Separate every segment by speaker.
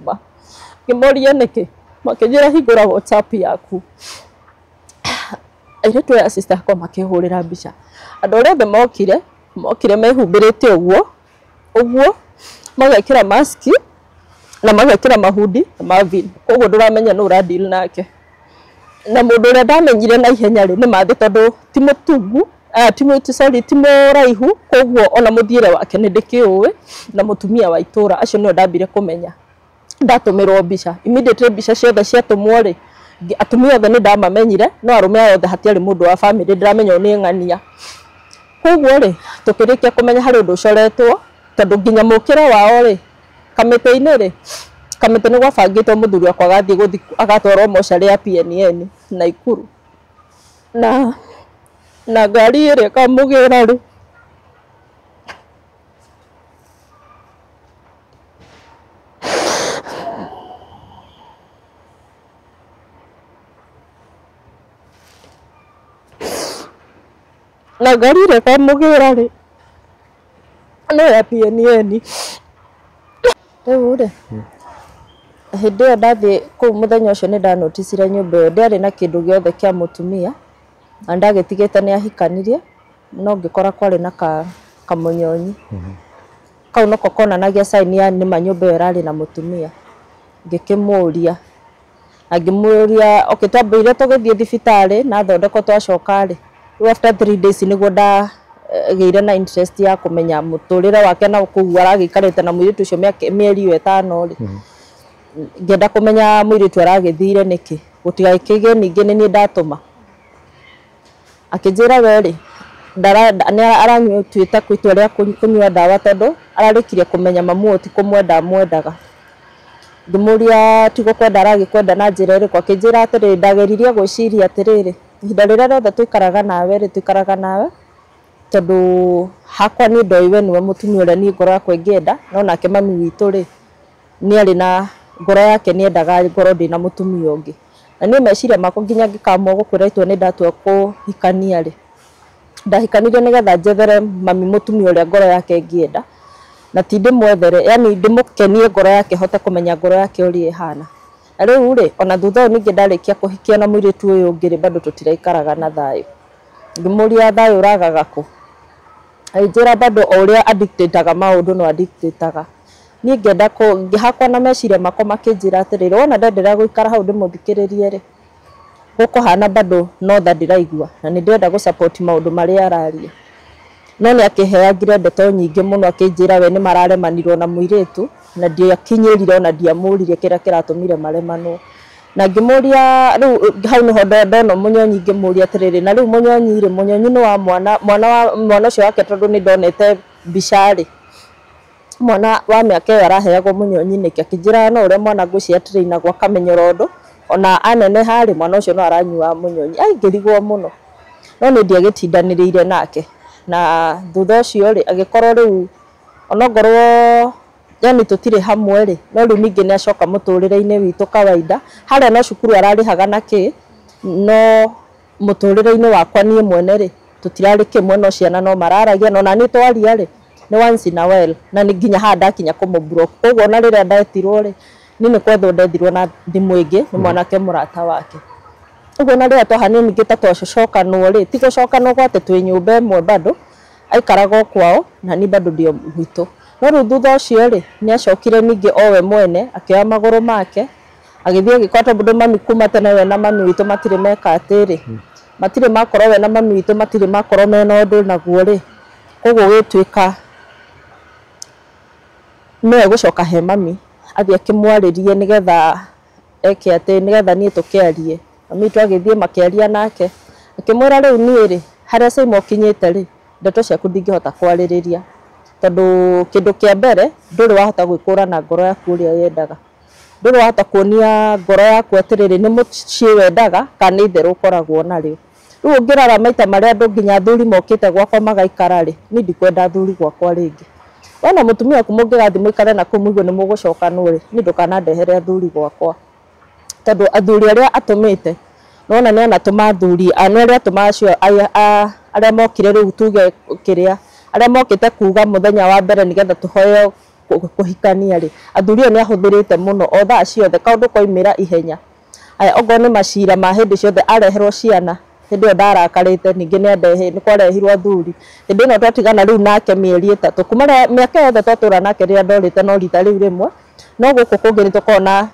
Speaker 1: Kuma ngĩmoria nĩkĩ, makĩnjĩra hingũra WhatsApp yaku. Airĩtu aya sister akwa makĩhũrĩra mbica. Andũ arĩa othe mokire, mokire mehumbĩrĩte ũguo ũguo, magekĩra maski na magekĩra mahundi na Marvin, koguo ndũramenya nũ ũra deal nake. Na mũndũ ũrĩa ndamenyire na ihenya rĩ, nĩ Mathĩ, tondũ ti mũtungu, sorry, ti mũraihu, koguo ona mũthiĩre wake nĩ ndĩkĩũĩ, na mũtumia wa itũra, acio nĩo ndambire kũmenya. Ndatũmĩrwo mbica, immediately mbica ciothe ciatũmwo rĩ, atumia othe nĩ ndamamenyire, no arũme aya othe hatiarĩ mũndũ wa family ndĩramenya ũyũ nĩ ng'ania. Koguo rĩ, tũkĩrĩkia kũmenya harĩ ũndũ ũcoretwo, tondũ nginya mũkĩre wao rĩ, kamĩtĩ-inĩ rĩ, kamĩtĩ nĩ gwabangĩtwo mũthuri wakwa agathiĩ gũthi agatwarwo mocarĩ ya PNN Naikuru. Na ngari ĩrĩa ĩkamũgĩra rĩ, na ngari ĩrĩa ĩkamũgĩra rĩ, no ya PNN. Rĩu rĩ, hĩndĩ ĩyo ndathiĩ kũu mũthenya ũcio nĩ ndanoticire nyũmba ĩyo ndĩarĩ na kĩndũ gĩothe kĩa mũtumia, na ndagĩtigĩte nĩ ahikanirie, no ngĩkora kwarĩ na kamũnyonyi. Kau noko konanagia sign ya nĩma nyũmba ĩyo ĩrarĩ na mũtumia. Ngĩkĩmũria, na ngĩmũria, okay, twambire tũgĩthiĩ thibitarĩ na thondekwo twacoka rĩ, rĩu after 3 days nĩguo ndagĩire na interest ya kũmenya mũtũrĩre wake na kũu aragĩikarĩte na mũirĩtu ũcio mĩeri ĩyo ĩtano rĩ. Ngĩenda kũmenya mũirĩtu aragĩthire nĩkĩ, gũtigakĩgĩe ningĩ nĩ niĩ ndatũma. Akĩnjĩra we rĩ, nĩ aranyuĩte itua rĩa kũnyua ndawa tondũ ararĩkirie kũmenya mamu ũyũ ti kũmwenda amwendaga. Ngĩmũria ti gũkwenda aragĩkwenda na njĩra ĩrĩkũ, akĩnjĩra atĩrĩrĩ, ndageririe gwĩciria atĩrĩrĩ, ihinda rĩrĩa rĩothe tũikaraga nawe rĩ, tũikaraga nawe tondũ hakwa niĩ ndoĩ we nĩwe mũtumia ũrĩa niĩ ngoro yakwa ĩngĩenda, no nake mami witũ rĩ, nĩ arĩ na ngoro yake nĩendaga ngorwo ndĩna mũtumia ũngĩ. Na niĩ meciria makwa nginya ngĩkamua gũkwĩra itua nĩ ndatua kũhikania rĩ, ndahikanirie nĩgetha njethere mami mũtumia ũrĩa ngoro yake ĩngĩenda, na ti ndĩmwethere, yani ndĩmũkenie ngoro yake hote kũmenya ngoro yake ũrĩa ĩhana. Na rĩu rĩ, ona thutha ũyũ ningĩ ndarĩkia kũhikia na mũirĩtu ũyũ ũngĩ rĩ, bado tũtiraikaraga na thayũ. Ngĩmũria thayũ ũragaga kũ? Agĩnjĩra bado o ũrĩa addictĩtaga maũndũ no addictĩtaga. Niĩ ngĩenda ngĩhakwa na meciria makwa makĩnjĩra atĩrĩrĩ, wona ndenderea gũikara hau ndĩmũthikĩrĩrie rĩ, gũkũhana bado no tha ndĩraigua, na nĩ ndĩrenda gũ support maũndũ marĩa araria. No nĩ akĩheangire ndeto nyingĩ mũno, akĩnjĩra we nĩ mararemanirwo na mũirĩtu, na ndiakinyĩrire ona ndiamũririe kĩrĩa kĩratũmire maremanwo. Na ngĩmũria rĩu hau nĩho ndona mũnyonyi, ngĩmũria atĩrĩrĩ, na rĩu mũnyonyi rĩ, mũnyonyi nĩ wa mwana, mwana wa mwana ũcio wake tondũ nĩ ndonete mbica rĩ, mwana wa mĩaka ĩyo araheagwo mũnyonyi nĩkĩ? Akĩnjĩra no ũrĩa mwana ngwĩciria trainagwo akamenyera ũndũ, ona aneneha rĩ, mwana ũcio no aranyua mũnyonyi. Ai, ngĩrigwo mũno, no nĩ ndiagĩtindanĩrĩire nake. Na thutha ũcio rĩ, agĩkorwo rĩu onongorwo yani tũtirĩ hamwe rĩ, no rĩu ningĩ nĩ acoka mũtũrĩre-inĩ witũ kawaida. Harĩa no cukuru ararĩhaga na kĩ, no mũtũrĩre-inĩ wakwa niĩ mwene rĩ, tũtirarĩ kĩmwe, no ciana no mararagia, no naniĩ twaria rĩ, nĩ once in a while, na nĩ nginya haha ndakinya kũmũ block. Koguo ona rĩrĩa ndetirwo rĩ, niĩ nĩ kwethwo ndethirwo na thimũ ĩngĩ nĩ mwanake mũrata wake. Ũguo na rĩrĩa twahanire ningĩ ta twacokanwo rĩ, ti gũcokanwo gwa atĩ twĩ nyũmba ĩmwe bado, aikaraga o kwao na niĩ bado ndĩ o gwitũ. No rĩu thutha ũcio rĩ, nĩ acokire ningĩ o we mwene akĩoya magũrũ make agĩthiĩ agĩkora, tondũ mami kuma tene we na mami witũ matirĩ meka atĩrĩ, matirĩ makorwo we na mami witũ matirĩ makorwo mena ũndũ naguo rĩ, koguo gũgĩtuĩka nĩwe gũcoka he mami athiĩ akĩmwarĩrie nĩgetha eke atĩ, nĩgetha niĩ tũkĩarie. Mami witũ agĩthiĩ makĩaria nake, akĩmwĩra rĩu niĩ rĩ, harĩa Saimo ũkinyĩte rĩ, ndeto ciaku ndingĩhota kwarĩrĩria, tondũ kĩndũ kĩa mbere ndũrĩ wahota gwĩkũrana ngoro yaku ũrĩa yendaga, ndũrĩ wahota kuonia ngoro yaku atĩrĩrĩ nĩ mũciĩ wendaga kana nĩ itherũ ũkoragwo narĩo. Rĩu ũngĩrora maita marĩa andũ nginya athuri mokĩte gwakwa magaikara rĩ, niĩ ndikwenda athuri gwakwa rĩngĩ. We na mũtumia waku mũngĩgathiĩ mũikare na kũu mũigue nĩ mũgũcokanwo rĩ, niĩ ndũkanandehere athuri gwakwa, tondũ athuri arĩa atũmĩte nĩwona nĩ anatũma athuri, nĩ arĩa atũma acio arĩa mokire rĩu tuge kĩrĩa, arĩa mokĩte kuga mũthenya wa mbere nĩgetha tũheo kũhikania rĩ, athuri aya nĩ ahũthĩrĩte mũno o thaa ciothe kaũndũ koimĩra ihenya. Aya okorwo nĩ macira ma hĩndĩ ciothe areherwo ciana hĩndĩ ĩyo ndarakarĩte, ningĩ nĩ kwarehirwo athuri. Hĩndĩ ĩno twatigana rĩu nake mĩeri 3 kuma mĩaka yothe twatũra nake rĩrĩa ndorĩte no rita rĩu rĩmwe, no gũkũ kũngĩ nĩ tũkoragwo na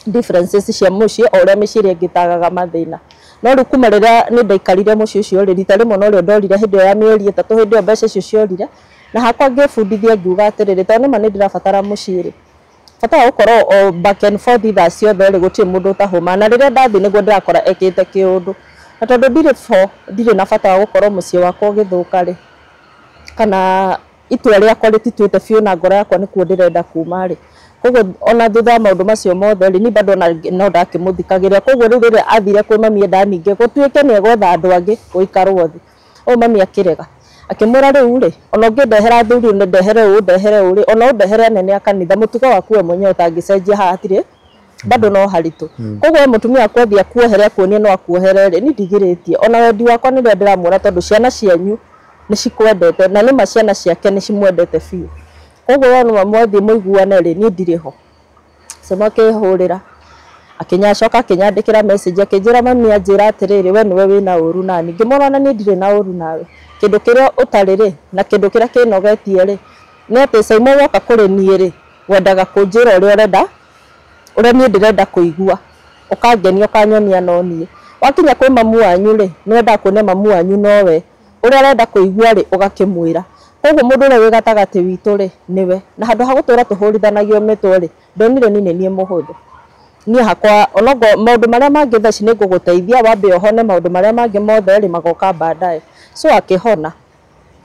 Speaker 1: differences cia mũciĩ o ũrĩa mĩciĩ ĩrĩa ĩngĩ ĩtagaga mathĩna. No rĩu kuma rĩrĩa nĩ ndaikarire mũciĩ ũcio rĩ, rita rĩmwe norĩo ndorire hĩndĩ ĩyo ya mĩeri 3, hĩndĩ ĩyo mbeca icio ciorire, na hakwa ngĩbundithia ngiuga atĩrĩrĩ, tondũ nĩma nĩ ndĩrabatara mũciĩ rĩ, bata wa gũkorwo o back and forth thaa ciothe rĩ, gũtirĩ mũndũ ũtahũma. Na rĩrĩa ndathiĩ nĩguo ndĩrakora ekĩte kĩũndũ, na tondũ ndirĩ bo, ndirĩ na bata wa gũkorwo mũciĩ wakwa ũgĩthũka rĩ, kana itua rĩakwa rĩtituĩte biũ na ngoro yakwa nĩkuo ndĩrenda kuma rĩ. Koguo ona thutha wa maũndũ macio mothe rĩ, niĩ bado no ndakĩmũthikagĩrĩria. Koguo rĩu rĩrĩa athire kwĩ mami endaga ningĩ gũtuĩke nĩ egwetha andũ angĩ gũikarwo thĩ, ũyũ mami akĩrega, akĩmwĩra rĩu rĩ, ona ũngĩndehera athuri ndehere ũũ ndehere ũũ rĩ, ona ũndehere anene a kanitha, mũtugo waku we mwenyewe ũtangĩcenjia haha hatirĩ bado no haritũ. Koguo we mũtumia waku athiĩ akuohere akuonie no akuohere rĩ, niĩ ndigirĩtie. Ona wendi wakwa nĩ rĩrĩa ndĩramuona tondũ ciana cianyu nĩ cikwendete, na nĩma ciana ciake nĩ cimwendete biũ. Koguo we nĩma mwathiĩ mũiguane rĩ, niĩ ndirĩ ho. Cemo akĩhũrĩra, akĩnyacoka akĩnyandĩkĩra message akĩnjĩra mami anjĩra atĩrĩrĩ, we nĩwe wĩna ũru nani. Ngĩmwĩra ona niĩ ndirĩ na ũru nawe, kĩndũ kĩrĩa ũtarĩ rĩ na kĩndũ kĩrĩa kĩnogetie rĩ, nĩ atĩ Caimo woka kũrĩ niĩ rĩ, wendaga kũnjĩra ũrĩa ũrenda, ũrĩa niĩ ndĩrenda kũigua, ũkangenia ũkanyonia no niĩ. Wakinya kwĩ mamu wanyu rĩ, nĩ wendaga kuonia mamu wanyu nowe, ũrĩa arenda kũigua rĩ, ũgakĩmwĩra. Koguo mũndũ ũrĩa wĩ gatagatĩ witũ rĩ, nĩwe. Na handũ ha gũtũra tũhũrithanagio mĩtwe rĩ, ndonire niĩ nĩ niĩ mũhũthũ. Niĩ hakwa onogo maũndũ marĩa mangĩ thaa ici nĩ ngũgũteithia, wambe ũhone, maũndũ marĩa mangĩ mothe rĩ magoka baadaye. So akĩhona,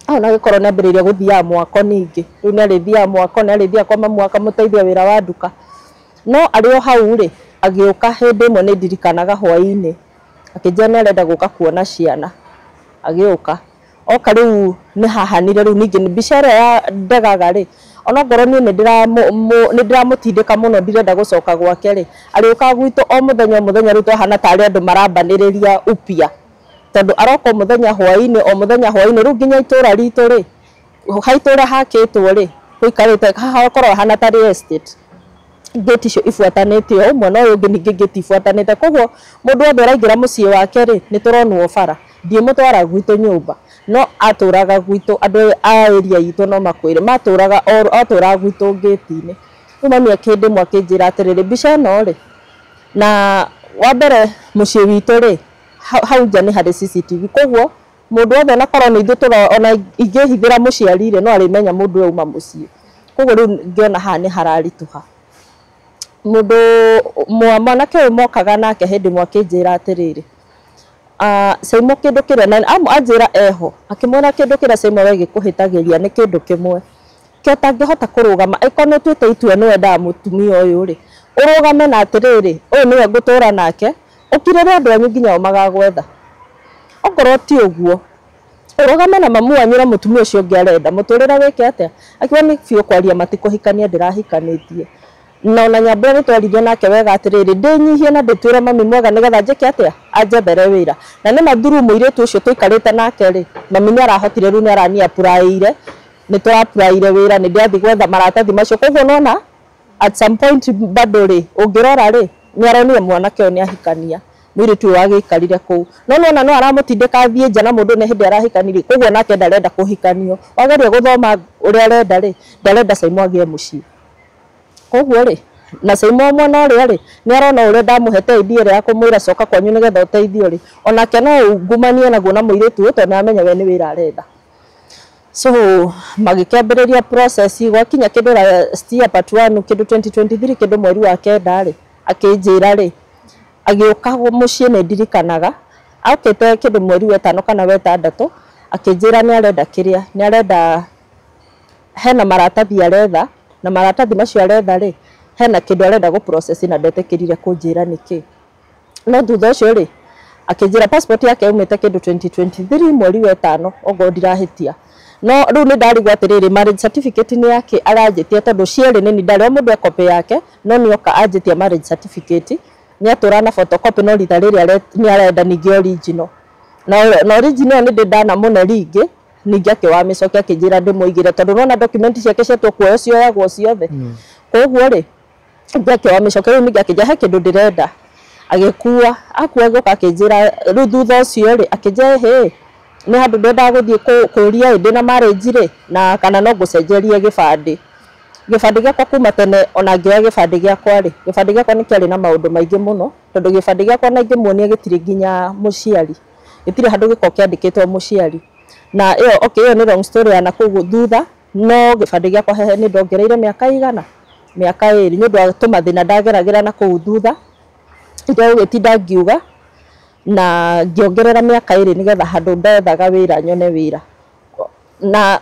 Speaker 1: ahona agĩkorwo nĩ ambĩrĩirie gũthiaga mwako ningĩ. Rĩu nĩ arĩthiaga mwako, nĩ arĩthiaga kwa mamu akamũteithia wĩra wa nduka. No arĩ o hau rĩ, agĩũka hĩndĩ ĩmwe nĩ ndirikanaga hwaĩ-inĩ, akĩnjĩra nĩ arenda gũka kuona ciana. Agĩũka, oka rĩu nĩ hahanire rĩu ningĩ mbica ĩrĩa ya ndegaga rĩ, onokorwo niĩ nĩ ndĩramũtindĩka mũno ndirenda gũcoka gwake rĩ, arĩũkaga gwitũ o mũthenya o mũthenya, rĩu twahana tarĩ andũ marambanĩrĩria upya, tondũ aroka o mũthenya hwaĩ-inĩ, o mũthenya hwaĩ-inĩ. Rĩu nginya itũra ritũ rĩ, ha itũra hakĩtwo rĩ, gũikarĩte hakorwo hahana tarĩ estate, ngĩti icio ibuatanĩte o ũmwe na ũyũ ũngĩ, ningĩ ngĩti ibuatanĩte. Koguo mũndũ wothe ũraingĩra mũciĩ wake rĩ, nĩ tũronwo bara. Ndiĩmũtwara gwitũ nyũmba, no atũraga gwitũ, andũ a area itũ no makwĩre, matũraga atũraga gwitũ ngĩti-inĩ. Rĩu mami hĩndĩ ĩmwe akĩnjĩra atĩrĩrĩ, mbica ĩno rĩ, na wa mbere mũciĩ witũ rĩ, hau nja nĩ harĩ CCTV, koguo mũndũ wothe onakorwo nĩ ithuĩ ona ingĩhithĩra mũciari rĩ, no arĩmenya mũndũ ũyũ auma mũciĩ. Koguo rĩu ngĩona haha nĩ hararitũha. Mũndũ mwanake ũyũ mokaga nake hĩndĩ ĩmwe akĩnjĩra atĩrĩrĩ, Caimo kĩndũ kĩrĩa na anjĩra eho, akĩmwĩra kĩndũ kĩrĩa Caimo we gĩkũhĩtagĩria nĩ kĩndũ kĩmwe, kĩ ũtangĩhota kũrũgama, angĩkorwo nĩ ũtuĩte itua nĩ wendaga mũtumia ũyũ rĩ, ũrũgame na atĩrĩrĩ, ũyũ nĩwe ngũtũra nake, ũkirĩre andũ anyu nginya o magagwetha. Okorwo ti ũguo, ũrũgame na mamu wanyu na mũtumia ũcio ũngĩ arenda, mũtũrĩre wĩke atĩa? Akiuga nĩ biũ kwaria matikũhikania ndĩrahikanĩtie. Na ona Nyambura nĩ twaririe nake wega atĩrĩrĩ, ndĩnyihie na ndĩtuĩre mami mwega nĩgetha njĩke atĩa, anjethere wĩra. Na nĩma through mũirĩtu ũcio tũikarĩte nake rĩ, mami nĩ arahotire rĩu nĩ arani-apply-ire, nĩ tũra-apply-ire wĩra, nĩ ndĩrathiĩ gwetha maratathi macio. Koguo nĩwona at some point bado rĩ, ũngĩrora rĩ, nĩ aronire mwanake ũyũ nĩ ahikania, mũirĩtu ũyũ agĩikarire kũu. No nĩwona no aramũtindĩka athiĩ nja na mũndũ nĩ hĩndĩ arahikanirie, koguo nake ndarenda kũhikanio. Wageria gũthoma ũrĩa arenda rĩ, ndarenda Caimo agĩe mũciĩ. Koguo rĩ, na Caimo mwena ũrĩa rĩ, nĩ arona ũrĩa ndamũhete idea ĩrĩa ya kũmwĩra coka kwanyu nĩgetha ũteithio rĩ, onake no ungumanie naguo na mũirĩtu ũyũ tondũ nĩ aramenya we nĩ wĩra aretha. So magĩkĩambĩrĩria process, gwakinya kĩndũ last year part 1 kĩndũ 2023 kĩndũ mweri wa 9 rĩ, akĩnjĩra rĩ, agĩũka mũciĩ nĩ ndirikanaga, okĩte kĩndũ mweri wa 5 kana wa 6, akĩnjĩra nĩ arenda kĩrĩa, nĩ arenda hena maratathi aretha, na maratathi macio aretha rĩ, hena kĩndũ arenda gũ process na ndetĩkĩrire kũnjĩra nĩkĩ. No thutha ũcio rĩ, akĩnjĩra passport yake yaumĩte kĩndũ 2023 mweri wa 5 okorwo ndirahĩtia. No rĩu nĩ ndarigwo atĩrĩrĩ, marriage certificate nĩ yake aranjĩtia, tondũ cierĩ nĩ ndarĩ o mũndũ e copy yake, no nĩ oka anjĩtia marriage certificate, nĩ atũra na photocopy, no rita rĩrĩ nĩ arenda ningĩ original. Na original nĩ ndĩ ndanamũne rĩngĩ, Ningĩ akĩoya mĩcoke akĩnjĩra ndĩmũigĩre tondũ nona document ciake ciatua kuoyo cioyagwo ciothe. Koguo rĩ, ningĩ akĩoya mĩcoke rĩu, ningĩ akĩnjĩra he kĩndũ ndĩrenda. Agĩkua akua, agĩũka akĩnjĩra rĩu thutha ũcio rĩ, akĩnjĩra hĩ nĩ handũ ndendaga gũthiĩ kũũria ĩ ndĩna marriage rĩ, na kana no ngũcenjerie gĩbandĩ. Gĩbandĩ gĩakwa kuma tene, ona ngĩoya gĩbandĩ gĩakwa rĩ, gĩbandĩ gĩakwa nĩ kĩarĩ na maũndũ maingĩ mũno, tondũ gĩbandĩ gĩakwa na ingĩmuonia gĩtirĩ nginya mũciari, gĩtirĩ handũ gĩkoragwo kĩandĩkĩtwo mũciari. Na ĩyo, okay, ĩyo nĩ long story ya nakũu thutha. No gĩbandĩ gĩakwa hehe nĩ ndongereire mĩaka igana, mĩaka 2, nĩ ũndũ wa tũmathĩna ndageragĩra na kũu thutha itegũgĩtinda ngiuga, na ngĩongerera mĩaka 2 nĩgetha handũ ndethaga wĩra nyone wĩra. Na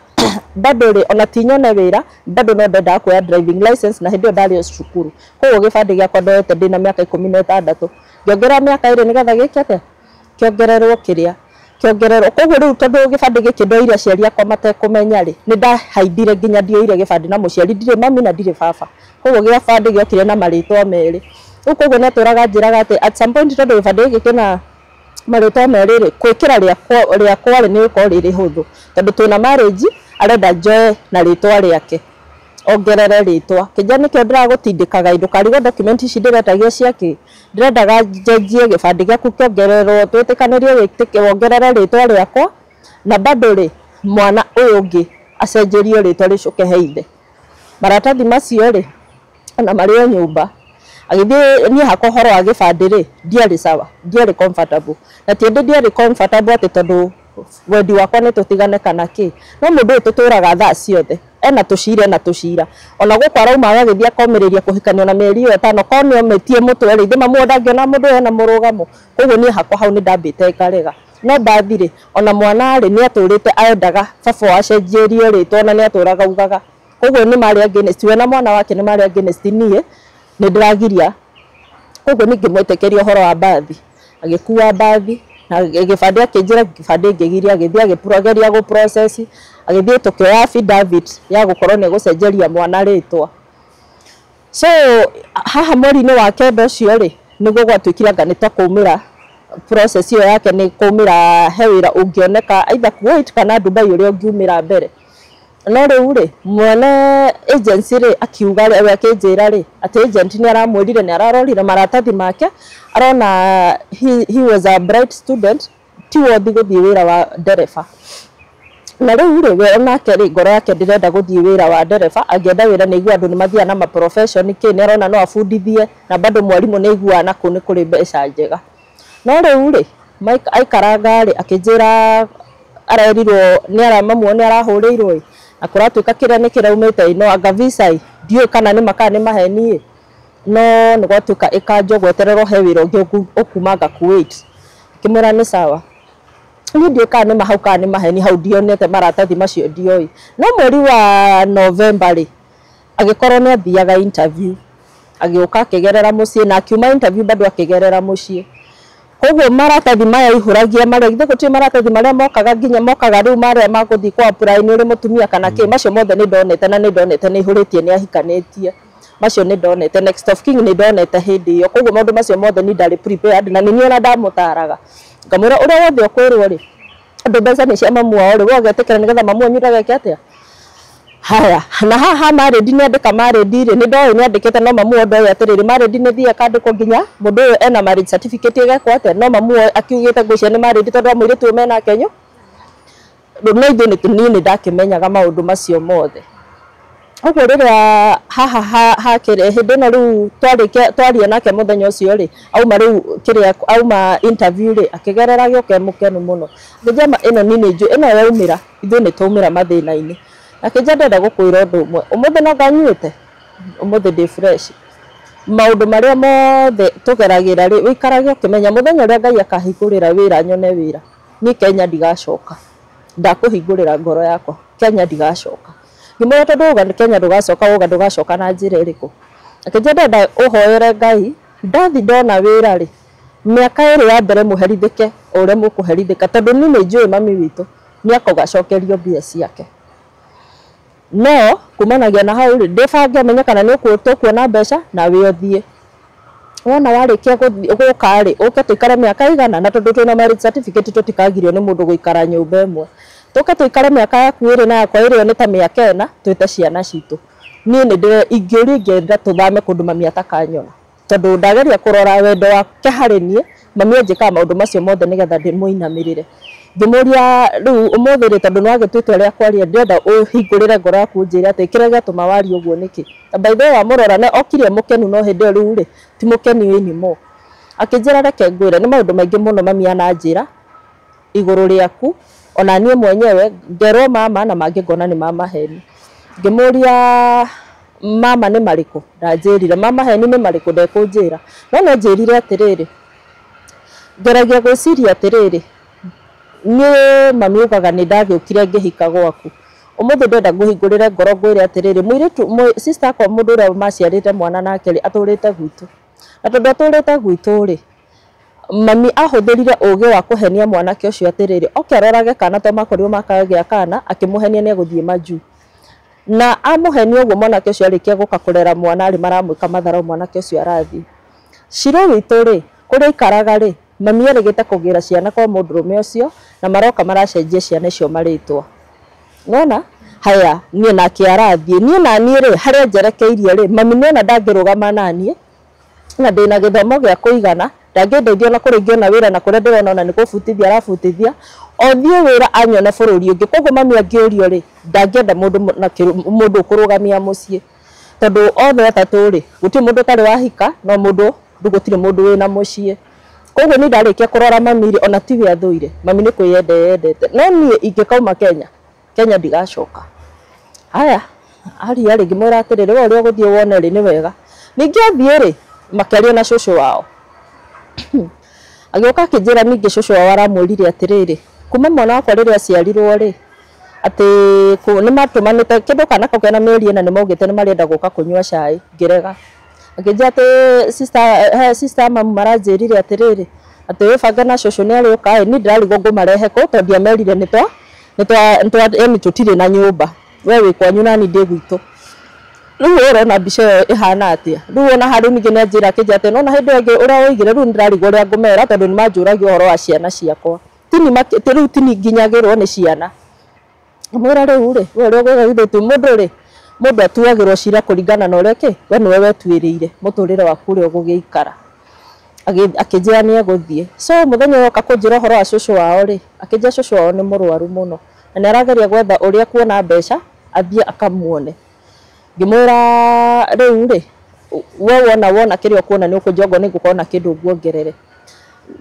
Speaker 1: bado rĩ, ona ti nyone wĩra, bado no ndendaga kuoya driving license, na hĩndĩ ĩyo ndarĩ o cukuru. Koguo gĩbandĩ gĩakwa ndoete ndĩna mĩaka 16, ngĩongerera mĩaka 2 nĩgetha gĩke atĩa, kĩongererwo kĩrĩa kĩongererwo. Koguo rĩu tondũ gĩbandĩ gĩkĩ ndoire aciari akwa matekũmenya rĩ, nĩ ndahaindire nginya ndioire gĩbandĩ na mũciari, ndirĩ mami na ndirĩ baba. Koguo gĩbandĩ gĩokire na marĩtwa merĩ. Rĩu koguo nĩ atũraga anjĩraga atĩ at some point, tondũ gĩbandĩ gĩkĩ kĩna marĩtwa merĩ rĩ, gwĩkĩra rĩakwa rĩakwa rĩ, nĩ gũkorwo rĩrĩ hũthũ, tondũ twĩna marriage, arenda njoe na rĩtwa rĩake, ongerere rĩtwa. Kĩnja nĩkĩo ndĩragũtindĩkaga, ndũkarigwo document ici ndĩretagia ciakĩ, ndĩrendaga njenjie gĩbandĩ gĩaku kĩongererwo, twĩtĩkanĩrie wongerere rĩtwa rĩakwa, na bado rĩ, mwana ũyũ ũngĩ acenjerio rĩtwa rĩcoke he ithe. Maratathi macio rĩ, ona marĩ o nyũmba. Agĩthiĩ niĩ hakwa ũhoro wa gĩbandĩ rĩ, ndiarĩ sawa, ndiarĩ comfortable. Na ti ĩndĩ ndiarĩ comfortable atĩ tondũ wendi wakwa nĩ tũtigane kana kĩ, no mũndũ ũyũ tũtũraga thaa ciothe ena tũcira, ena tũcira. Ona gũkũ arauma agagĩthiĩ akomĩrĩria kũhikanio na mĩeri ĩyo 5, korwo nĩ omĩtie mũtwe rĩ, ithe mamu ndangĩona mũndũ ũyũ ena mũrũgamo. Koguo niĩ hakwa hau nĩ ndambĩte ngarega. No mbathi rĩ, ona mwana rĩ, nĩ atũrĩte endaga baba acenjerio rĩtwa, na nĩ atũraga ugaga. Koguo nĩ marĩ against, we na mwana wake nĩ marĩ against. Niĩ nĩ ndĩragiria. Koguo ningĩ mwĩtĩkĩria ũhoro wa mbathi, agĩkua mbathi na gĩbandĩ, akĩnjĩra gĩbandĩ ngĩgiria. Agĩthiĩ agĩgeria gũ process, agĩthiĩ tũkĩoya affidavit ya gũkorwo nĩ gũcenjeria mwana rĩtwa. So haha mweri-inĩ wa kenda ũcio rĩ, nĩguo gwatuĩkire anga nĩ ta kũmĩra process ĩyo yake, nĩ kũmĩra he wĩra ũngĩoneka either Kuwait kana Dubai, ũrĩa ũngiumĩra mbere. No rĩu rĩ, mwene agency rĩ, akiuga we akĩnjĩra rĩ atĩ agent nĩ aramwĩrire nĩ ararorire maratathi make, arona he was a bright student, ti wothi gũthiĩ wĩra wa ndereba. Na rĩu rĩ, we onake rĩ, ngoro yake ndĩrenda gũthiĩ wĩra wa ndereba, angĩenda wĩra nĩ aigua andũ nĩ mathiaga na ma profession kĩ, nĩ arona no abundithie, na bado mwarimũ nĩ aiguaga na kũu nĩ kũrĩ mbeca njega. No rĩu rĩ, Mike aikaranga rĩ, akĩnjĩra arerirwo nĩ mamu nĩ arahũrĩirwo ĩ, na kũratuĩka kĩrĩa nĩ kĩraumĩte ĩ, no anga visa ĩ, ndiũĩ kana nĩ ma kana nĩ maheni ĩ, no nĩ gwatuĩka ĩkanjwo gwetererwo he wĩra ũngĩ ũkumanga Kuwait. Ngĩmwĩra nĩ sawa. Niĩ ndiũĩ kana nĩ ma hau kana nĩ maheni, hau ndionete maratathi macio, ndioĩ. No mweri wa November rĩ, agĩkorwo nĩ athiaga interview, agĩũka akĩgerera mũciĩ, na akiuma interview bado akĩgerera mũciĩ. Koguo maratathi maya aihũragia marĩa, githĩ gũtirĩ maratathi marĩa mokaga nginya mokaga rĩu marĩa ma gũthiĩ kũ apply nĩ ũrĩ mũtumia kana kĩ, macio mothe nĩ ndonete, na nĩ ndonete nĩ aihũrĩtie nĩ ahikanĩtie, macio nĩ ndonete, next of kin nĩ ndonete hĩndĩ ĩyo. Koguo maũndũ macio mothe nĩ ndarĩ prepared, na nĩ niĩ ona ndamũtaraga ngamwĩra ũrĩa wothe ũkwĩrwo rĩ, andũ mbeca nĩ cia mamu wao rĩ, we ũgetĩkĩra nĩgetha mamu wanyu ndageke atĩa. Haya, na haha married nĩ andĩka married rĩ, nĩ ndoĩ nĩ andĩkĩte, no mamu wao ndoĩ atĩrĩrĩ, married nĩ thiĩ akandĩkwo nginya mũndũ ũyũ ena marriage certificate ĩgekwo atĩa. No mamu wao akiugĩte ngwĩciria nĩ married tondũ wa mũirĩtu ũyũ menake nyo. No ithuĩ nĩ niĩ nĩ ndakĩmenyaga maũndũ macio mothe. Ũguo rĩrĩa haha hakĩrĩ hĩndĩ ĩno rĩu twarĩkia twaria nake mũthenya ũcio rĩ, auma rĩu kĩrĩa auma interview rĩ, akĩgerera agĩũka e mũkenu mũno. Ngĩnjĩra ĩno niĩ nĩ njũĩ ĩno yaumĩra, ithuĩ nĩ twaumĩra mathĩna-inĩ. Akĩnjĩra ndĩrenda gũkwĩra ũndũ ũmwe, ũmũthĩ no nganyuĩte, ũmũthĩ ndĩ fresh. Maũndũ marĩa mothe tũgeragĩra rĩ, ũikarage ũkĩmenya mũthenya ũrĩa Ngai akahingũrĩra wĩra nyone wĩra, niĩ Kenya ndigacoka, ndakũhingũrĩra ngoro yakwa, Kenya ndigacoka. Ngĩmwĩra tondũ uga Kenya ndũgacoka, uga ndũgacoka na njĩra ĩrĩkũ? Akĩnjĩra ndĩrenda ũhoere Ngai, ndathi ndona wĩra rĩ, mĩaka 2 ya mbere mũherithĩke o ũrĩa mũkũherithĩka, tondũ niĩ nĩ njũĩ mami witũ nĩ akauga acokerio mbia ciake. No kumanagia na hau rĩ, ndĩbange menye kana nĩ tũkuona mbeca nawe ũthiĩ. Wona warĩkia gũka rĩ, ũke tũikare mĩaka igana, na tondũ twĩna marriage certificate tũtikagirio nĩ mũndũ gũikara nyũmba ĩmwe. Tũke tũikare mĩaka yaku ĩrĩ na yakwa ĩrĩ nĩ ta mĩaka 4 twĩte ciana citũ. Niĩ nĩ ndĩre ingĩũria ingĩenda tũthame kũndũ mami atakanyona. Tondũ ndageria kũrora wendo wake harĩ niĩ, mami anjĩkaga maũndũ macio mothe nĩgetha ndĩmũinamĩrĩre. Ngĩmũria rĩu ũmũthĩ rĩ, tondũ nĩwagĩtua itua rĩa kwaria, ndĩrenda ũhingũrĩre ngoro yaku ũnjĩre atĩ kĩrĩa gĩatũma warie ũguo nĩkĩ. Na by the way wamũrora nĩ okire mũkenu no hĩndĩ ĩyo rĩu rĩ ti mũkenu anymore. Akĩnjĩra reke ngwĩre nĩ maũndũ maingĩ mũno mami ananjĩra igũrũ rĩaku, ona niĩ mwenyewe ngerwo mama na mangĩ ngona nĩ mamaheni. Ngĩmũria mama nĩ marĩkũ, ndanjĩrire mamaheni nĩ marĩkũ, ndekũnjĩra. No nĩ anjĩrire atĩrĩrĩ, ngeragia gwĩciria atĩrĩrĩ, niĩ mami ugaga nĩ ndagĩũkire ngĩhika gwaku. Ũmũthĩ ndĩrenda ngũhingũrĩre ngoro ngwĩre atĩrĩrĩ, mũirĩtu sister akwa mũndũ ũrĩa maciarĩte mwana nake rĩ, atũrĩte gwitũ. Na tondũ atũrĩte gwitũ rĩ, mami ahũthĩrire ũgĩ wa kũhenia mwanake ũcio atĩrĩrĩ, oke arorage kana to makorirwo makagĩa kana, akĩmũhenia nĩ egũthiĩ majuu. Na amũhenia ũguo mwanake ũcio arĩkia gũka kũrera mwana rĩ, maramwĩka matharau mwanake ũcio arathiĩ. Ciro witũ rĩ, kũrĩa aikaraga rĩ, mami erĩgĩte kũgĩra ciana kwa mũndũrũme ũcio na maroka maracenjia ciana icio marĩtwa. Nona haya niĩ nake arathiĩ, niĩ na niĩ rĩ, harĩa njerekeirie rĩ, mami nĩona ndangĩrũgama na niĩ na ndĩna gĩthomo gĩa kũigana, ndangĩndeithia ona kũrĩa ingĩona wĩra na kũrĩa ndĩrona ona nĩ kũbutithia arabutithia, othiĩ wĩra anyone bũrũri ũngĩ. Koguo mami angĩũrio rĩ, ndangĩenda mũndũ na mũndũ ũkũrũgamia mũciĩ, tondũ othe atatũ rĩ, gũtirĩ mũndũ ũtarĩ wahika, no mũndũ gũtirĩ mũndũ wĩna mũciĩ. Koguo niĩ ndarĩkia kũrora mami rĩ, ona tiwe athũire, mami nĩ kwĩyenda eyendete. No niĩ ingĩkauma Kenya, Kenya ndigacoka. Haya, aria rĩ, ngĩmwĩra atĩrĩrĩ, we ũrĩa ũgũthiĩ wone rĩ nĩ wega. Ningĩ athiĩ rĩ, makĩaria na cũcũ wao. Agĩũka akĩnjĩra ningĩ cũcũ wao aramwĩrire atĩrĩrĩ, kuma mwana wakwa rĩrĩa aciarirwo rĩ, atĩ nĩ matũmanĩte kĩndũ kana kau kena mĩeri 4 nĩ maugĩte nĩ marenda gũka kũnyua cai, ngĩrega. Akĩnjĩra atĩ sister, sister mamu maranjĩrire atĩrĩrĩ, atĩ wĩbange na cũcũ nĩ arĩũka ĩ, niĩ ndĩrarigwo ngũmarehe kũ tondũ ndiamerire nĩ twa yani tũtirĩ na nyũmba, we wĩ kwanyu na niĩ ndĩ gwitũ. Rĩu ũrona mbica ĩyo ĩhana atĩa? Rĩu ona handũ ningĩ nĩ anjĩra akĩnjĩra atĩ nona hĩndĩ ĩyo ĩngĩ ũrĩa woigire, rĩu nĩndĩrarigwo ũrĩa ngũmera tondũ nĩ manjũragia ũhoro wa ciana ciakwa. Tini rĩu tini nginyagĩrwo nĩ ciana. Ngĩmwĩra rĩu rĩ, we ũrĩa ũgwĩka githĩ ti mũndũ rĩ, mũndũ atuagĩrwo cira kũringana na ũrĩa kĩ, we nĩwe wetuĩrĩire mũtũrĩre waku ũrĩa ũgũgĩikara. Akĩnjĩra nĩ egũthiĩ. So mũthenya ũyũ oka kũnjĩra ũhoro wa cũcũ wao rĩ, akĩnjĩra cũcũ wao nĩ mũrwaru mũno na nĩ arageria gwetha ũrĩa kuona mbeca athiĩ akamuone. Ngĩmwĩra rĩu rĩ, we wona kĩrĩa ũkuona nĩ ũkũnjĩra okorwo nĩ ngũkorwo na kĩndũ nguongerere.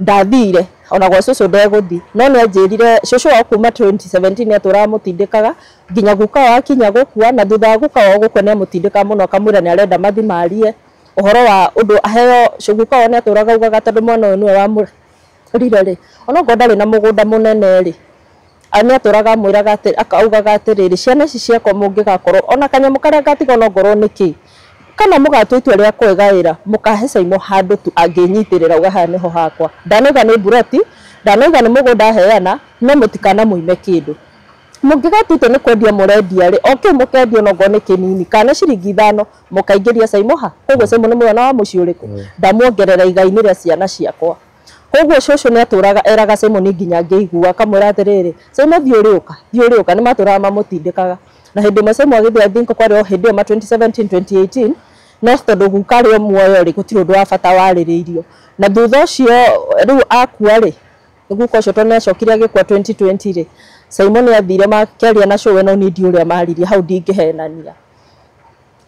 Speaker 1: Ndathire ona gwa cũcũ ndegũthiĩ, no nĩ anjĩrire cũcũ wao kuma 2017 nĩ atũraga amũtindĩkaga nginya guka wao akinya gũkua, na thutha wa guka wao gũkua nĩ amũtindĩkaga mũno akamwĩra nĩ arenda mathiĩ marie ũhoro wa ũndũ aheo. Guka wao nĩ atũraga augaga tondũ mwana ũyũ nĩwe wamũrire rĩ, onokorwo ndarĩ na mũgũnda mũnene rĩ, nĩ atũraga amwĩraga atĩ augaga atĩrĩrĩ, ciana ici ciakwa mũngĩgakorwo ona kanyamũ karĩa ngatiga onongorwo nĩ kĩ, kana mũgatua itua rĩa kwĩgaĩra, mũkahe Caimo handũ tu angĩnyitĩrĩra auga haha nĩho hakwa. Ndanauga nĩ mburoti, ndanauga nĩ mũgũnda heana, no mũtikanamuime kĩndũ. Mũngĩgatua itua nĩ kwendia mũrendia rĩ, o kĩu mũkendia onokorwo nĩ kĩnini, kana ciringi 5 mũkaingĩria Caimo ha. Koguo Caimo nĩ mwana wa mũciĩ ũrĩkũ? Ndamuongerera igai-inĩ rĩa ciana ciakwa. Koguo cũcũ nĩ atũraga eraga Simon nginya ngĩigua akamwĩra atĩrĩrĩ, Simon thiĩ ũrĩũka, thiĩ ũrĩũka, nĩ matũraga mamũtindĩkaga. Na hĩndĩ ĩmwe Simon agĩthiĩ I think kwarĩ o hĩndĩ ĩyo ma 2017 2018, no tondũ guka arĩ o muoyo rĩ, gũtirĩ ũndũ wa bata warĩrĩirio. Na thutha ũcio rĩu akua rĩ, guka ũcio tondũ nĩ acokire agĩkua 2020 rĩ, Simon nĩ athire makĩaria na cũwe no niĩ ndiũĩ ũrĩa maririe, hau ndingĩhenania.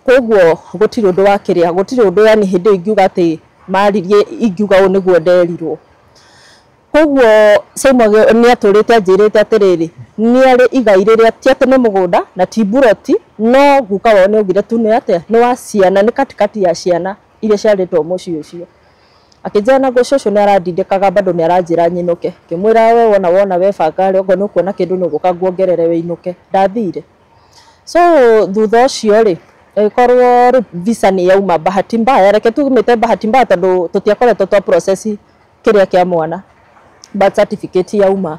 Speaker 1: Koguo gũtirĩ ũndũ wa kĩrĩa, gũtirĩ ũndũ yani hĩndĩ ĩyo ingiuga atĩ maririe, ingiuga ũũ nĩguo nderirwo. Koguo Simon nĩ atũrĩte anjĩrĩte atĩrĩrĩ, nĩ arĩ igai rĩrĩa ti atĩ nĩ mũgũnda na ti mburoti, no guka wao nĩ augire tu nĩ atĩa, nĩ wa ciana, nĩ katikati ya ciana iria ciarĩtwo mũciĩ ũcio. Akĩnjĩra naguo cũcũ nĩ arandindĩkaga bado nĩ aranjĩra nyinũke. Ngĩmwĩra we wona we banga rĩ, okorwo nĩ ũkuona kĩndũ nĩ ũgũka nguongerere wĩinũke. Ndathire. So thutha ũcio rĩ, ĩgĩkorwo rĩu visa nĩ yauma bahati mbaya, reke tumĩte bahati mbaya tondũ tũtiakoretwo twa process kĩrĩa kĩa mwana, birth certificate yauma,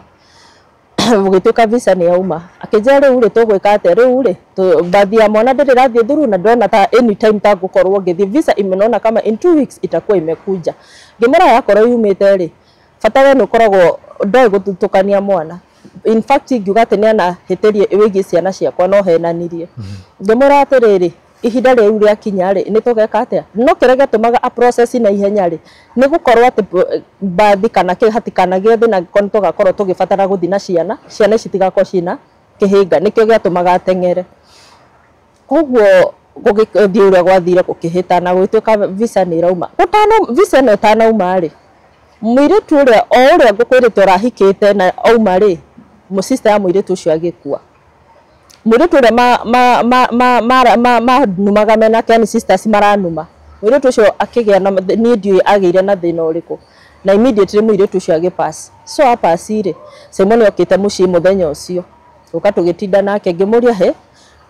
Speaker 1: gũgĩtuĩka visa nĩ yauma. Akĩnjĩra rĩu rĩ, tũgwĩka atĩa rĩu rĩ, birth ya mwana ndĩrĩ ĩrathiĩ through na ndĩrona ta anytime ta ngũkorwo ngĩthiĩ visa, imenaona kama in 2 weeks itakuwa imekuja. Ngĩmwĩra yakorwo yumĩte rĩ, bata we nĩ ũkoragwo ndoĩ gũthutũkania mwana, In fact ingiuga atĩ nĩ anahĩtĩrie wĩgiĩ ciana ciakwa no henanirie. Ngĩmwĩra atĩrĩrĩ, ihinda rĩu rĩakinya rĩ, nĩ tũgeka atĩa? No kĩrĩa gĩatũmaga a process na ihenya rĩ, nĩ gũkorwo atĩ bathi kana kĩ hatikanagĩe thĩna angĩkorwo nĩ tũgakorwo tũgĩbatara gũthiĩ na ciana, ciana ici itigakorwo ciĩna kĩhĩnga, nĩkĩo gĩatũmaga ateng'ere. Koguo gũgĩthiĩ ũrĩa gwathire gũkĩhĩtana, gũgĩtuĩka visa nĩ ĩrauma. Gũtana visa ĩno ĩtanauma rĩ, mũirĩtu ũrĩa o ũrĩa ngũkwĩrĩte ũrahikĩte na auma rĩ, mũsister ya mũirĩtu ũcio agĩkua. Mũirĩtu ũrĩa manumaga menake, yani sisters maranuma, mũirĩtu ũcio akĩgĩa na niĩ ndiũĩ agĩire na thĩna ũrĩkũ, na immediately mũirĩtu ũcio agĩpass. So apass rĩ, Simon okĩte mũciĩ mũthenya ũcio, tũka tũgĩtinda nake, ngĩmũria, he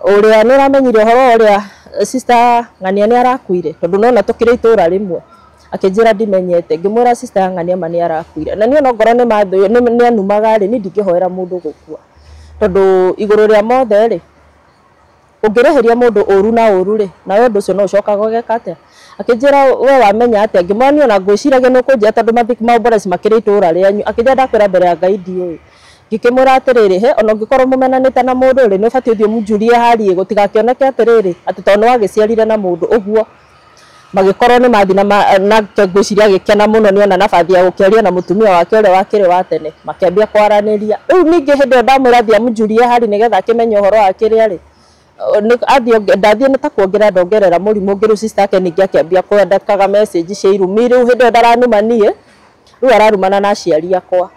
Speaker 1: ũrĩa nĩ ũramenyire ũhoro ũrĩa sister ng'ania nĩ arakuire, tondũ nona tũkĩrĩ itũra rĩmwe. Akĩnjĩra ndimenyete. Ngĩmwĩra sister ya ng'ania ma nĩ arakuire, na niĩ onongorwo nĩ anumaga rĩ, niĩ ndingĩhoera mũndũ gũkua, tondũ igũrũ rĩa mothe rĩ, ũngĩrĩhĩria mũndũ ũru na ũru rĩ, nawe ũndũ ũcio no ũcokaga ũgeka atĩa. Akĩnjĩra we wamenya atĩa? Ngĩmwĩra niĩ ona ngwĩciragia nĩ ũkũnjĩra, tondũ maũmboreci makĩrĩ itũra rĩanyu. Akĩnjĩra ndakwĩra mbere ya Ngai ndiũĩ. Ngĩkĩmwĩra atĩrĩrĩ, he ona ũngĩkorwo mũmenanĩte na mũndũ rĩ, nĩ ũbatiĩ ũthiĩ ũmũnjurie hariĩ, gũtigakĩoneke atĩrĩrĩ atĩ tondũ nĩ wagĩciarire na mũndũ ũguo. Magĩkorwo nĩ mathiĩ na ngwĩciria agĩkena mũno nĩ ona nabathi ya gũkĩaria na mũtumia wake ũrĩa wakĩrĩ wa tene, makĩambia kwaranĩria. Rĩu ningĩ hĩndĩ ĩyo ndamwĩra thiĩ amũnjurie hali nĩgetha akĩmenye ũhoro wa kĩrĩa rĩ, ndathiĩ nĩ ta kuongerera ndongerera mũrimũ ũngĩ. Rĩu sister yake ningĩ akĩambia kwandĩkaga message cia irumi. Rĩu hĩndĩ ĩyo ndaranuma niĩ, rĩu ararumana na aciari akwa,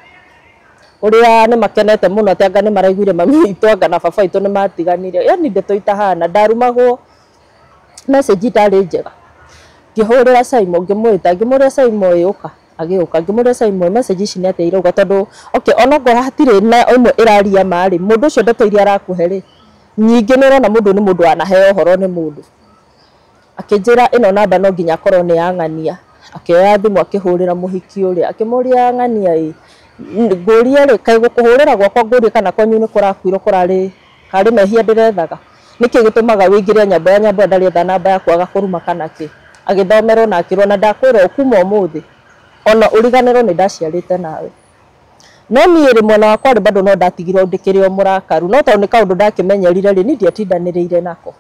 Speaker 1: ũrĩa nĩ makenete mũno atĩ anga nĩ maraiguire mami witũ anga na baba witũ nĩ matiganire. Yani ndeto itahana, ndarumagwo message itarĩ njega. Ngĩhũrĩra Simon, ngĩmwĩta, ngĩmũria Simon ĩ ũka, agĩũka. Ngĩmũria Simon, message ici nĩ atĩa irauga? Tondũ okay, onokorwo hatirĩ na ĩmwe ĩraria ma rĩ, mũndũ ũcio ndeto iria arakũhe rĩ, nyingĩ nĩ ũrona mũndũ nĩ mũndũ wanaheo ũhoro nĩ mũndũ. Akĩnjĩra ĩno namba no nginya akorwo nĩ ya ng'ania. Akĩoya thimũ akĩhũrĩra mũhiki ũrĩa, akĩmũria ng'ania ĩ, ngũrie rĩ, kaĩ gũkũhũrĩra gwakwa ngũrie kana kwanyu nĩ kũrakuirwo kũrarĩ karĩ mehia ndĩrethaga, nĩkĩ gĩtũmaga wĩingĩre nyambo ya nyambo ndarĩetha namba yaku agakũruma kana kĩ? Agĩthomerwo na akĩrwo na ndakwĩra kuma ũmũthĩ ona ũriganĩrwo nĩ ndaciarĩte nawe. No niĩ rĩ, mwena wakwa rĩ, bado no ndatigirwo ndĩkĩrĩ o mũrakaru, no tondũ nĩ kaũndũ ndakĩmenyerire rĩ, niĩ ndiatindanĩrĩire nako.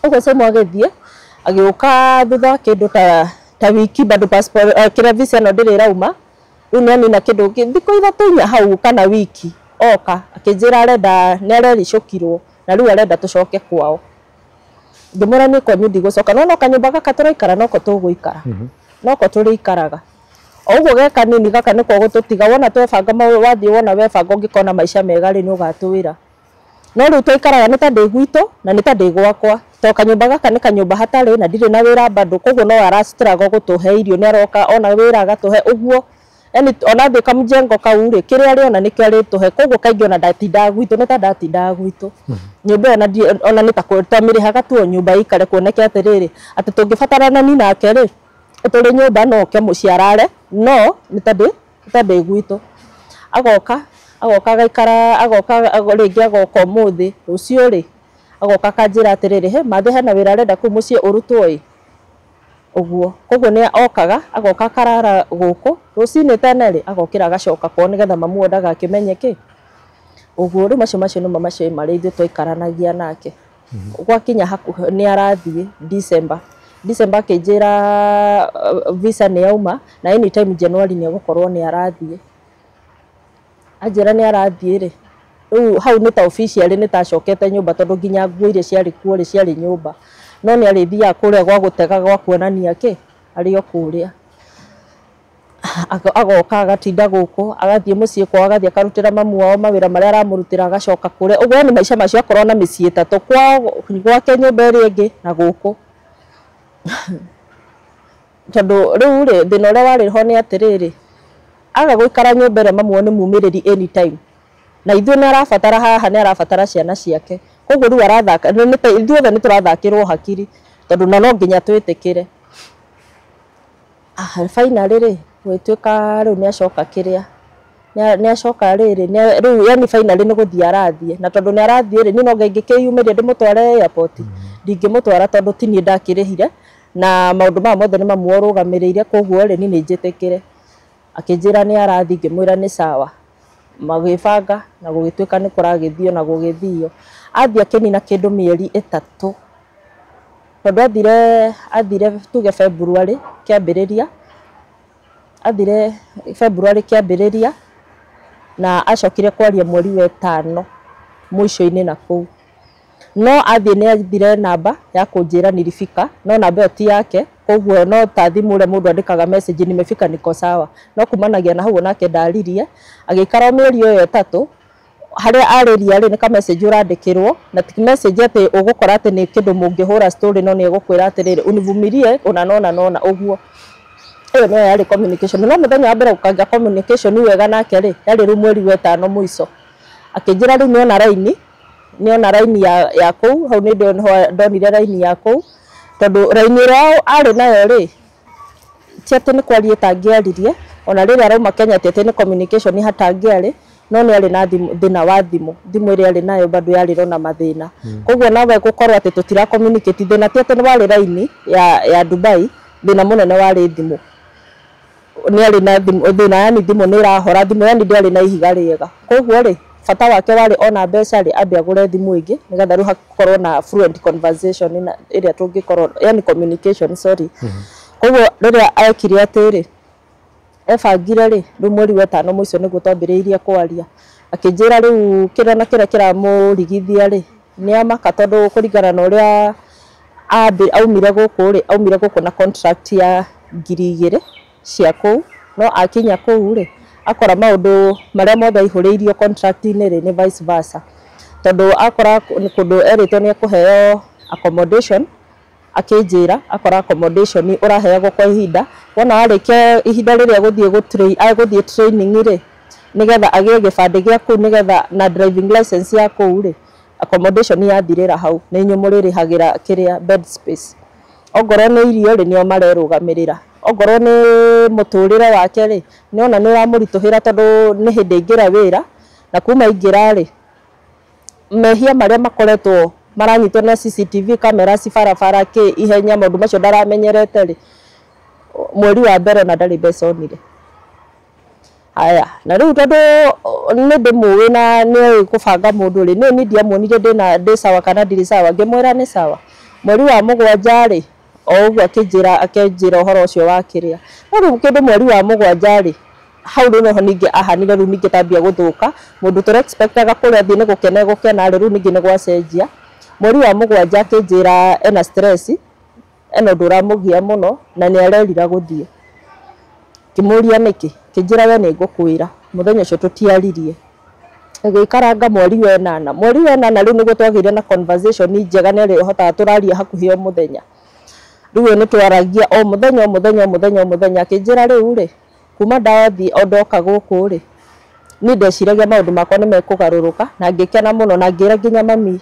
Speaker 1: Ũguo Simon agĩthiĩ agĩũka thutha wa kĩndũ ta wiki, bado passport kĩrĩa visa ĩno ndĩrĩ ĩrauma. Rĩu nĩ anina kĩndũ thikũ ithatũ inya hau kana wiki, oka akĩnjĩra arenda nĩ arericũkirwo na rĩu arenda tũcoke kwao. Ngĩmwĩra niĩ kwanyu ndigũcoka, no no kanyũmba gaka tũraikara noko tũgũikara, noko tũrĩikaraga o ũguo ge kanini gaka nĩko gũtũtiga. Wona twebanga wathiĩ wona webanga ũngĩkona maica mega rĩ, nĩ ũgatwĩra. No rĩu twaikaraga nĩ ta ndĩ gwitũ na nĩ ta ndĩ gwakwa, to kanyũmba gaka nĩ kanyũmba hatarĩ na ndirĩ na wĩra bado, koguo no arastruggle gũtũhe irio, nĩ aroka ona wĩra agatũhe ũguo. Yani ona thiĩ kamjengo kau rĩ, kĩrĩa arĩona nĩkĩo arĩtũhe, koguo kaingĩ ona ndatindaga gwitũ, nĩ ta ndatindaga gwitũ nyũmba ĩyo ona nĩ ta twamĩrĩhaga tu o nyũmba ĩikare kuoneke atĩrĩrĩ atĩ tũngĩbatarana ni nake rĩ, tũrĩ nyũmba no oke mũciĩ arare, no nĩ ta ndĩ gwitũ. Agoka agoka agaikara, agoka rĩngĩ, agoka ũmũthĩ, rũciũ rĩ agoka akanjĩra atĩrĩrĩ, he mathĩ hena wĩra arenda kũu mũciĩ ũrutwo ĩ ũguo. Koguo nĩ okaga agoka akarara gũkũ, rũcinĩ tene rĩ agokĩra agacoka kwao nĩgetha mamu wao ndagakĩmenye kĩ ũguo. Rĩu macio nĩmo macio marĩa ithuĩ twaikaranagia nake. Gwakinya hakuhĩ nĩ arathiĩ December, akĩnjĩra visa nĩ yauma na anytime January nĩ egũkorwo nĩ arathiĩ. Anjĩra nĩ arathiĩ rĩ, rĩu hau nĩ ta officially nĩ ta acokete nyũmba, tondũ nginya nguo iria ciarĩ kuo rĩ, ciarĩ nyũmba, no nĩ arĩthiaga kũrĩa gwa gũtega gwa kuonania kĩ arĩ o kũrĩa. Agoka agatinda gũkũ, agathiĩ mũciĩ kwao, agathiĩ akarutĩra mamu wao mawĩra marĩa aramũrutĩra, agacoka kũrĩa ũguo. Nĩ maica macio, akorwo na mĩciĩ ĩtatũ, kwao, gwake nyũmba ĩrĩa ĩngĩ na gũkũ. Tondũ rĩu rĩ, thĩna ũrĩa warĩ ho nĩ atĩrĩrĩ, aga gũikara nyũmba ĩrĩa mamu wao nĩ mumĩrĩri anytime, na ithuĩ nĩ arabatara haha, nĩ arabatara ciana ciake, koguo rĩu arathaka ithuothe nĩ tũrathakĩrwo hakiri, tondũ na no nginya twĩtĩkĩre. Finally rĩ, gũgĩtuĩka rĩu nĩ acoka kĩrĩa nĩ acoka rĩrĩ rĩu, yani finally nĩ gũthiĩ arathiĩ, na tondũ nĩ arathiĩ rĩ, niĩ no ngĩkĩyumĩria ndĩmũtware airport? Ndingĩmũtwara, tondũ ti niĩ ndakĩrĩhire na maũndũ maya mothe nĩ mamu ũrũgamĩrĩire, koguo rĩ, niĩ nĩ njĩtĩkĩre. Akĩnjĩra nĩ arathiĩ, ngĩmwĩra nĩ sawa. Magĩbanga na gũgĩtuĩka nĩ kũragĩthio na gũgĩthio. Athiĩ akĩnina kĩndũ mĩeri 3, tondũ athire tuge February kĩambĩrĩria, athire February kĩambĩrĩria na acokire kwaria mweri wa 5 mũico-inĩ na kũu. No athiĩ nĩ athire namba ya kũnjĩra nilifika, no namba ĩyo ti yake, koguo no ta thimũ ũrĩa mũndũ andĩkaga message nimefika niko sawa. No kumanagia na hau onake ndaririe, agĩikara o mĩeri ĩyo 3 harĩa arĩria rĩ nĩ ka message ũrandĩkĩrwo, na ti message atĩ ũgũkora atĩ nĩ kĩndũ mũngĩhũra story, no nĩ egũkwĩra atĩrĩrĩ univumilie ona nona nona ũguo. Ĩyo nĩyo yarĩ communication. No mũthenya wa mbere gũkagĩa communication wega nake rĩ, yarĩ rĩu mweri wa 5 mũico. Akĩnjĩra rĩu nĩona raini, nĩona raini ya kũu, hau nĩ ndonire raini ya kũu, tondũ raini ĩrĩa arĩ nayo rĩ, ti atĩ nĩ kwaria ĩtangĩaririe, ona rĩrĩa arauma Kenya ti atĩ nĩ communication hatangĩarĩ, no nĩ arĩ na thĩna wa thimũ, thimũ ĩrĩa arĩ nayo bado yarĩ na mathĩna. Koguo nawe gũkorwo atĩ tũtira communicate, thĩna ti atĩ nĩ warĩ raini ya Dubai, thĩna mũnene warĩ thimũ. Nĩ arĩ na thimũ, thĩna yani thimũ nĩ ĩrahora, thimũ yani ndĩarĩ na ihiga rĩega. Koguo rĩ, bata wake warĩ ona mbeca rĩ, ambe agũre thimũ ĩngĩ nĩgetha rĩu hakorwo na fluent conversation ĩrĩa tũngĩkorwo, yani communication, sorry. Koguo rĩrĩa ekire atĩrĩ, ebangire rĩ, rĩu mweri wa 5 mũico nĩguo twambĩrĩirie kwaria. Akĩnjĩra rĩu kĩrĩa na kĩrĩa kĩramũrigithia rĩ, nĩ amaka tondũ kũringana na ũrĩa aumire gũkũ rĩ, aumire gũkũ na contract ya 2,000 cia kũu, no akinya kũu rĩ, akora maũndũ marĩa mothe aihũrĩirio contract-inĩ rĩ nĩ vice versa. Tondũ akora kũndũ erĩtwo nĩ ekũheo accommodation, akĩnjĩra akora accommodation ũraheagwo kwa ihinda, wona warĩkia ihinda rĩrĩa agũthiĩ training rĩ, nĩgetha agĩe gĩbandĩ gĩa kũu, nĩgetha na driving license ya kũu rĩ, accommodation yathirĩra hau, nĩ inyuĩ mũrĩrĩhagĩra kĩrĩa bed space. Ongorwo nĩ irio rĩ, nĩo marerũgamĩrĩra. Ongorwo nĩ mũtũrĩre wake rĩ, nĩona nĩ ũramũritũhĩra tondũ nĩ hĩndĩ aingĩra wĩra, na kuma aingĩra rĩ, mehia marĩa makoretwo maranyitwo na CCTV camera ci barabara kĩ ihenya, maũndũ macio ndaramenyerete rĩ, mweri wa mbere ona ndarĩ mbeca onire. Haya, na rĩu tondũ nĩ ndĩmũĩ na nĩoĩ kũbanga mũndũ rĩ, niĩ ndiamuonire ndĩ sawa kana ndirĩ sawa, ngĩmwĩra nĩ sawa. Mweri wa 7 rĩ, o ũguo akĩnjĩra ũhoro ũcio wa kĩrĩa. No rĩu kĩndũ mweri wa 7 rĩ, hau rĩu noho ningĩ ahanire rĩu ningĩ tambia gũthũka, mũndũ tũra expectaga kũrĩa athiĩ nĩ gũkena gũkena rĩ, rĩu ningĩ nĩ gwacenjia. Mweri wa 7 akĩnjĩra ena stress, ena ũndũ ũramũgia mũno na nĩ arerira gũthiĩ. Ngĩmũria nĩkĩ, akĩnjĩra we nĩ ngũkwĩra. Mũthenya ũcio tũtiaririe. Gũikaranga mweri wa 8, mweri wa 8 rĩu nĩguo twagĩire na conversation njega, nĩ hotaga tũraria hakuhĩ o mũthenya. Rĩu nĩ twaragia o mũthenya o mũthenya o mũthenya o mũthenya. Akĩnjĩra rĩu rĩ, kuma ndathiĩ o ndoka gũkũ rĩ, niĩ ndeciragia maũndũ makwa nĩ mekũgarũrũka, na ngĩkena mũno na ngĩra nginya mami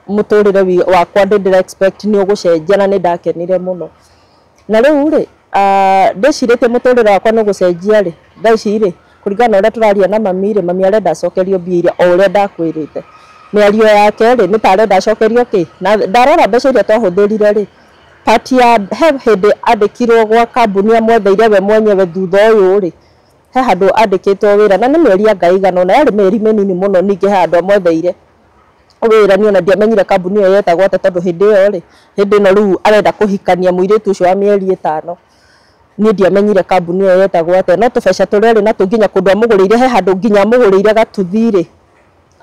Speaker 1: mũtũrĩre wakwa ndĩ expect nĩ ũgũcenjia, na nĩ ndakenire mũno. Na rĩu rĩ, ndĩcirĩtie mũtũrĩre wakwa nĩ ũgũcenjia rĩ, thaa ici rĩ, kũringana na ũrĩa tũraria na mami rĩ, mami arenda acokerio mbia iria o ũrĩa ndakwĩrĩte. Mĩario yake rĩ, nĩ ta arenda acokerio kĩ, na ndarora mbeca iria twahũthĩrire rĩ, part ya he hĩndĩ andĩkirwo gwa kambuni amwetheire we mwenyewe thutha ũyũ rĩ, he handũ andĩkĩtwo wĩra na nĩ mĩeri anga ĩigana ũna, yarĩ mĩeri mĩnini mũno, ningĩ he handũ amwetheire wĩra. Niĩ ona ndiamenyire kambuni ĩyo yetagwo atĩa, tondũ hĩndĩ ĩyo rĩ, hĩndĩ ĩno rĩu arenda kũhikania mũirĩtu ũcio wa mĩeri 5, niĩ ndiamenyire kambuni ĩyo yetagwo atĩa, no tũbeca tũrĩa arĩ natwo nginya kũndũ amũgũrĩire, he handũ nginya amũgũrĩire gatuthi rĩ,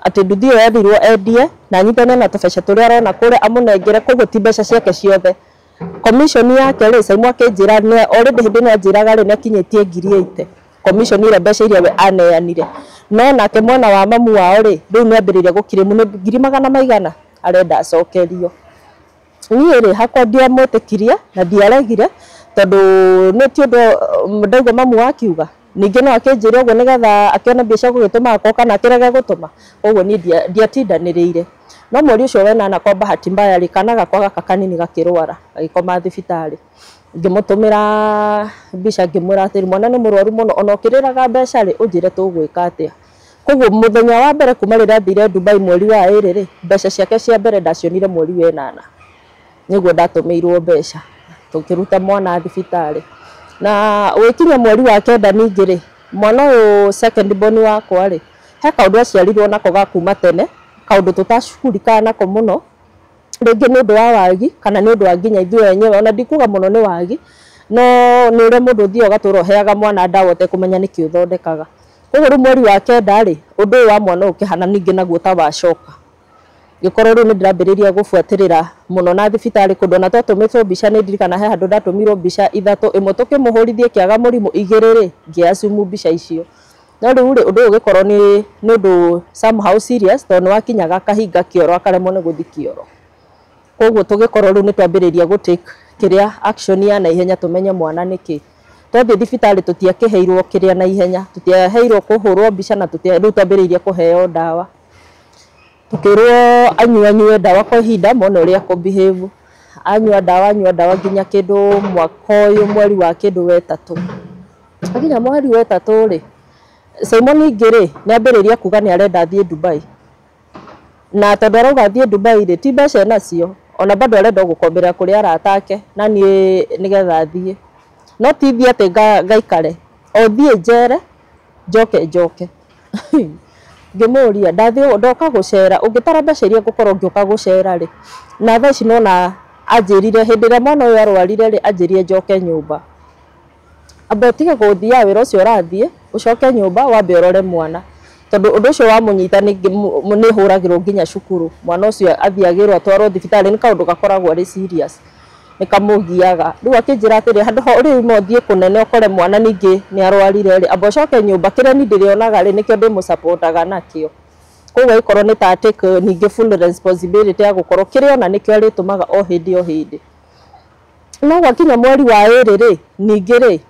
Speaker 1: atĩ nduthi ĩyo ethirwo endie na anyitane na tũbeca tũrĩa arona kũrĩa amũnengere, koguo ti mbeca ciake ciothe. Commission yake rĩ, Saimu akĩnjĩra already hĩndĩ ĩno anjĩraga rĩ, nĩ akinyĩtie 80,000 commission ĩrĩa mbeca iria we aneanire. No nake mwena wa mamu wao rĩ, rĩu nĩ ambĩrĩria gũkirĩmu nĩ ngiri magana maigana arenda acokerio. Niĩ rĩ, hakwa ndiamwĩtĩkirie na ndiaregire, tondũ nĩ ti ũndũ ndaigua mamu akiuga. Ningĩ no akĩnjĩre ũguo nĩgetha akĩone mbia cia gũgĩtũma akoka kana akĩrege gũtũma. Koguo niĩ ndiatindanĩrĩire. No mweri ũcio wa 8 kwa bahati mbaya rĩ, kana gakwa gaka kanini gakĩrwara, gagĩkoma thibitarĩ. Ngĩmũtũmĩra mbica ngĩmwĩra atĩrĩ, mwana nĩ mũrwaru mũno, ona ũkĩrĩraga mbeca rĩ, ũnjĩre tũgwĩka atĩa. Koguo mũthenya wa mbere kuma rĩrĩa athire Dubai mweri wa 2 rĩ, mbeca ciake cia mbere ndacionire mweri wa 8. Nĩguo ndatũmĩirwo mbeca, tũkĩruta mwana thibitarĩ. Na ũgĩkinya mweri wa 9 ningĩ rĩ, Mwana ũyũ second born wakwa rĩ, he kaũndũ aciarirwo nako ga kuma tene, kaũndũ tũtacugurikaga nako mũno, rĩngĩ nĩ ũndũ wa wagi kana nĩ ũndũ wa nginya ithuĩ enyewe, ona ndikuga mũno nĩ wagi, no nĩ ũrĩa mũndũ ũthiaga ũgatũra ũheaga mwana ndawa ũtekũmenya nĩkĩ ũthondekaga. Koguo rĩu mweri wa kenda rĩ, ũndũ ũyũ wa mwana ũyũ ũkĩhana ningĩ naguo ta wacoka. Ngĩkorwo rĩu nĩ ndĩrambĩrĩria gũbuatĩrĩra mũno na thibitarĩ kũndũ ona twatũmĩtwo mbica, nĩ ndirikana he handũ ndatũmirwo mbica ithatũ, ĩmwe tũkĩmũhũrithia ĩkĩaga mũrimũ, igĩrĩ rĩ ngĩ-assume mbica icio. No rĩu rĩ, ũndũ ũyũ ũgĩkorwo nĩ ũndũ somehow serious, tondũ nĩ wakinyaga akahinga kĩoro akaremwo nĩ gũthiĩ kĩoro. Koguo tũgĩkorwo rĩu nĩ twambĩrĩria gũ take kĩrĩa action ya naihenya tũmenye mwana nĩkĩ. Twathiĩ thibitarĩ tũtiakĩheirwo kĩrĩa naihenya, tũtiaheirwo kũhũrwo mbica na rĩu twambĩrĩirie kũheo ndawa. Tukĩrwo anyue ndawa kwa ihinda mone ũrĩa ekũ behave. Anyua ndawa nginya kĩndũ mwaka ũyũ mweri wa kĩndũ wetatũ. Akinya mweri wa ĩtatũ rĩ, Simon ningĩ rĩ, nĩ ambĩrĩria kuga nĩ arenda athiĩ Dubai. Na tondũ arauga athiĩ Dubai rĩ, ti mbeca enacio, ona bado arenda gũkombera kũrĩ arata ake na niĩ nĩgetha athiĩ. No ti thiĩ atĩ ngaikare, o thiĩ njere njoke njoke. Ngĩmũria ndathiĩ ndoka gũcera, ũngĩtara mbeca iria ngũkorwo ngĩũka gũcera rĩ, na thaa ici nona anjĩrire hĩndĩ ĩrĩa mwana ũyũ arwarire rĩ, anjĩrire njoke nyũmba. Amba ũtige gũthiaga wĩra ũcio ũrathiĩ, ũcoke nyũmba wambe ũrore mwana. Tondũ ũndũ ũcio wamũnyita nĩ hũragĩrwo nginya cukuru. Mwana ũcio athiagĩrwo atwarwo thibitarĩ, nĩ kaũndũ gakoragwo arĩ serious. Nĩ kamũgiaga. Rĩu akĩnjĩra atĩrĩ, handũ ha rĩu no ũthiĩ kũnene ũkore mwana ningĩ nĩ arwarire rĩ, amba ũcoke nyũmba, kĩrĩa niĩ ndĩrĩonaga rĩ, nĩkĩo ndĩmũcapotaga nakĩo. Koguo agĩkorwo nĩ ta take ningĩ full responsibility ya gũkorwo kĩrĩa ona nĩkĩo arĩtũmaga o hĩndĩ o hĩndĩ. No gwakinya mweri wa ĩrĩ rĩ, ningĩ rĩ,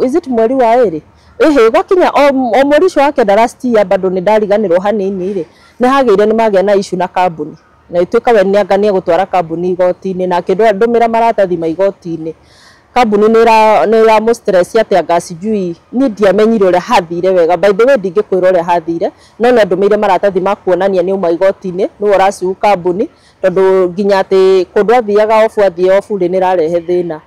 Speaker 1: is it mweri wa ĩrĩ? Ĩhĩ, gwakinya o mweri ũcio wa kenda last year bado nĩ ndariganĩrwo hanini rĩ, nĩ hagĩire nĩ magĩa na issue na kambuni. Na ĩtuĩka we nĩ anga nĩ egũtwara kambuni igoti-inĩ, na akĩndũmĩra maratathi ma igoti-inĩ. Kambuni nĩ ĩramũ stress atĩ anga sijui, niĩ ndiamenyire ũrĩa hathire wega. By the way ndingĩkwĩra ũrĩa hathire, no nĩ andũmĩire maratathi ma kuonania nĩ auma igoti-inĩ, nĩwe ũraciu kambuni, tondũ nginya atĩ kũndũ athiaga obu athiĩ obu rĩ, nĩ ĩrarehe thĩna.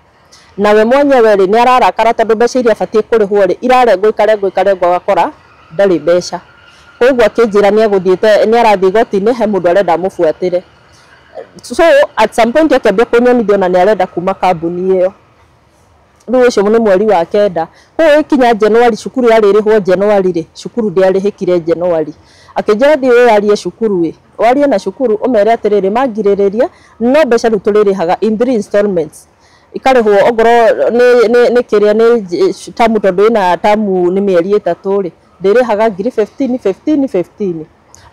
Speaker 1: Nawe mwenyewe rĩ, nĩ ararakara tondũ mbeca iria abatiĩ kũrĩhwo rĩ, irarengwo ikarengwo ikarengwo agakora ndarĩ mbeca. Koguo akĩnjĩra nĩ egũthiĩte, nĩ arathiĩ igoti-inĩ, he mũndũ arenda amũbuatĩre. So at some point akĩambia kũnyonithia ona nĩ arenda kuma kambuni ĩyo. Rĩu ũcio nĩ mweri wa kenda. Koguo ĩkinya January, cukuru yarĩ ĩrĩhwo January rĩ, cukuru ndĩarĩhĩkire January. Akĩnjĩra thiĩ wĩyarie cukuru ĩ, warie na cukuru ũmere atĩrĩrĩ, mangirĩrĩria, no mbeca rĩu tũrĩrĩhaga in 3 installments. Ikarĩhwo ongorwo nĩ kĩrĩa nĩ tamu, tondũ ĩna tamu nĩ mĩeri ĩtatũ rĩ, ndĩrĩhaga ngiri 15 15 15.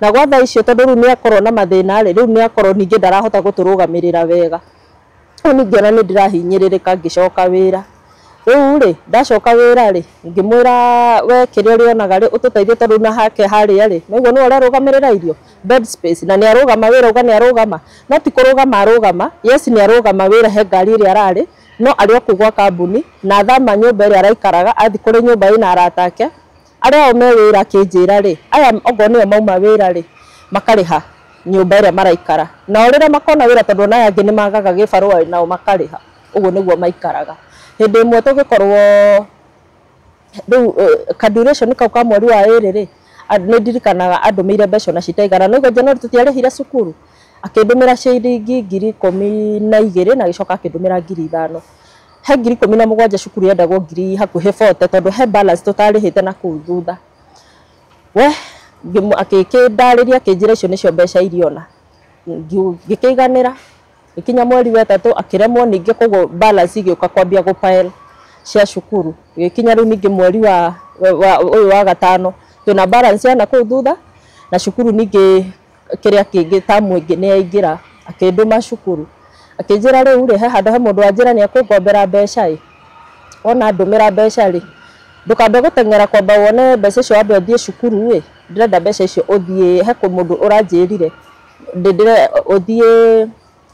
Speaker 1: Na gwa thaa icio tondũ rĩu nĩ akorwo na mathĩna rĩ, rĩu nĩ akorwo ningĩ ndarahota gũtũrũgamĩrĩra wega. Rĩu ningĩ ona nĩ ndĩrahinyĩrĩrĩka ngĩcoka wĩra. Rĩu rĩ, ndacoka wĩra rĩ, ngĩmwĩra we kĩrĩa ũrĩonaga rĩ, ũtũteithie tondũ na hake harĩa rĩ, nĩguo nĩwe ũrarũgamĩrĩra irio, bed space, na nĩ arũgama wĩra, uga nĩ arũgama. No ti kũrũgama arũgama, yes nĩ arũgama wĩra he ngari ĩrĩa ararĩ, no arĩ o kũu gwa kambuni, na athama nyũmba ĩrĩa araikaraga, athiĩ kũrĩ nyũmba ĩna arata ake, arĩa o me wĩra akĩnjĩra rĩ, aya okorwo nĩo mauma wĩra rĩ, makarĩha nyũmba ĩrĩa maraikara. Nao rĩrĩa makona wĩra tondũ ona aya angĩ nĩ magaga gĩbarũa nao makarĩha. Ũguo nĩguo maikaraga. Hĩndĩ ĩmwe tũgĩkorwo rĩu ka duration kau ka mweri wa ĩrĩ rĩ, nĩ ndirikanaga andũmĩire mbeca ona citaigana. No January tũtiarĩhire cukuru, akĩndũmĩra ciringi 12,000 na agĩcoka akĩndũmĩra 5,000. He 17,000 cukuru yendagwo ngiri hakuhĩ 40 tondũ he balance tũtarĩhĩte na kũu thutha. We akĩndarĩria akĩnjĩra icio nĩcio mbeca iria ona. Ngĩkĩiganĩra. Gĩkinya mweri wa ĩtatũ akĩremwo ningĩ, koguo balance ĩgĩũka kwambia gũ pile cia cukuru. Gĩkinya rĩu ningĩ mweri wa ũyũ wa gatano twĩna balance ya na kũu thutha, na cukuru ningĩ kĩrĩa kĩngĩ tamu ĩngĩ nĩ yaingĩra, akĩndũma cukuru. Akĩnjĩra rĩu rĩ, he handũ he mũndũ wanjĩra nĩ ekũngombera mbeca ĩ, ona ndũmĩra mbeca rĩ, ndũkambe gũteng'era kwamba wone mbeca icio wambe ũthiĩ cukuru ĩ, ndĩrenda mbeca icio ũthiĩ he mũndũ ũranjĩrire ũthiĩ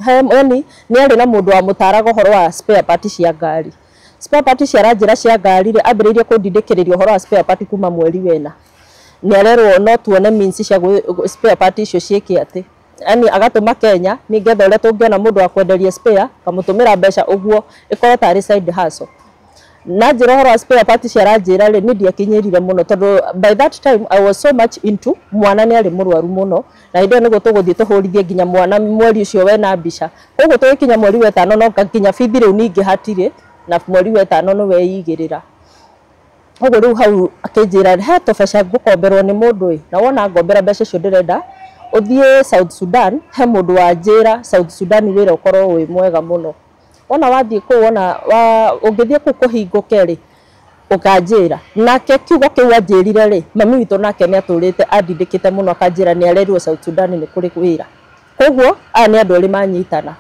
Speaker 1: yani nĩ arĩ na mũndũ wamũtaraga ũhoro wa spare part cia ngari. Spare part cia aranjĩra cia ngari rĩ, ambĩrĩirie kũndindĩkĩrĩria ũhoro wa spare part kuma mweri wena. Nĩ arerwo no tuone means cia spare part icio ciĩke atĩ, yani agatũma Kenya nĩgetha ũrĩa tũngĩona mũndũ wa kwenderia spare kamũtũmĩra mbeca ũguo ĩkorwo tarĩ side hustle. Na njĩra ũhoro wa spare part icio aranjĩra rĩ, niĩ ndiakinyĩrire mũno tondũ by that time I was so much into mwana nĩ arĩ mũrwaru mũno, na hĩndĩ ĩyo nĩguo tũgũthiĩ tũhũrithie nginya mwana mweri ũcio wena mbica. Koguo tũgĩkinya mweri wa ĩtano no nginya bithi rĩu ningĩ hatirĩ, na mweri wa ĩtano nĩ weigĩrĩra. Koguo rĩu hau akĩnjĩra he tũbeca ngũkomberwo nĩ mũndũ ĩ, na wona ngombera mbeca icio ndĩrenda ũthiĩ South Sudan, he mũndũ wanjĩra South Sudan wĩra ũkorwo wĩ mwega mũno. Wona wathiĩ kũu wona ũngĩthiĩ kũu kũhingũke rĩ, ũkanjĩra. Nake kiugo kĩu anjĩrire rĩ, mami witũ nake nĩ atũrĩte andindĩkĩte mũno akanjĩra nĩ arerirwo South Sudan nĩ kũrĩ wĩra. Koguo aya nĩ andũ erĩ manyitana.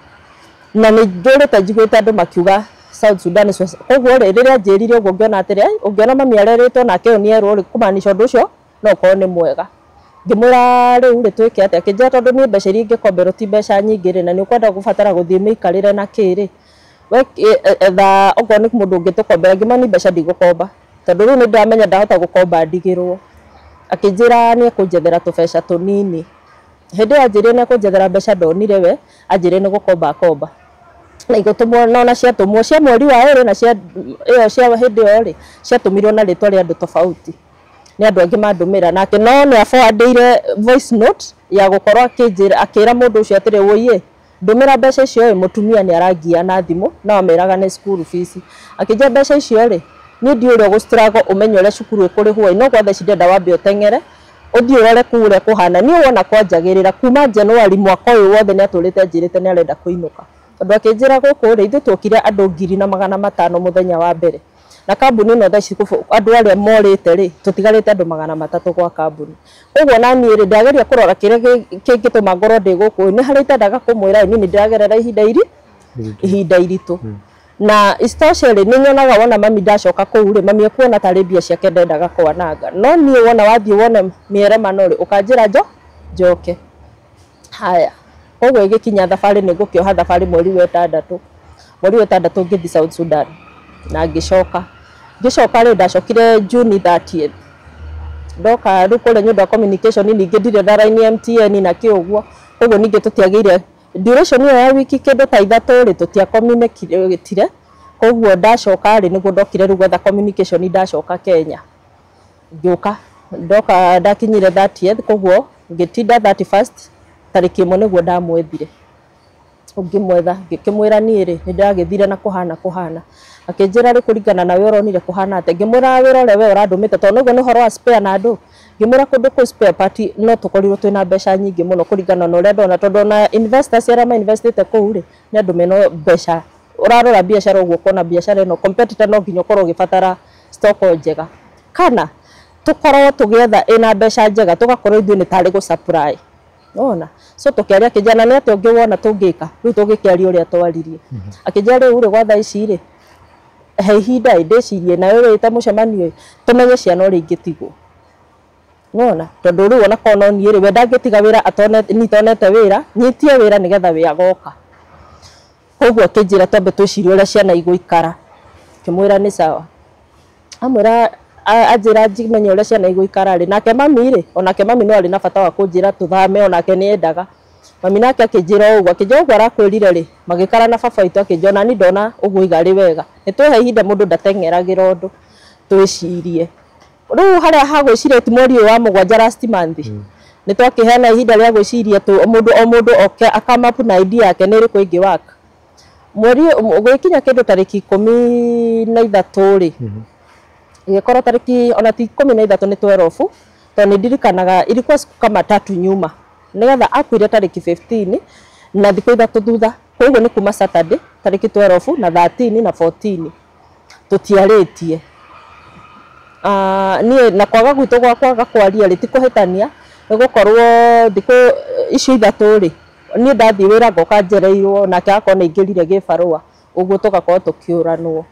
Speaker 1: Na nĩ ndũrĩte njiguĩte andũ makiuga South Sudan. Koguo rĩ, rĩrĩa anjĩrire ũguo ngĩona atĩrĩ, ũngĩona mami arerĩtwo nake ũyũ nĩ erwo rĩ, kũmaanisha ũndũ ũcio no ũkorwo nĩ mwega. Ngĩmwĩra rĩu rĩ twĩke atĩa, akĩnjĩra tondũ niĩ mbeca iria ingĩkomberwo ti mbeca nyingĩ rĩ, na nĩ ũkwenda gũbatara gũthiĩ mĩikarĩre na kĩ rĩ, we etha okorwo nĩ mũndũ ũngĩtũkombera. Ngĩmwĩra niĩ mbeca ndigũkomba tondũ rĩu nĩ ndĩramenya ndahota gũkomba ndigĩrwo. Akĩnjĩra nĩ ekũnjethera tũbeca tũnini. Hĩndĩ ĩyo anjĩrire nĩ ekũnjethera mbeca ndonire we, anjĩrire nĩ gũkomba akomba. Na igĩtũmwo na ona ciatũmwo cia mweri wa ĩrĩ na cia ĩyo cia hĩndĩ ĩyo rĩ, ciatũmirwo na rĩtwa rĩa andũ tofauti. Nĩ andũ angĩ mandũmĩra nake, no nĩ aforwardĩire voice note ya gũkorwo akĩnjĩra akĩra mũndũ ũcio atĩrĩ, wũiĩ ndũmĩra mbeca icio ĩ, mũtumia nĩ arangia na thimũ no ameraga nĩ school fees. Akĩnjĩra mbeca icio rĩ, niĩ ndiũĩ ũrĩa ũgũ-struggle ũmenye ũrĩa cukuru ĩkũrĩhwo, no gwa thaa ici ndĩrenda wambe ũteng'ere ũthiĩ ũrore kũu ũrĩa kũhana. Niĩ wona kwanjagĩrĩra kuma January mwaka ũyũ wothe nĩ atũrĩte anjĩrĩte nĩ arenda kũinũka. Tondũ akĩnjĩra gũkũ rĩ, ithuĩ tuokire andũ 1,500 mũthenya wa mbere. Na kambuni ĩno thaa ici andũ arĩa morĩte rĩ, tũtigarĩte andũ 300 gwa kambuni. Koguo na niĩ rĩ, ndageria kũrora kĩrĩa kĩngĩtũma ngorwo ndĩ gũkũ, nĩ harĩa itendaga kũmwĩra niĩ nĩ ndĩragerera ihinda iritũ. Na isitoshe rĩ, nĩ nyonaga wona mami ndacoka kũu rĩ, mami ekuona tarĩ mbia ciake ndendaga kwananga. No niĩ wona wathiĩ wone mĩeremano rĩ, ũkanjĩra njoke. Haya, koguo ĩgĩkinya thabarĩ nĩ ngũkĩoha thabarĩ mweri wa ĩtandatũ. Mweri wa ĩtandatũ ngĩthiĩ South Sudan na ngĩcoka. Ngĩcoka rĩ, ndacokire June 30th. Ndoka rĩu kũrĩa nĩ ũndũ wa communication ningĩ ndirĩ na line MTN na kĩ ũguo. Koguo ningĩ tũtiagĩire duration ĩyo ya wiki kĩndũ ta ithatũ rĩ, tũtia communicate. Koguo ndacoka rĩ, nĩguo ndokire rĩu gwetha communication ndacoka Kenya. Ngĩũka ndoka ndakinyire 30th, koguo ngĩtinda 31st tarĩki ĩmwe nĩguo ndamwethire. Ngĩmwetha ngĩkĩmwĩra niĩ rĩ, nĩ ndĩragĩthire na kũhana kũhana. Akĩnjĩra rĩ, kũringana na we ũronire kũhana atĩa. Ngĩmwĩra wĩra ũrĩa we ũrandũmĩte tondũ nĩguo nĩ ũhoro wa spare na andũ. Ngĩmwĩra kũndũ kũu spare part no tũkorirwo twĩna mbeca nyingĩ mũno kũringana na ũrĩa ndona, tondũ ona investors arĩa ma investĩte kũu rĩ, nĩ andũ mena mbeca. Ũrarora biacara ũguo ũkona biacara ĩno competitor no nginya ũkorwo ũgĩbatara stock njega. Kana tũkorwo tũgĩetha ĩna mbeca njega tũgakorwo ithuĩ nĩ tarĩ gũ supply. Nĩwona? So tũkĩaria akĩnjĩra na nĩ atĩa ũngĩ wona tũngĩka. Rĩu tũgĩkĩaria ũrĩa twaririe. Akĩnjĩra rĩu rĩ, gwa thaa ici rĩ, he ihinda ĩ ndĩcirie nawe wĩte mũcemanio ĩ, tũmenye ciana ũrĩa ingĩtigwo. Nĩwona? Tondũ rĩu ona korwo no niĩ rĩ, we ndangĩtiga wĩra atonete, niĩ itonete wĩra, nyitie wĩra nĩgetha we agoka. Koguo akĩnjĩra twambe twĩcirie ũrĩa ciana igũikara. Ngĩmwĩra nĩ sawa. Amwĩra anjĩra njimenye ũrĩa ciana igũikara rĩ, nake mami rĩ, onake mami no arĩ na bata wa kũnjĩra tũthame, onake nĩ endaga. Mami nake akĩnjĩra ũguo, akĩnjĩra ũguo arakwĩrire rĩ, magĩikara na baba witũ akĩnjĩra ona niĩ ndona ũguo iga arĩ wega. Nĩ twĩhe ihinda mũndũ ndateng'eragĩra ũndũ, twĩcirie. Rĩu harĩa ha gwĩciria ti mweri ũyũ wa mũgwanja last month. Nĩ twakĩheana ihinda rĩa gwĩciria mũndũ o mũndũ oke akame up na idea yake nĩ ĩrĩkũ ĩngĩ work. Mweri gũgĩkinya kĩndũ tarĩki 13 rĩ, ĩgĩkorwo tarĩki ona ti 13 nĩ 12, tondũ nĩ ndirikanaga ilikuwa siku kama tatu nyuma. Nĩgetha akuire tarĩki 15 na thikũ ithatũ thutha, koguo nĩ kuma Saturday tarĩki 12 na 13 na 14 tũtiarĩtie. Niĩ na kwaga gwitũ gwa kwaga kwaria rĩ, ti kũhĩtania, nĩ gũkorwo thikũ icio ithatũ rĩ, niĩ ndathiĩ wĩra ngoka njereirwo, nake agakorwo nĩ aingĩrire gĩbarũa, ũguo tũgakorwo tũkĩũranwo.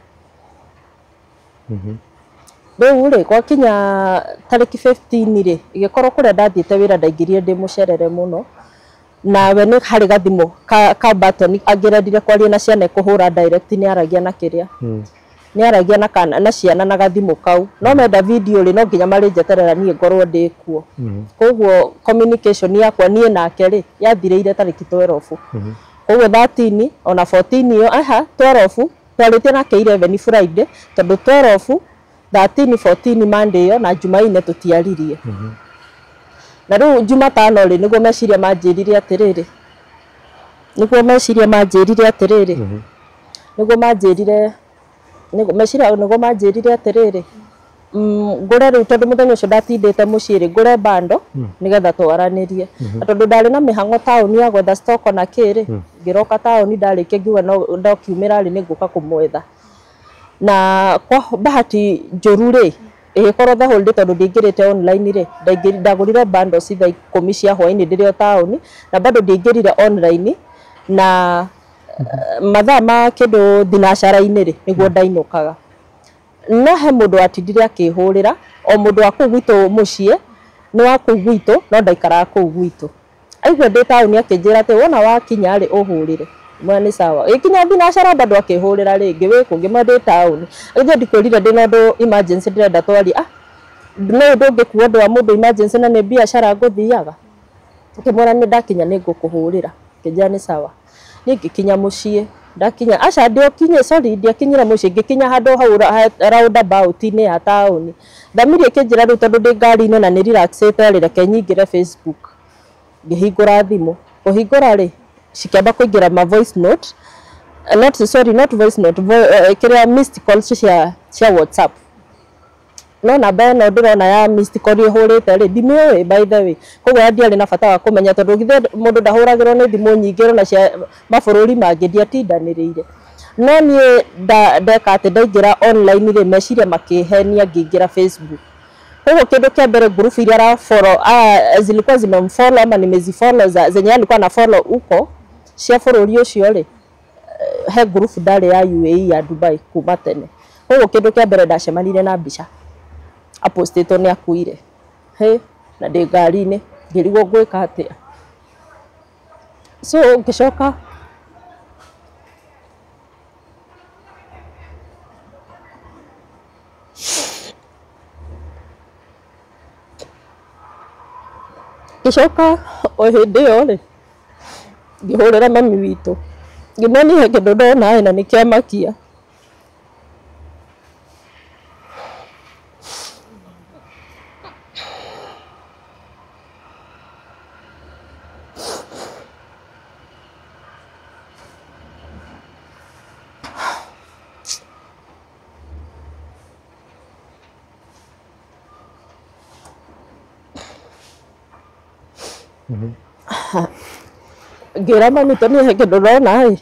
Speaker 1: Rĩu rĩ, gwakinya tarĩki 15 rĩ, ĩgĩkorwo kũrĩa ndathiĩte wĩra ndaingĩrire ndĩ mũcerere mũno, nawe nĩ harĩ gathimũ ka button angĩrendire kwaria na ciana kũhũra direct nĩ aragia na kĩrĩa. Nĩ aragia na kana na ciana na gathimũ kau. No menda video rĩ, no nginya marĩnjeterera niĩ ngorwo ndĩ kuo. Koguo communication yakwa niĩ nake rĩ, yathirĩire tarĩki 12. Koguo 13 ona 14 ĩyo, aha 12 Twarĩtie nake 11 Friday tondũ 12 13 14 Monday ĩyo na Jumaine tũtiaririe. Na rĩu Jumatano rĩ nĩguo meciria manjĩrire atĩrĩrĩ, nĩguo meciria manjĩrire atĩrĩrĩ, nĩguo manjĩrire, nĩguo meciria nĩguo manjĩrire atĩrĩrĩ, ngũre rĩu tondũ mũthenya ũcio ndatindĩte mũciĩ rĩ, ngũre bando nĩgetha twaranĩrie. Na tondũ ndarĩ na mĩhang'o taũni ya gwetha stock na kĩ rĩ, ngĩroka taũni ndarĩkia ngiuga no ndokiumĩra rĩ nĩngũka kũmwetha. Na kwa bahati njũru rĩ, ĩgĩkorwo the whole day tondũ ndiaingĩrĩte online rĩ, ndagũrire bundles thaa 10 cia hwainĩ ndĩrĩ o taũni, na bado ndiaingĩrire online na mathaa ma kĩndũ thinacara-inĩ rĩ nĩguo ndainũkaga. No he mũndũ watindire akĩhũrĩra, o mũndũ wa kũu gwitũ mũciĩ, nĩ wa kũu gwitũ no ndaikaraga kũu gwitũ. Aigua ndĩ taũni akĩnjĩra atĩ wona wakinya rĩ ũhũrĩre. Ngĩmwĩra nĩ sawa. Ĩkinya thinacara bado akĩhũrĩra rĩngĩ, wĩkũ? Ngĩmwĩra ndĩ taũni. Akĩnjĩra ndikwĩrire ndĩna ũndũ emergency ndĩrenda twarie. Ah, no ndũngĩkua ũndũ wa mũndũ emergency na nĩ biacara ngũthiaga. Ngĩmwĩra nĩ ndakinya nĩ ngũkũhũrĩra. Akĩnjĩra nĩ sawa. Niĩ ngĩkinya mũciĩ, ndakinya aca ndiokinye, sorry, ndiakinyire mũciĩ, ngĩkinya handũ hau roundabout-inĩ ya taũni. Thamiri ĩkĩnjĩra rĩu tondũ ndĩ ngari-inĩ na nĩ relaxĩte rĩ, reke nyingĩre Facebook. Ngĩhingũra thimũ. Kũhingũra rĩ, cikĩamba kũingĩra ma voice note, not sorry, not voice note, kĩrĩa missed calls cia WhatsApp. No namba ĩno ndĩrona ya missed call ĩhũrĩte rĩ, ndimĩũĩ by the way. Koguo ndiarĩ na bata wa kũmenya tondũ githĩ mũndũ ndahũragĩrwo nĩ thimũ nyingĩ na cia mabũrũri mangĩ, ndiatindanĩrĩire. No niĩ ndeka atĩ ndaingĩra online rĩ, meciria makĩhenia ngĩingĩra Facebook. Koguo kĩndũ kĩa mbere group iria ara follow, zilikuwa zimemfollow ama nimezifollow zenye alikuwa na follow huko cia bũrũri ũcio rĩ, he group ndarĩ ya UAE ya Dubai kuma tene. Koguo kĩndũ kĩa mbere ndacemanire na mbica apostĩtwo nĩ akuire. He, na ndĩ ngari-inĩ ngĩrigwo ngwĩka atĩa. So ngĩcoka o hĩndĩ ĩyo rĩ, ngĩhũrĩra mami witũ, ngĩmwĩra he kĩndũ ndona ĩ na nĩ kĩamakia. Ngĩra mami tũ niĩ he kĩndũ ndona ĩ,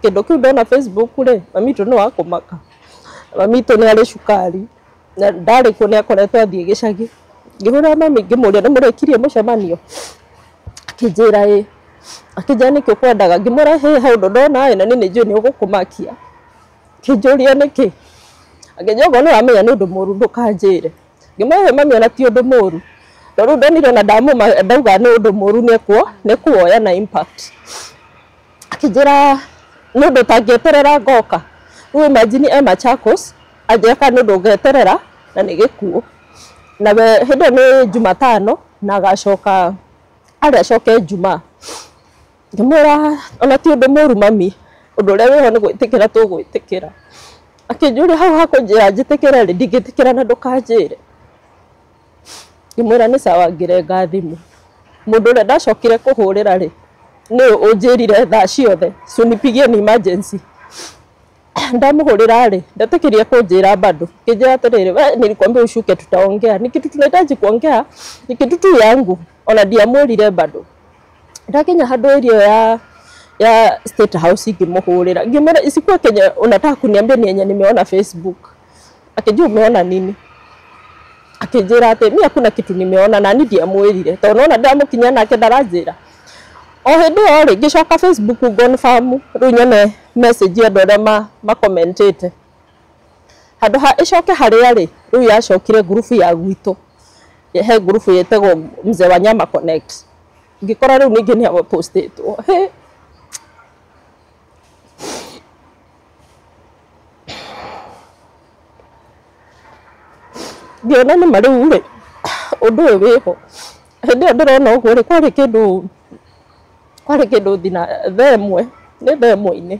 Speaker 1: kĩndũ kĩu ndona Facebook rĩ, mami witũ nĩ wa kũmaka. Mami witũ nĩ arĩ cukari na ndarĩ kuo nĩ akoretwo athiĩ gĩcagi. Ngĩhũrĩra mami ngĩmũria nĩ mũrĩkirie mũcemanio, akĩnjĩra ĩ, akĩnjĩra nĩkĩ ũkwendaga, ngĩmwĩra he he ũndũ ndona ĩ na niĩ nĩnjũĩ nĩ ũgũkũmakia. Akĩnjũria nĩkĩ, akĩnjĩra okorwo nĩ ũramenya nĩ ũndũ mũru ndũkanjĩre. Ngĩmwĩra mami ona ti ũndũ mũru, tondũ ndonire ona ndamũma ndauga nĩ ũndũ mũru nĩ kuoya na impact. Akĩnjĩra nĩ ũndũ ũtangĩeterera ngoka. Rĩu imagine e Machakos, anjĩra kana nĩ ũndũ ũngeterera na nĩ gĩkuũ. Na we hĩndĩ ĩyo nĩ Jumatano na agacoka arĩ acoke Jumaa. Ngĩmwĩra ona ti ũndũ mũru mami, ũndũ ũrĩa wĩho nĩ gwĩtĩkĩra tũgwĩtĩkĩra. Akĩnjũria hau hakũnjĩra njĩtĩkĩre rĩ, ndingĩtĩkĩra na ndũkanjĩre. Ngĩmwĩra nĩ sawa, ngĩrenga thimũ. Mũndũ ũrĩa ndacokire kũhũrĩra rĩ, nĩ ũnjĩrire thaa ciothe sunipigie ni emergency. Ndamũhũrĩra rĩ, ndetĩkĩrie kũnjĩra bado. Akĩnjĩra atĩrĩrĩ, we nilikwambia ushuke tutaongea, ni kitu tunahitaji kuongea, ni kitu tu yangu, ona ndiamwĩrire bado. Ndakinya handũ area ya State House ngĩmũhũrĩra, ngĩmwĩra isikuwa Kenya unataka kuniambia ni yenye nimeona Facebook. Akĩnjĩra umeona nini? Akĩnjĩra atĩ mi hakuna kitu nimeona na ni ndiamwĩrire tondũ nona ndamũkinya nake ndaranjĩra. O hĩndĩ ĩyo rĩ, ngĩcoka Facebook confirm rĩu nyone message ya andũ arĩa makomentĩte. Handũ ha ĩcoke harĩa rĩ, rĩu yacokire group ya gwitũ. He group ĩtagwo Mzee wa Nyama Connect. Ngĩkora rĩu ningĩ nĩ apostĩtwo. He, ngĩona nĩ ma rĩu rĩ, ũndũ ũyũ wĩho. Hĩndĩ ĩyo ndĩrona ũguo rĩ, kwarĩ kĩndũ thina thaa ĩmwe, nĩ thaa ĩmwe-inĩ.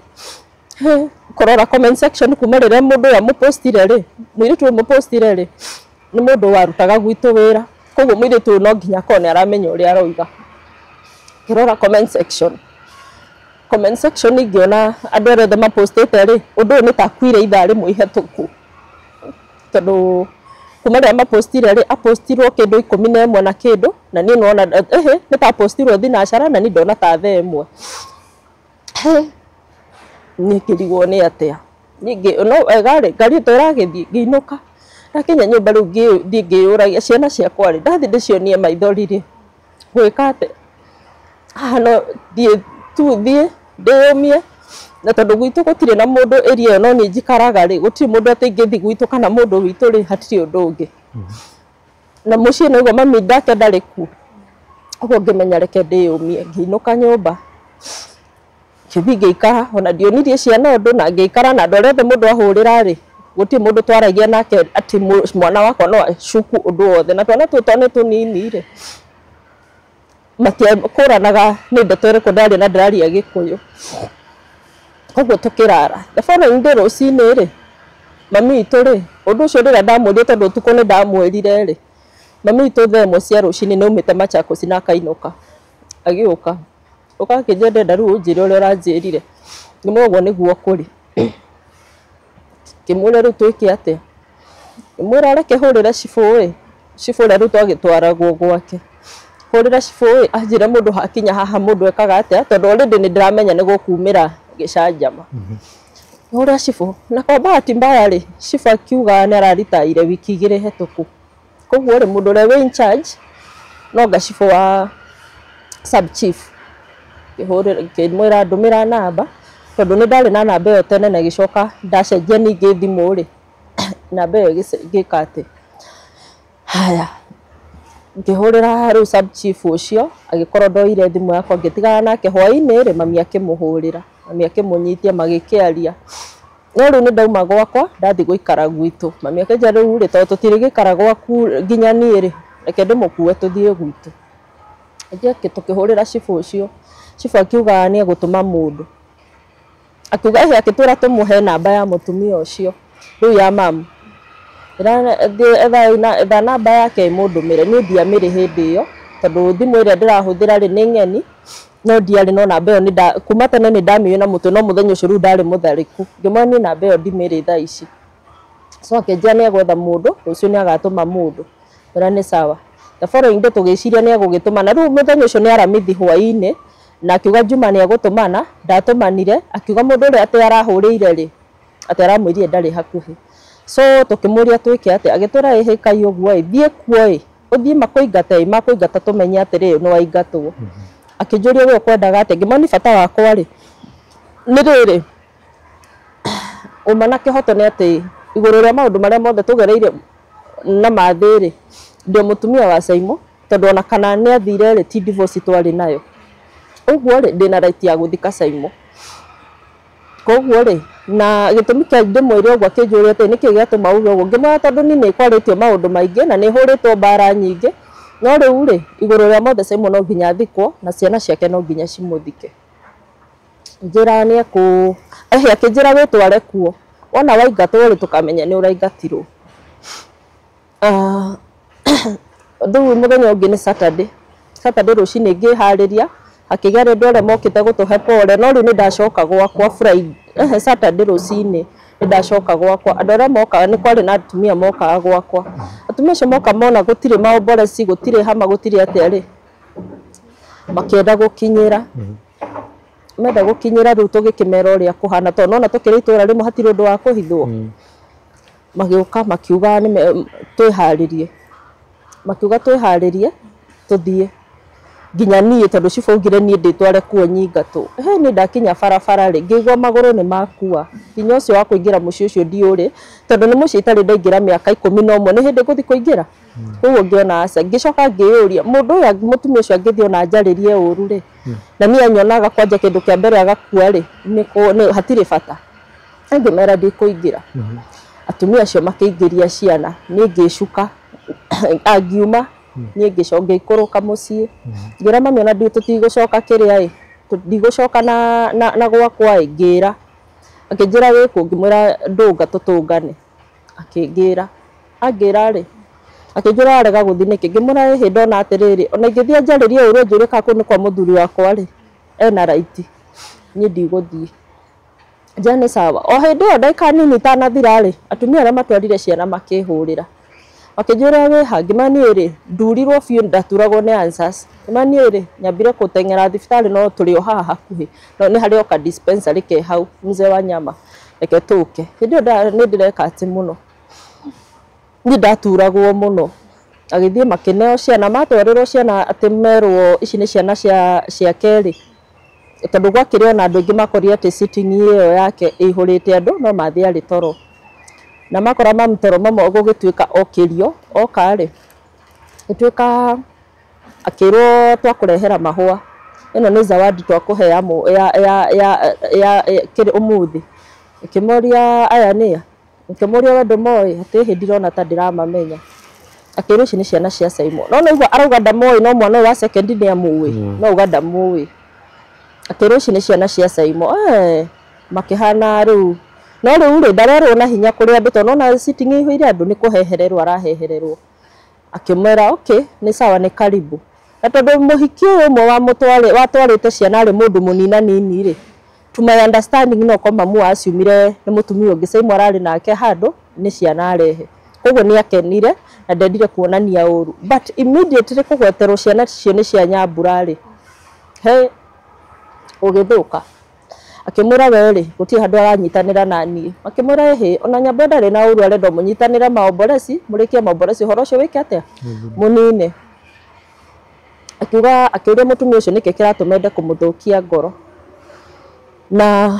Speaker 1: Kũrora comment section kuma rĩrĩa mũndũ ũyũ amũpostire rĩ, mũirĩtu ũyũ mũpostire rĩ, nĩ mũndũ warutaga gwitũ wĩra, koguo mũirĩtu ũyũ no nginya akorwo nĩ aramenya ũrĩa aroiga. Ngĩrora comment section, comment section ngĩona andũ arĩa othe mapostĩte rĩ, ũndũ ũyũ nĩ ta akuire ithaa rĩmwe ihetũku, tondũ kuma rĩrĩa mapostire rĩ, apostirwo kĩndũ 11 na kĩndũ, na niĩ nona ehe nĩ ta apostirwo thinacara na niĩ ndona ta thaa 1. Niĩ ngĩrigwo nĩ atĩa, ningĩ no wega rĩ, ngari ĩto ĩragĩthiĩ ngĩinũka. Ndakinya nyũmba rĩu ngĩthiĩ ngĩyũragia ciana ciakwa rĩ, ndathiĩ ndĩcionie maithori rĩ, ngwĩka atĩa? Haha no thiĩ tu thiĩ ndĩyũmie, na tondũ gwitũ gũtirĩ na mũndũ area ĩyo no niĩ njikaraga rĩ, gũtirĩ mũndũ atĩ ingĩthiĩ gwitũ kana mũndũ witũ rĩ, hatirĩ ũndũ ũngĩ. Na mũciĩ nĩguo mami ndake ndarĩ kuo, ũguo ngĩmenya reke ndĩyũmie. Ngĩinũka nyũmba, ngĩthiĩ ngĩikara, ona ndionirie ciana ũndũ, na ngĩikara na andũ arĩa othe mũndũ ahũrĩra rĩ, gũtirĩ mũndũ twaragia nake atĩ mwana wakwa no acuku ũndũ wothe, na twana tũtũ nĩ tũnini rĩ, matiakũranaga nĩ ndeto ĩrĩkũ ndaria na ndĩraria Gĩkũyũ. Koguo tũkĩrara. The following day rũcinĩ rĩ, mami witũ rĩ, ũndũ ũcio rĩrĩa ndamwĩrire tondũ ũtukũ nĩ ndamwĩrire rĩ, mami witũ thaa 1 cia rũcinĩ nĩ aumĩte Machakos na akainũka. Agĩũka, ũka akĩnjĩra ndĩrenda rĩu ũnjĩre ũrĩa ũranjĩrire. Ngĩmwĩra ũguo nĩguo kũrĩ. Ngĩmwĩra rĩu twĩke atĩa? Ngĩmwĩra reke hũrĩre cibũ ĩ, cibũ ũrĩa rĩu twagĩtwaragwo gwake. Hũrĩra cibũ ĩ, anjĩre mũndũ hakinya haha mũndũ ekaga atĩa, tondũ already nĩ ndĩramenya nĩ gũkumĩra gĩcanjama. Hũrĩra cibũ, na kwa bahati mbaya rĩ, cibũ akiuga nĩ araritaire wiki 2 hetũku. Koguo rĩ, mũndũ ũrĩa wĩ in charge no anga cibũ wa sub chief. Ngĩmwĩra ndũmĩra namba, tondũ nĩ ndarĩ na namba ĩyo tene na ĩgĩcoka ndacenjia ningĩ thimũ rĩ, namba ĩyo ĩgĩka atĩ. Haya, ngĩhũrĩra rĩu sub chief ũcio, agĩkorwo ndoire thimũ yakwa, ngĩtigana nake hwaĩ-inĩ rĩ, mami akĩmũhũrĩra, mami akĩmũnyitia magĩkĩaria. No rĩu nĩ ndauma gwakwa ndathiĩ gũikara gwitũ. Mami akĩnjĩra rĩu rĩ, tondũ tũtirĩgĩikara gwaku nginya niĩ rĩ, reke ndĩmũkue tũthiĩ gwitũ. Tũkĩhũrĩra cibũ ũcio, cibũ akiuga nĩ egũtũma mũndũ. Akiuga ehe, akĩtwĩra tũmũhe namba ya mũtumia ũcio, rĩu ya mamu. Etha namba yake ĩmũndũmĩre, niĩ ndiamĩrĩ hĩndĩ ĩyo, tondũ thimũ ĩrĩa ndĩrahũthĩra rĩ nĩ ng'eni, no ndiarĩ no namba ĩyo kuma tene nĩ ndamĩũĩ na mũtwe, no mũthenya ũcio rĩu ndarĩ mũtharĩku. Ngĩmwĩra niĩ namba ĩyo ndimĩrĩ thaa ici. So akĩnjĩra nĩ egwetha mũndũ, rũciũ nĩ agatũma mũndũ. Ngĩmwĩra nĩ sawa. The following day tũgĩciria nĩ egũgĩtũmana, rĩu mũthenya ũcio nĩ Aramithi hwaĩ-inĩ, na akiuga Juma nĩ egũtũmana, ndatũmanire, akiuga mũndũ ũrĩa atĩ arahũrĩire rĩ, atĩ aramwĩrire ndarĩ hakuhĩ. So tũkĩmũria twĩke atĩa, agĩtwĩra ĩhĩ kai ũguo ĩ, thiĩ kuo ĩ, ũthiĩ makũingate ĩ, makũingata tũmenye atĩrĩrĩ nĩ waingatwo. Akĩnjũria we ũkwendaga atĩa, ngĩmwĩra niĩ bata wakwa rĩ, nĩ rĩrĩ, ũma na kĩhoto nĩ atĩ igũrũ rĩa maũndũ marĩa mothe tũgereire na mathĩ rĩ, ndĩ mũtumia wa Saimo, tondũ ona kana nĩ athire rĩ, ti divorce twarĩ nayo. Ũguo rĩ, ndĩna right ya gũthika Saimo. Koguo rĩ, na gĩtũmi kĩa ndĩmwĩre ũguo akĩnjũria atĩ nĩkĩ gĩatũma uge ũguo, ngĩmwĩra tondũ niĩ nĩ kwarĩtio maũndũ maingĩ na nĩ hũrĩtwo mbara nyingĩ, no rĩu rĩ, igũrũ rĩa mothe Saimo no nginya athikwo na ciana ciake no nginya cimũthike. Njĩra nĩ ekũ, ehe akĩnjĩra wĩtware kuo, wona waingatwo rĩ, tũkamenya nĩ ũraingatirwo. Rĩu mũthenya ũngĩ nĩ Saturday, Saturday rũcinĩ ngĩharĩria, hakĩgĩa andũ arĩa mokĩte gũtũhe pole, no rĩu nĩ ndacoka gwakwa Friday, ehe Saturday rũcinĩ nĩ ndacoka gwakwa. Andũ arĩa mokaga nĩ kwarĩ na atumia mokaga gwakwa. Atumia acio moka mona gũtirĩ maomboreci, gũtirĩ hama, gũtirĩ atĩa rĩ, makĩenda gũkinyĩra. Menda gũkinyĩra rĩu tũgĩkĩmera ũrĩa kũhana, tondũ nona tũkĩrĩ itũra rĩmwe hatirĩ ũndũ wa kũhithwo. Magĩũka makiuga twĩharĩrie, makiuga twĩharĩrie tũthiĩ nginya niĩ, tondũ cibũ augire niĩ ndĩtware kuo nyingatwo. He niĩ ndakinya barabara rĩ, ngĩigua magũrũ nĩ makua, hinya ũcio wa kũingĩra mũciĩ ũcio ndiũrĩ, tondũ nĩ mũciĩ itarĩ ndaingĩra mĩaka 11, nĩ hĩndĩ ngũthiĩ kũingĩra. Koguo ngĩona aca, ngĩcoka ngĩyũria mũndũ ũyũ, mũtumia ũcio angĩthiĩ ona anjarĩrie ũru rĩ, na niĩ anyonaga kwanja kĩndũ kĩa mbere agakua rĩ, nĩ hatirĩ bata. Ngĩmera ndikũingĩra. Atumia acio makĩingĩria ciana, niĩ ngĩcuka, angiuma, niĩ ngĩcoka ngĩikũrũka mũciĩ. Ngĩra mami ona tũtigũcoka kĩrĩa ĩ, ndigũcoka na gwakwa ĩ, ngĩra. Akĩnjĩra wĩkũ, ngĩmwĩra ndũnga tũtũngane. Akĩngĩra angĩra rĩ, akĩnjĩra warega gũthiĩ nĩkĩ? Ngĩmwĩra ĩhĩ ndona atĩrĩrĩ, ona ingĩthiĩ njarĩrie ũru anjũrie kana kũu nĩ kwa mũthuri wakwa rĩ, ena right, niĩ ndigũthiĩ. Njĩra nĩ sawa. O hĩndĩ ĩyo ndagĩka nini itanathira rĩ, atumia arĩa matwarire ciana makĩhũrĩra, makĩnjũria wĩha. Ngĩmera niĩ rĩ, ndurirwo biũ, ndaturagwo nĩ answers. Ngĩmera niĩ rĩ, nyambire gũteng'era thibitarĩ no tũrĩ o haha hakuhĩ, no nĩ harĩ o ka dispensary ke hau mzee wa nyama, reke tũke. Hĩndĩ ĩyo nĩ ndĩreka atĩ mũno, niĩ ndaturagwo mũno. Agĩthiĩ makĩneo ciana, matwarĩrwo ciana atĩ merwo ici nĩ ciana cia ciake rĩ, tondũ gwakĩrĩ ona andũ aingĩ makorire atĩ sitting ĩyo yake ĩihũrĩte andũ, no mathiĩ arĩ toro. Na makora mamu toro, mama gũgĩtuĩka okĩrio, oka rĩ, gĩtuĩka akĩrwo twakũrehera mahũa, ĩno nĩ zawadi twakũhe ya ya ya ya kĩrĩ ũmũthĩ. Ngĩmũria aya nĩa? Ngĩmũria we ndũmoĩ? Atĩ ĩhĩ ndirona ta ndĩramamenya. Akĩrwo ici nĩ ciana cia Simon. No naigua arauga ndamoĩ, no mwana ũyũ wa second nĩ amũĩ, no auga ndamũĩ. Akĩrwo ici nĩ ciana cia Simon. Makĩhana rĩu no rĩu rĩ, ndarerwo na hinya kũrĩ andũ tondũ nona sitting ĩihũire andũ, nĩ kũhehererwo arahehererwo. Akĩmwĩra okay, nĩ sawa, nĩ karibu. Na tondũ mũhiki ũyũ ũmwe watwarĩte ciana arĩ mũndũ mũnina nini rĩ, to my understanding no korwo mamu aciumire nĩ mũtumia ũngĩ Simon ararĩ nake handũ nĩ ciana arehe. Koguo nĩ akenire na ndendire kuonania ũru. But immediately kũgweterwo ciana icio nĩ cia Nyambura rĩ, he ũgĩthũka. Akĩmwĩra we rĩ, gũtirĩ handũ aranyitanĩra na niĩ. Akĩmwĩra ĩhĩ, ona Nyambura ndarĩ na ũru, arenda mũnyitanĩre maomboreci, mũrĩkie maomboreci, ũhoro ũcio wĩke atĩa? Mũnine. Akiuga, akĩũria mũtumia ũcio nĩkĩ kĩratũma ende kũmũthũkia ngoro. Na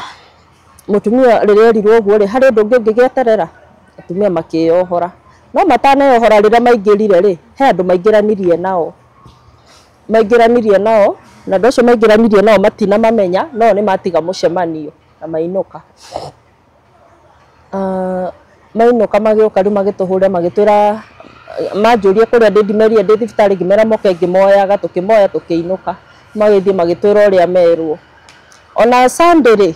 Speaker 1: mũtumia rĩrĩa erirwo ũguo rĩ, harĩ ũndũ ũngĩ ũngĩgĩeterera? Atumia makĩyohora. No mataneyohora rĩrĩa maingĩrire rĩ, he andũ maingĩranirie nao. Maingĩranirie nao, na andũ acio maingĩranirie nao matinamamenya, no nĩ matiga mũcemanio na mainũka. Mainũka magĩũka rĩu magĩtũhũrĩra magĩtwĩra, manjũria kũrĩa ndĩ, ndimerire ndĩ thibitarĩ, ngĩmera moke ngĩmoyaga, tũkĩmoya tũkĩinũka. Magĩthiĩ magĩtwĩra ũrĩa merwo. Ona Sunday rĩ,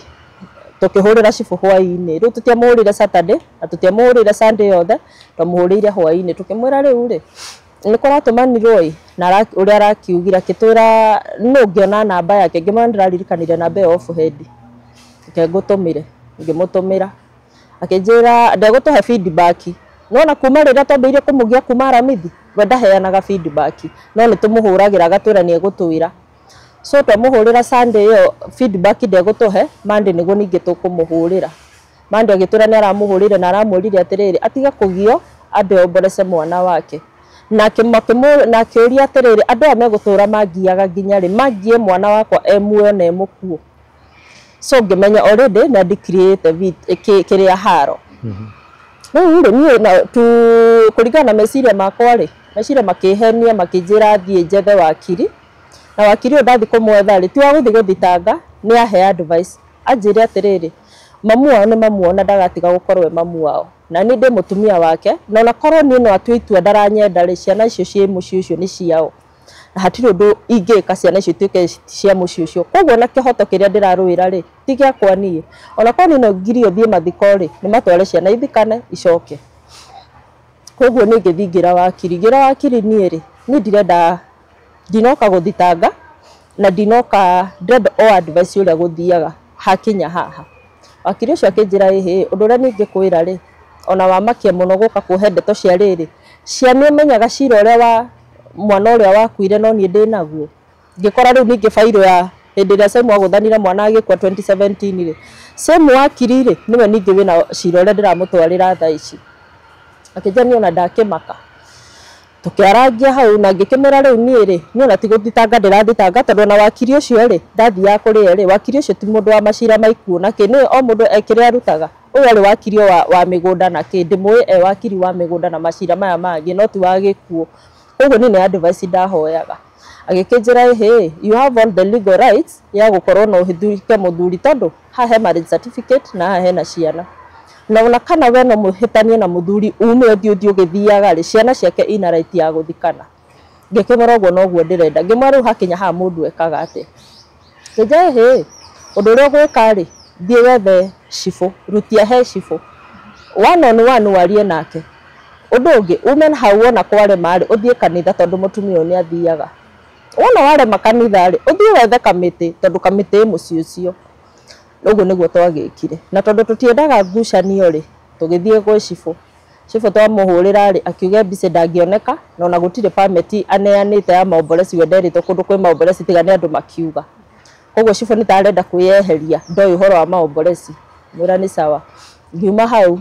Speaker 1: tũkĩhũrĩra cibũ hwaĩ-inĩ. Rĩu tũtiamũhũrĩire Saturday na tũtiamũhũrĩire Sunday yothe, twamũhũrĩire hwaĩ-inĩ tũkĩmwĩra rĩu rĩ, nĩ kũratũmanirwo ĩ, na ũrĩa arakiugire akĩtwĩra nũ ngĩona namba yake, ngĩmwĩra ndĩraririkanire namba ĩyo off head, reke ngũtũmĩre. Ngĩmũtũmĩra, akĩnjĩra ndegũtũhe feedback. Nĩwona kuma rĩrĩa twambĩrĩirie kũmũgia kuma Aramithi, we ndaheanaga feedback, no nĩ tũmũhũragĩra agatwĩra nĩ egũtwĩra. So twamũhũrĩra Sunday ĩyo feedback ndegũtũhe, Monday nĩguo ningĩ tũkũmũhũrĩra. Monday agĩtwĩra nĩ aramũhũrĩire na aramwĩrire atĩrĩrĩ, atige kũgio ambe omborece mwana wake. Na akĩũria atĩrĩrĩ, andũ aya megũtũra mangiaga nginya rĩ? Mangie mwana wakwa e muoyo na e mũkuũ. So ngĩmenya already nĩ andicreate kĩrĩa haro. Rĩu rĩ, niĩ na tu kũringana na meciria makwa rĩ, meciria makĩhenia makĩnjĩra thiĩ njethe wakiri. Na wakiri ũyũ ndathiĩ kũmwetha rĩ, ti wa gũthiĩ gũthitanga, nĩ ahe advice. Anjĩre atĩrĩrĩ, mamu wao nĩ mamu wao na ndagatiga gũkorwo e mamu wao. Na niĩ ndĩ mũtumia wake, na ona korwo niĩ no atue itua ndaranyenda rĩ, ciana icio ciĩ mũciĩ ũcio nĩ ciao. Na hatirĩ ũndũ ingĩka ciana icio ituĩke cia mũciĩ ũcio. Koguo ona kĩhoto kĩrĩa ndĩrarũĩra rĩ, ti gĩakwa niĩ. Ona korwo niĩ no ngirio thiĩ mathiko rĩ, nĩ matware ciana ithikane icoke. Koguo niĩ ngĩthiĩ ngĩra wakiri, ngĩra wakiri niĩ rĩ, niĩ ndirenda, ndinoka gũthitanga na ndinoka, ndĩrenda o advice ũrĩa gũthiaga hakinya haha. Wakiri ũcio akĩnjĩra ĩhĩ, ũndũ ũrĩa niĩ ingĩkwĩra rĩ, ona wamakia mũno gũka kũhe ndeto cia rĩrĩ, cia nĩ ũmenyaga cira ũrĩa wa mwana ũrĩa wakuire no niĩ ndĩnaguo. Ngĩkora rĩu ningĩ bairũ ya hĩndĩ ĩrĩa Semu agũthanire mwana agĩkua 2017 rĩ, Semu wakiri rĩ, nĩwe ningĩ wĩna cira ũrĩa ndĩramũtwarĩra thaa ici. Akĩnjĩra niĩ ona ndakĩmaka. Tũkĩarangia hau na ngĩkĩmwĩra rĩu niĩ rĩ, niĩ ona ti gũthitanga ndĩrathitanga tondũ ona wakiri ũcio rĩ, ndathiaga kũrĩ we rĩ, wakiri ũcio ti mũndũ wa macira ma ikuũ na kĩ, nĩ o mũndũ kĩrĩa arutaga. Ũyũ arĩ wakiri wa mĩgũnda na kĩ, ndĩmũĩ e wakiri wa mĩgũnda na macira maya mangĩ, no ti wa gĩkuũ. Koguo niĩ nĩ advice ndahoyaga. Agĩkĩnjĩra ĩhĩ, you have all the legal rights ya gũkorwo no ũhithũke mũthuri tondũ haha he marriage certificate na haha hena ciana. Na ona kana we no mũhĩtanie na mũthuri ume ũthiĩ ũthiĩ ũgĩthiaga rĩ, ciana ciake ina right ya gũthikana. Ngĩkĩmwĩra ũguo noguo ndĩrenda. Ngĩmwĩra rĩu hakinya haha mũndũ ekaga atĩa. Ngĩnjĩra ĩhĩ, ũndũ ũrĩa ũgwĩka rĩ, thiĩ wethe cibũ, rutia he cibũ one on one warie nake. Ũndũ ũngĩ ume hau wona kwarema rĩ, ũthiĩ kanitha tondũ mũtumia ũyũ nĩ athiaga. Wona warema kanitha rĩ, ũthiĩ wethe kamĩtĩ tondũ kamĩtĩ ĩ mũciĩ ũcio. Ũguo nĩguo twagĩkire. Na tondũ tũtiendaga ngucanio rĩ, tũgĩthiĩ gwĩ cibũ. Cibũ twamũhũrĩra rĩ, akiuga mbica ndangĩoneka na ona gũtirĩ permit aneanĩte ya maombolezi, we nderĩtwo kũndũ kwĩ maombolezi tiga nĩ andũ makiuga. Koguo cibũ nĩ ta arenda kwĩyeheria, ndoĩ ũhoro wa maombolezi. Mwĩra nĩ sawa. Ngiuma hau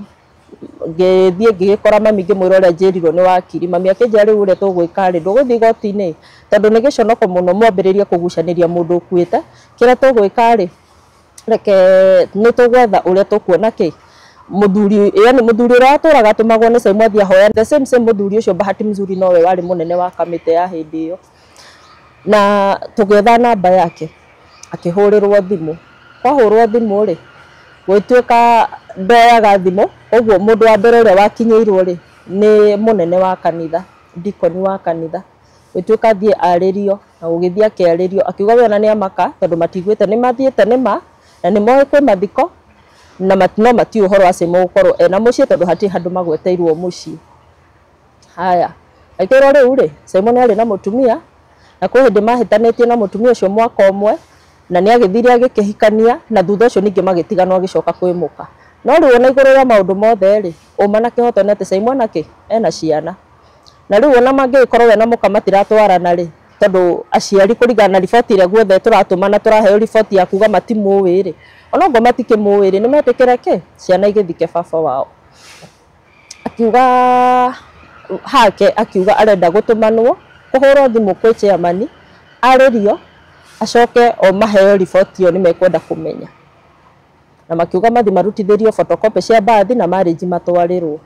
Speaker 1: ngĩthiĩ ngĩgĩkora mami ngĩmwĩra ũrĩa njĩrirwo nĩ wakiri. Mami akĩnjĩra rĩu ũrĩa tũgwĩka rĩ, ndũgũthiĩ igoti-inĩ tondũ nĩ gĩconoko mũno mwambĩrĩrie kũgucanĩria mũndũ ũkuĩte. Kĩrĩa tũgwĩka rĩ, reke nĩ tũgwetha ũrĩa tũkuona kĩ mũthuri, yani mũthuri ũrĩa watũraga atũmagwo nĩ Simon athiĩ ahoya the same same mũthuri ũcio, bahati mzuri nowe warĩ mũnene wa kamĩtĩ ya hĩndĩ ĩyo. Na tũgĩetha namba yake, akĩhũrĩrwo thimũ. Kwahũrwo thimũ rĩ, gũgĩtuĩka ndoyaga thimũ, koguo mũndũ wa mbere ũrĩa wakinyĩirwo rĩ, nĩ mũnene wa kanitha, dikoni wa kanitha. Gũgĩtuĩka athiĩ arĩrio, na gũgĩthiĩ akĩarĩrio, akiuga we ona nĩ amaka tondũ matiguĩte nĩ mathiĩte nĩma na nĩ moĩ kwĩ mathiko na no matiũĩ ũhoro wa Simon gũkorwo ena mũciĩ tondũ hatirĩ handũ magweteirwo mũciĩ. Haya, akĩrwo rĩu rĩ, Simon arĩ na mũtumia na kwĩ hĩndĩ mahĩtanĩtie na mũtumia ũcio mwaka ũmwe na nĩ agĩthire agĩkĩhikania na thutha ũcio ningĩ magĩtiganwo agĩcoka kwĩ mũka. No rĩu ona igũrũ rĩa maũndũ mothe rĩ, ũma na kĩhoto nĩ atĩ Simon akĩ ena ciana. Na rĩu ona mangĩgĩkorwo we na mũka matiratwarana rĩ, tondũ aciari kũringana na riboti ĩrĩa guothe tũratũma na tũraheo riboti ya kuga matimũĩ rĩ, onokorwo matikĩmũĩ rĩ, nĩ metĩkĩre kĩ ciana igĩthike baba wao. Akiuga hake, akiuga arenda gũtũmanwo kũhũrwo thimũ kwĩ chairman arĩrio acoke o maheo riboti ĩyo nĩ mekwenda kũmenya. Na makiuga mathiĩ marutithĩrio photocopy cia bathi na marriage matwarĩrwo.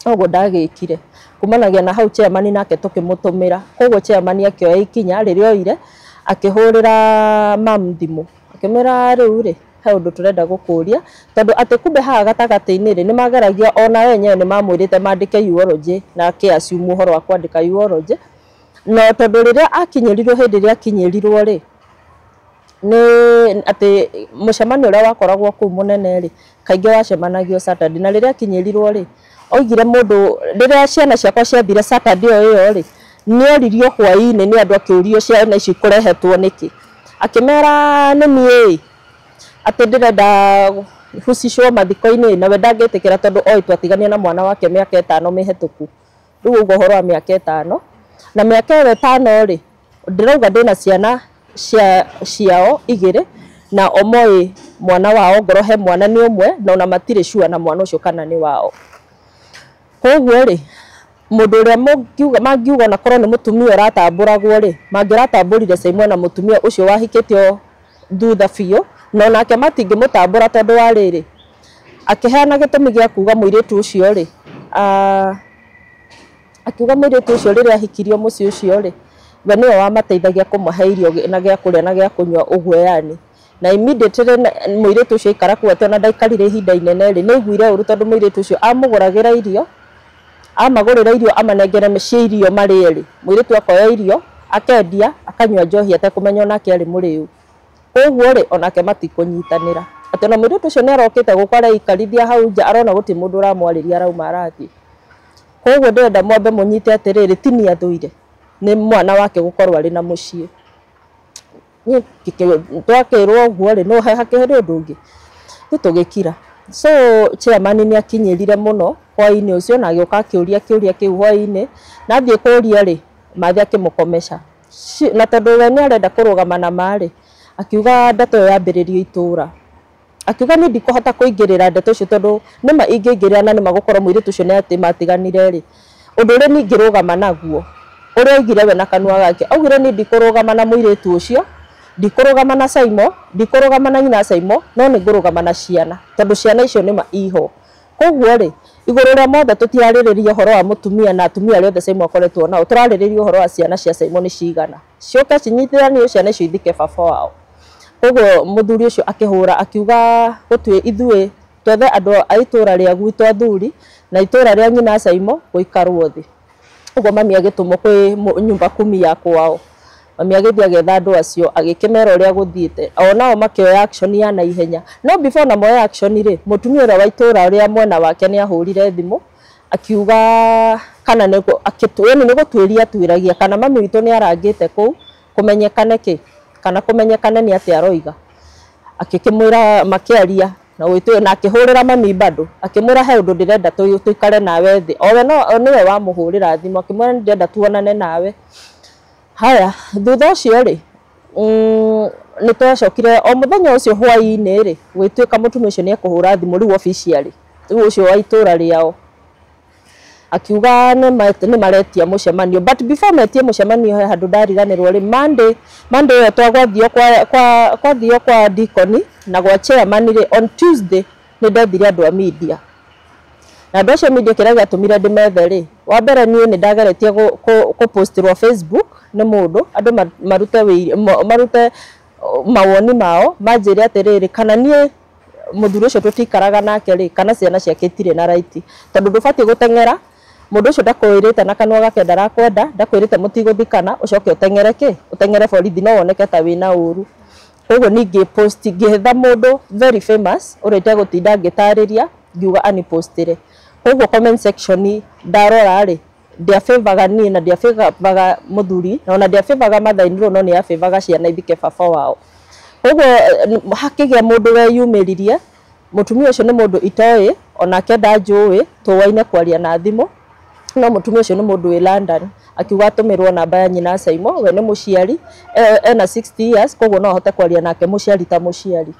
Speaker 1: Ũguo ndagĩkire. Kumanagia na hau chairman nake tũkĩmũtũmĩra. Koguo chairman akĩoya ikinya rĩrĩa oire akĩhũrĩra mam thimũ, akĩmwĩra rĩu rĩ, he ũndũ tũrenda gũkũria tondũ atĩ kumbe haha gatagatĩ-inĩ rĩ, nĩ mageragia ona enyewe nĩ mamwĩrĩte mandĩke eulogy na akĩ assume ũhoro wa kwandĩka eulogy. No tondũ rĩrĩa akinyĩrirwo, hĩndĩ ĩrĩa akinyĩrirwo rĩ, nĩ atĩ mũcemanio ũrĩa wakoragwo kũu mũnene rĩ, kaingĩ wacemanagio Saturday, na rĩrĩa akinyĩrirwo rĩ, oigire mũndũ rĩrĩa ciana ciakwa ciathire Saturday o ĩyo rĩ, nĩ oririo hwaĩ-inĩ nĩ andũ akĩũrio ciana ici ikũrehetwo nĩkĩ, akĩmera nĩ niĩ atĩ ndĩrenda husicwo mathiko-inĩ, na we ndangĩtĩkĩra tondũ oĩ twatigania na mwana wake mĩaka 5 mĩhetũku. Rĩu ũguo ũhoro wa mĩaka 5, na mĩaka ĩyo 5 rĩ, ndĩrauga ndĩna ciana ciao 2 na o moĩ mwana wao ngoro he mwana nĩ ũmwe na ona matirĩ sure na mwana ũcio kana nĩ wao. Koguo rĩ, mũndũ ũrĩa mangiuga ona korwo nĩ mũtumia ũratambũragwo rĩ, mangĩratambũrire Simon na mũtumia ũcio wahikĩtio thutha biũ, na onake matingĩmũtambũra tondũ wa rĩrĩ, akĩheana gĩtũmi gĩa kuga mũirĩtu ũcio rĩ, akiuga mũirĩtu ũcio rĩrĩa ahikirio mũciĩ ũcio rĩ, we nĩwe wamateithagia kũmahe irio na gĩa kũrĩa na gĩa kũnyua ũguo yani. Na immediately mũirĩtu ũcio aikara kũu atĩ ona ndaikarire ihinda inene rĩ, nĩ aiguire ũru tondũ mũirĩtu ũcio amũgũragĩra irio, amagũrĩra irio amanengere mĩciĩ irio marĩe rĩ, mũirĩtu akoya irio akendia akanyua njohi atekũmenya onake arĩ mũrĩu. Koguo rĩ, onake matikũnyitanĩra. Atĩ ona mũirĩtu ũcio nĩ arokĩte gũkũ areikarithia hau nja arona gũtirĩ mũndũ ũramwarĩria arauma arathiĩ. Koguo ndĩrenda mwambe mũnyite atĩrĩrĩ, ti niĩ athũire, nĩ mwana wake gũkorwo arĩ na mũciĩ. Niĩ twakĩrwo ũguo rĩ, no hakĩrĩ ũndũ ũngĩ, rĩu tũgĩkira. So chairman nĩ akinyĩrire mũno hwaĩ-inĩ ũcio na agĩũka akĩũria kĩũria kĩu hwaĩ-inĩ, na athiĩ kũũria rĩ, Mathi akĩmũkomesha. Na tondũ we nĩ arenda kũrũgama na ma rĩ, akiuga ndeto ĩyo yambĩrĩrio itũra. Akiuga niĩ ndikũhota kũingĩrĩra ndeto icio tondũ nĩma ingĩingĩrĩra na nĩma gũkorwo mũirĩtu ũcio nĩ atĩ matiganire rĩ, ũndũ ũrĩa niĩ ingĩrũgama naguo, ũrĩa oigire we na kanua gake, augire niĩ ndikũrũgama na mũirĩtu ũcio, ndikũrũgama na Simon, ndikũrũgama na nyina Simon, no nĩ ngũrũgama na ciana tondũ ciana icio nĩma iho. Koguo rĩ, igũrũ rĩa mothe tũtirarĩrĩria ũhoro wa mũtumia na atumia arĩa othe Simon akoretwo nao, tũrarĩrĩria ũhoro wa ciana cia Simon nĩ cigana, ciũke cinyitithanio ciana icio ithike baba wao. Koguo mũthuri ũcio akĩhũra akiuga gũtuĩ ithuĩ twethe andũ a itũra rĩa gwitũ athuri na itũra rĩa nyina Simon gũikarwo thĩ. Ũguo mami agĩtũmwo kwĩ nyumba kumi ya kwao. Mami agĩthiĩ agĩetha andũ acio, agĩkĩmera ũrĩa gũthiĩte, o nao makĩoya action ya naihenya. No before na moya action rĩ, mũtumia ũrĩa wa itũũra ũrĩa mwena wake nĩ ahũrire thimũ akiuga kana nĩ gũtuĩria atuĩragia kana mami witũ nĩ arangĩte kũu kũmenyekane kĩ, kana kũmenyekane nĩ atĩa aroiga. Akĩkĩmwĩra, makĩaria na gwĩtwo, na akĩhũrĩra mami bado akĩmwĩra he ũndũ ndĩrenda tũikare nawe thĩ. Owe no nĩwe wamũhũrĩra thimũ akĩmwĩra nĩ ndĩrenda tuonane nawe. Haya, thutha ũcio rĩ, nĩ twacokire o mũthenya ũcio hwaĩ-inĩ rĩ, gwĩtuĩka mũtumia ũcio nĩ ekũhũra thimũ rĩu officially, rĩu ũcio wa itũũra rĩao, akiuga nĩ maretia mũcemanio. But before metie mũcemanio he handũ ndariganĩrwo rĩ, Monday ĩyo twagwathio kwathio kwa dikoni na gwa chairman rĩ, on Tuesday nĩ ndethire andũ a media. Na andũ acio media kĩrĩa gĩatũmire ndĩmethe rĩ, wa mbere niĩ nĩ ndageretie kũpostirwo Facebook nĩ mũndũ, andũ marute mawoni mao, manjĩre atĩrĩrĩ, kana niĩ mũthuri ũcio tũtikaraga nake rĩ, kana ciana ciake itirĩ na right, tondũ ndũbatiĩ gũteng'era mũndũ ũcio ndakwĩrĩte na kanua gake ndarakwenda, ndakwĩrĩte mũtigũthikana, ũcoke ũteng'ere kĩ, ũteng'ere borithi, no woneke ta wĩna ũru. Koguo ningĩ post ngĩetha mũndũ very famous ũrĩa itegũtinda ngĩtarĩria, ngiuga anipostĩre. Koguo comment section ndarora rĩ, ndiafavoraga niĩ na ndiafavoraga mũthuri, na ona ndiafavoraga mother-in-law, no nĩafavoraga ciana ithike baba wao. Koguo hakĩgĩa mũndũ weyumĩririe, mũtumia ũcio nĩ mũndũ itoĩ, onake ndanjũĩ, tũwaine kwaria na thimũ, no mũtumia ũcio nĩ mũndũ wĩ London, akiuga atũmĩrwo namba ya nyina Saimo, we nĩ mũciari, ena 60 years, koguo no ahote kwaria nake mũciari ta mũciari.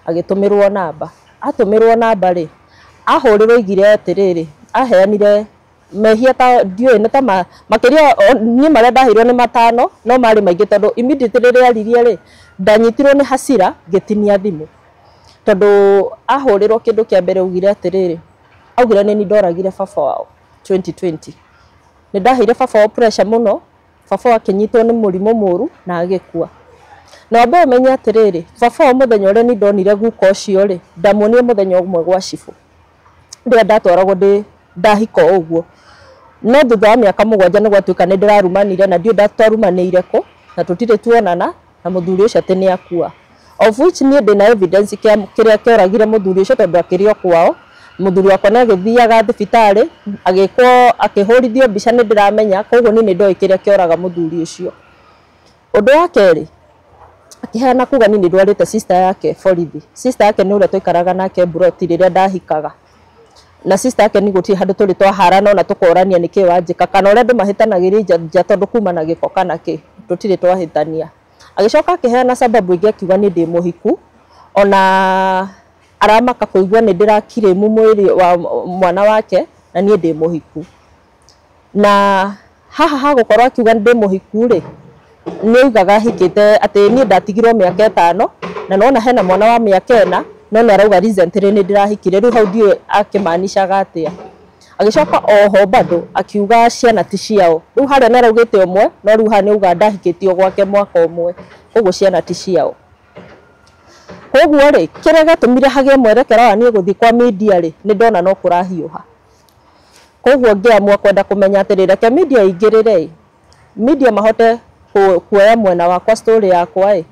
Speaker 1: Agĩtũmĩrwo namba, atũmĩrwo namba rĩ, ahũrĩrwo oigire atĩrĩrĩ, aheanire mehia ta ndiũĩ nĩ ta makĩria niĩ marĩa ndaheirwo nĩ matano, no marĩ maingĩ tondũ immediately rĩrĩa aririe rĩ, ndanyitirwo nĩ hasira ngĩtinia thimũ. Tondũ ahũrĩrwo kĩndũ kĩa mbere augire atĩrĩrĩ, augire nĩ niĩ ndoragire baba wao 2020. Nĩ ndaheire baba wao pressure mũno, baba wao akĩnyitwo nĩ mũrimũ mũru na agĩkua. Na wambe ũmenye atĩrĩrĩ, baba wao mũthenya ũrĩa niĩ ndonire guka ũcio rĩ, ndamuonire mũthenya ũmwe gwa cibũ, rĩrĩa ndatwaragwo ndĩ ndahika o ũguo. No thutha wa mĩaka 7 nĩ gwatuĩka nĩ ndĩrarumanire, na ndiũĩ ndatwarumanĩire kũ, na tũtirĩ tuonana, na mũthuri ũcio atĩ nĩ akua. Of which niĩ ndĩna evidence kĩrĩa kĩoragire mũthuri ũcio, tondũ akĩrĩ o kwao. Mũthuri wakwa nĩ agĩthiaga thibitarĩ, agĩkwo, akĩhũrithio mbica nĩ ndĩramenya, koguo niĩ nĩ ndoĩ kĩrĩa kĩoraga mũthuri ũcio. Ũndũ wa kerĩ, akĩheana kuga niĩ nĩ ndwarĩte sister yake borithi. Sister yake nĩ ũrĩa twaikaraga nake mburoti rĩrĩa ndahikaga. Na sister yake nĩ gũtirĩ handũ tũrĩ twaharana ona tũkorania nĩkĩ wanjĩka, kana ũrĩa andũ mahĩtanagĩria nja tondũ kuma na gĩko kana kĩ, tũtirĩ twahĩtania. Agĩcoka akĩheana sababu ĩngĩ akiuga niĩ ndĩ mũhiku, ona aramaka kũigua nĩ ndĩrakirĩmu mwĩrĩ wa mwana wake na niĩ ndĩ mũhiku. Na haha hagũkorwo akiuga ndĩ mũhiku rĩ, nĩ oigaga hikĩte atĩ niĩ ndatigirwo mĩaka 5, na nona hena mwana wa mĩaka 4, no nĩ arauga recently nĩ ndĩrahikire, rĩu hau ndiũĩ akĩmaanishaga atĩa. Agĩcoka oho bado akiuga ciana ti ciao, rĩu harĩa nĩ araugĩte ũmwe, no rĩu haha nĩ auga ndahikĩtio gwake mwaka ũmwe, koguo ciana ti ciao. Koguo rĩ, kĩrĩa gĩatũmire hagĩe mwerekera wa niĩ gũthiĩ kwa media rĩ, nĩ ndona no kũrahiũha. Koguo ngĩamua kwenda kũmenya atĩrĩ, reke media ĩingĩrĩre ĩ, media mahote kuoya mwena wakwa story yakwa ĩ,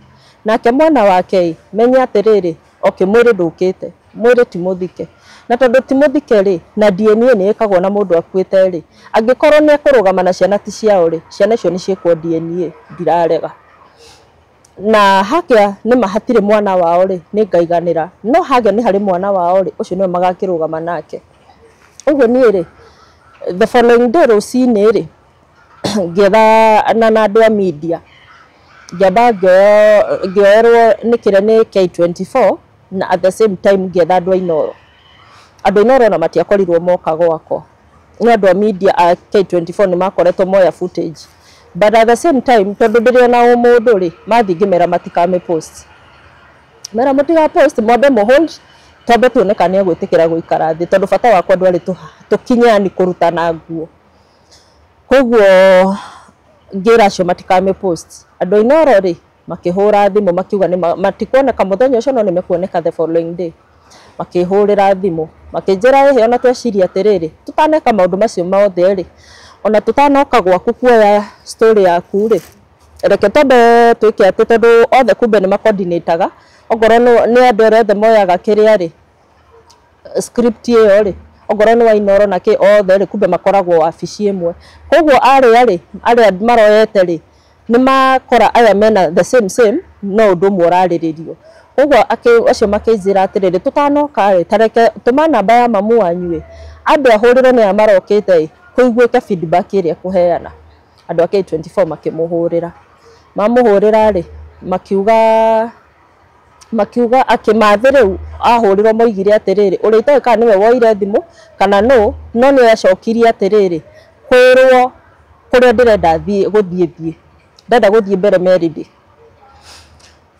Speaker 1: nake mwana wake ĩ, menye atĩrĩrĩ, okay, mwĩrĩ ndũkĩte, mwĩrĩ ti mũthike. Na tondũ ti mũthike rĩ, na DNA nĩ ĩkagwo na mũndũ akuĩte rĩ, angĩkorwo nĩ ekũrũgama na ciana ti ciao rĩ, ciana icio nĩ ciĩkwo DNA, ndirarega. Na hakĩa nĩ ma hatirĩ mwana wao rĩ, nĩ ngaiganĩra, no hagĩa nĩ harĩ mwana wao rĩ, ũcio nĩwe magakĩrũgama nake. Ũguo niĩ rĩ, the following day rũcinĩ rĩ, ngĩethana na andũ a media, ngĩamba ngĩoerwo nĩ kĩrĩa nĩ K24, na at the same time ngĩetha andũ a Inooro. Andũ a Inooro ona matiakorirwo moka gwakwa, no andũ a media a K24 nĩ makoretwo moya footage. But at the same time, tondũ ndĩrĩ ona ũmũndũ rĩ, mathiĩ ngĩmera matikamĩ post. Mera mũtiga post, mwambe mũ hold, twambe tuone kana nĩ egwĩtĩkĩra gũikara thĩ, tondũ bata wakwa ndwarĩ tũkinye yani kũrutana nguo. Koguo ngĩra acio matikamĩ post. Andũ a Inooro rĩ, makĩhũra thimũ makiuga nĩ matikuoneka mũthenya ũcio, no nĩ mekuoneka the following day. Makĩhũrĩra thimũ makĩnjĩra ĩhĩ, ona tweciria atĩrĩrĩ, tũtaneka maũndũ macio mothe rĩ, ona tũtanoka gwaku kuoya story yaku rĩ, Reke twambe twĩke atĩ tondũ othe kumbe nĩ macoordinataga okorwo nĩ andũ arĩa othe moyaga kĩrĩa rĩ script ĩyo rĩ okorwo nĩ Wainoro na kĩ othe rĩ kumbe makoragwo wabici ĩmwe. Koguo arĩa rĩ arĩa maroyete rĩ nĩ makora aya mena the same same no ũndũ ũmwe ũrarĩrĩrio. Koguo acio makĩnjĩra atĩrĩrĩ tũtanoka rĩ tareke tũma namba ya mamu wanyu ĩ ambe ahũrĩrwo nĩ aya marokĩte ĩ kũiguĩke feedback ĩrĩa ekũheana. Andũ a K24 makĩmũhũrĩra, mamũhũrĩra rĩ makiuga akĩmathĩ rĩu ahũrĩrwo moigire atĩrĩrĩ ũrĩa itoĩ kana nĩwe woire thimũ kana nũ no nĩ acokirie atĩrĩrĩ kwĩrwo kũrĩa ndĩrenda thiĩ gũthiĩ thiĩ ndenda gũthiĩ mbere Meridi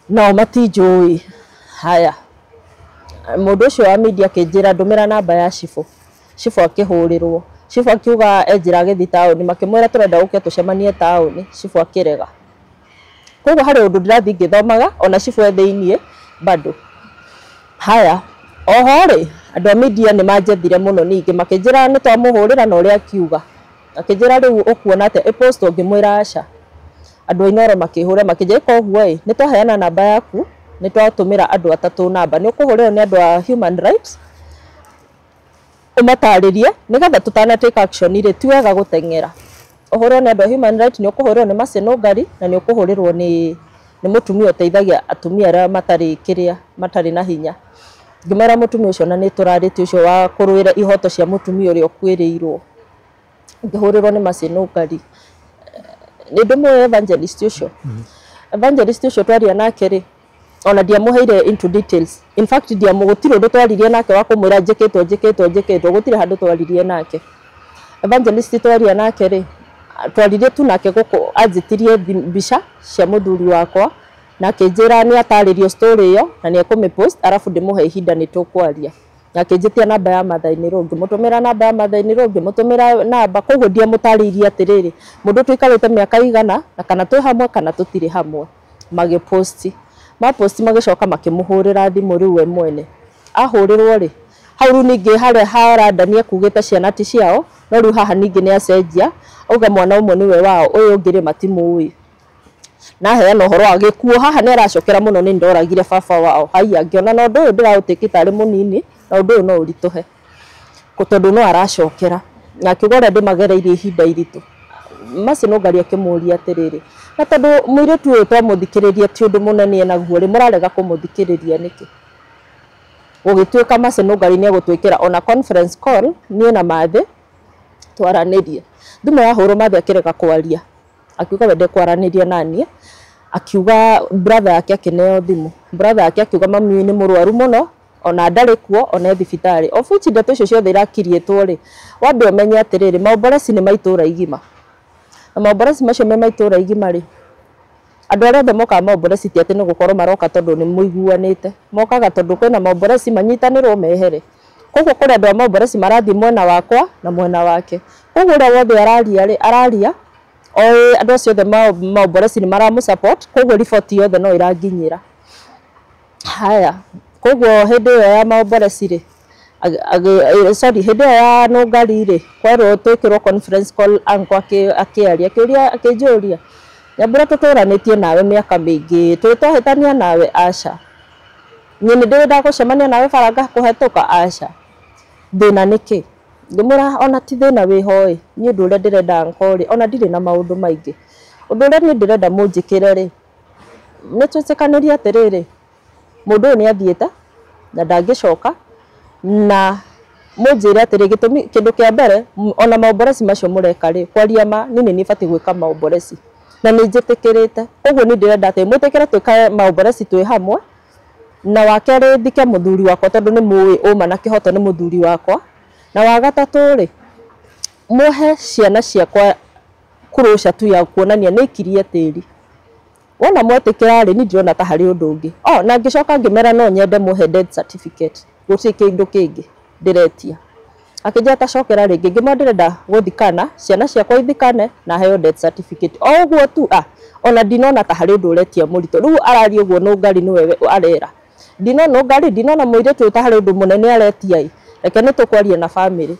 Speaker 1: nao matinjũĩ. Haya, mũndũ ũcio wa media akĩnjĩra ndũmĩra namba ya cibũ. Cibũ akĩhũrĩrwo, cibũ akiuga enjĩra agĩthiĩ taũni, makĩmwĩra tũrenda ũke tũcemanie taũni, cibũ akĩrega. Koguo harĩ ũndũ ndĩrathiĩ ngĩthomaga ona cibũ e thĩiniĩ bado. Haya, oho rĩ andũ a media nĩ manjethire mũno ningĩ makĩnjĩra nĩ twamũhũrĩra na ũrĩa akiuga, akĩnjĩra rĩu ũkuona atĩa ĩpostwo, ngĩmwĩra aca. Andũ a Inooro makĩhũra makĩnjĩra ĩka ũguo ĩ nĩ twaheana namba yaku nĩ twatũmĩra andũ atatũ namba nĩ ũkũhũrĩrwo nĩ andũ a human rights ũmatarĩrie nĩgetha tũtana take action rĩ ti wega gũteng'era. Ũhũrĩrwo nĩ andũ a human rights nĩ ũkũhũrĩrwo nĩ Mercy Nũngari na nĩ ũkũhũrĩrwo nĩ mũtumia ũteithagia atumia arĩa matarĩ kĩrĩa matarĩ na hinya. Ngĩmera mũtumia ũcio na nĩ tũrarĩtie ũcio wa kũrũĩra ihoto cia mũtumia ũrĩa ũkuĩrĩirwo. Ngĩhũrĩrwo nĩ Mercy Nũngari. Nĩ ndĩmũĩ evangelist ũcio. Evangelist ũcio twaria nake rĩ ona ndiamũheire into details. In fact gũtirĩ ũndũ twaririe nake wa kũmwĩra njĩkĩtwo njĩkĩtwo njĩkĩtwo gũtirĩ handũ twaririe nake. Evangelist twaria nake rĩ twaririe tu nake gũkũ anjĩtirie mbica cia mũthuri wakwa na akĩnjĩra nĩ atarĩrio story ĩyo na nĩ ekũmĩpost arabu ndĩmũhe ihinda nĩ tũkwaria. Na akĩnjĩtia namba ya Mathai-inĩ ngĩmũtũmĩra namba ya Mathai-inĩ ngĩmũtũmĩra namba koguo ndiamũtarĩirie atĩrĩrĩ mũndũ tũikarĩte mĩaka igana na kana twĩ hamwe kana tũtirĩ hamwe. Magĩposti maposti magĩcoka makĩmũhũrĩra thimũ rĩu we mwene. Ahũrĩrwo rĩ hau rĩu ningĩ harĩa haranda nĩ ekugĩte ciana ti ciao no rĩu haha ningĩ nĩ acenjia auga mwana ũmwe nĩwe wao ũyũ ũngĩ rĩ matimũĩ. Na aheana ũhoro wa gĩkuũ haha nĩ aracokera mũno nĩ ndoragire baba wao. Haiya ngĩona na ũndũ ũyũ ndĩraũtĩkĩte arĩ mũnini na ũndũ ũyũ no ũritũhe tondũ no aracokera na akiuga ũrĩa ndĩmagereirie ihinda iritũ. Mercy Nũngari akĩmũũria atĩrĩrĩ na tondũ mũirĩtu ũyũ twamũthikĩrĩria ti ũndũ mũnene enaguo rĩ mũrarega kũmũthikĩrĩria nĩkĩ? Gũgĩtuĩka Mercy Nũngari nĩ egũtwĩkĩra ona conference call niĩ na Mathĩ twaranĩrie. Thimũ yahũrwo Mathĩ akĩrega kwaria akiuga we ndekwaranĩria naniĩ akiuga brother yake akĩneo thimũ brother yake akiuga mami nĩ mũrwaru mũno ona ndarĩ kuo ona e thibitarĩ. Of which ndeto icio ciothe irakiriĩtwo rĩ wambe ũmenye atĩrĩrĩ maomboreci nĩ ma itũũra igima na maomboreci macio me ma itũũra igima rĩ andũ arĩa othe mokaga maomboreci ti atĩ nĩ gũkorwo maroka tondũ nĩ mũiguanĩte mokaga tondũ kwĩna maomboreci manyitanĩrwo mehere. Koguo kũrĩ andũ a maomboreci marathiĩ mwena wakwa na mwena wake. Koguo ũrĩa wothe araria rĩ araria oĩ andũ acio othe maomboreci nĩ maramũ support koguo riboti yothe no ĩranginyĩra. Haya, koguo hĩndĩ ĩyo ya maomboreci rĩ sorry hĩndĩ ĩyo ya Nũngari rĩ kwerwo twĩkĩrwo conference call uncle akĩaria akĩũria akĩnjũria Nyambura tũtũranĩtie nawe mĩaka mĩingĩ tũrĩ twahĩtania nawe aca niĩ nĩ ndĩrĩ ndagũcemania nawe bara ngakũhetũka aca thĩna nĩkĩ? Ngĩmwĩra ona ti thĩna wĩho ĩ niĩ ũndũ ũrĩa ndĩrenda uncle rĩ ona ndirĩ na maũndũ maingĩ ũndũ ũrĩa niĩ ndĩrenda mũnjĩkĩre rĩ nĩ twĩtĩkanĩrie atĩrĩrĩ mũndũ ũyũ nĩ athiĩte na ndangĩcoka na mũnjĩre atĩrĩ gĩtũmi kĩndũ kĩa mbere ona maomboreci macio mũreka rĩ kwaria ma niĩ nĩ niĩ batiĩ gwĩka maomboreci na nĩ njĩtĩkĩrĩte koguo niĩ ndĩrenda atĩ mwĩtĩkĩre twĩkage maomboreci twĩ hamwe na wa kerĩ thike mũthuri wakwa tondũ nĩ mũĩ ũma na kĩhoto nĩ mũthuri wakwa na wa gatatũ rĩ muhe ciana ciakwa kũrũca tu ya kuonania nĩ ikirie tĩri. Wona mwetĩkĩra rĩ niĩ ndirona ta harĩ ũndũ ũngĩ. Oh, na ngĩcoka ngĩmera no nyende mũhe death certificate gũtirĩ kĩndũ kĩngĩ ndĩretia. Akĩnjĩra tacokera rĩngĩ ngĩmwĩra ndĩrenda gũthikana ciana ciakwa ithikane na heo death certificate o ũguo tu ona ndinona ta harĩ ũndũ ũretia mũritũ. Rĩu araria ũguo Nũngari nĩwe arera ndinona Nũngari ndinona mũirĩtu ũyũ ta harĩ ũndũ mũnene aretia ĩ reke nĩ tũkwaria na family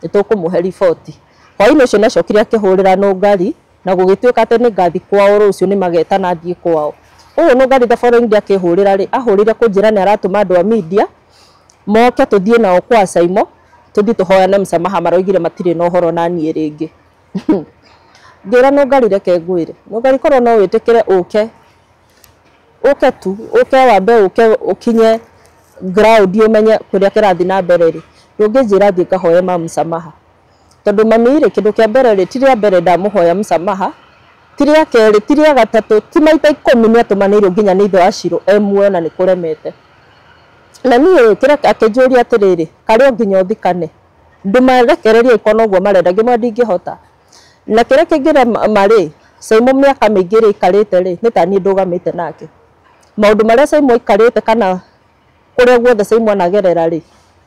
Speaker 1: nĩ tũkũmũhe riboti. Hwaĩ-inĩ ũcio nĩacokire akĩhũrĩra Nũngari Na gũgĩtuĩka atĩ nĩ ngathi kwao rũciũ nĩ magetana thiĩ kwao. Ũguo Nũngari the following day akĩhũrĩra rĩ, ahũrĩre kũnjĩra nĩ aratũma andũ a media moke tũthiĩ nao kwa Saimo, tũthiĩ tũhoyane msamaha, maroigire matirĩ na ũhoro na niĩ rĩngĩ. Ngĩra Nũngari reke ngwĩre, Nũngari korwo no wĩtĩkĩre ũke, ũke tu, ũke wambe ũke ũkinye ground ũmenye kũrĩa kĩrathiĩ na mbere rĩ, ndũngĩnjĩra thiĩ ngahoye ma msamaha. Tondũ mami rĩ, kĩndũ kĩa mbere rĩ, ti rĩa mbere ndamũhoya msamaha, ti rĩa kerĩ, ti rĩa gatatũ, ti maita 10 nĩ atũmanĩirwo nginya nĩ ithe wa Shiro e muoyo na nĩ kũremete. Na niĩ kĩrĩa akĩnjũria atĩrĩrĩ, karĩ o nginya ũthikane, ndũmarekererie ikono ũguo marenda, ngĩmwĩra ndingĩhota. Na kĩrĩa kĩngĩrema rĩ, Saimo mĩaka mĩingĩ ĩrĩa aikarĩte rĩ, nĩ ta niĩ ndũgamĩte nake. Maũndũ marĩa Saimo aikarĩte kana kũrĩa guothe Saimo anagerera rĩ,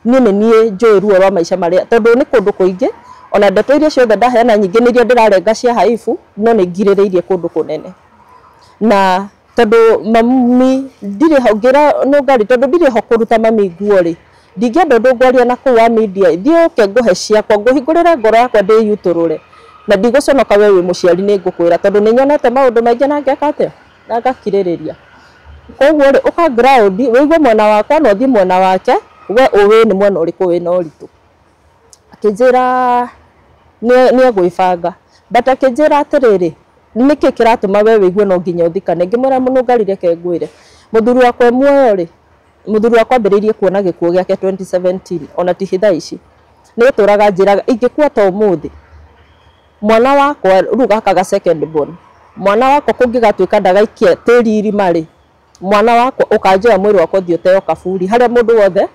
Speaker 1: niĩ nĩ niĩ njũĩ ruo rwa maica marĩa, tondũ nĩ kũndũ kũingĩ, ona ndeto iria ciothe ndaheana nyingĩ nĩ iria ndĩrarenga cia haibu, no nĩ ngirĩrĩirie kũndũ kũnene. Na tondũ mami ndirĩ ho, ngĩra Nũngari tondũ ndirĩ ho kũruta mami nguo rĩ, ndingĩenda ũndũ ngwaria na kũu wa media, thiĩ ũke ngũhe ciakwa, ngũhingũrĩre ngoro yakwa ndĩyutũrũre. Na ndigũconoka we wĩ mũciari nĩ ngũkwĩra, tondũ nĩ nyonete maũndũ maingĩ na ngeka atĩa, na ngakirĩrĩria. Koguo rĩ, ũka ground, wĩigue mwena wakwa na ũthiĩ mwena wake, we ũĩ nĩ mwena ũrĩkũ wĩna ũritũ. Akĩnjĩra nĩ egwĩbanga, but akĩnjĩra atĩrĩrĩ, nĩkĩ kĩratũma we wĩigue no nginya ũthikane? Ngĩmwĩra Nũngari reke ngwĩre, mũthuri wakwa e muoyo rĩ, mũthuri wakwa ambĩrĩirie kuona gĩkuũ gĩake 2017, ona ti thaa ici. Nĩ tũraga njĩraga ingĩkua ta ũmũthĩ, mwana wakwa rĩu gaka ga second born, mwana wakwa kũngĩgatuĩka ndagaikia tĩri irima rĩ, mwana wakwa ũkanjoya mwĩrĩ wakwa ũthiĩ ũteo kaburi harĩa mũndũ wothe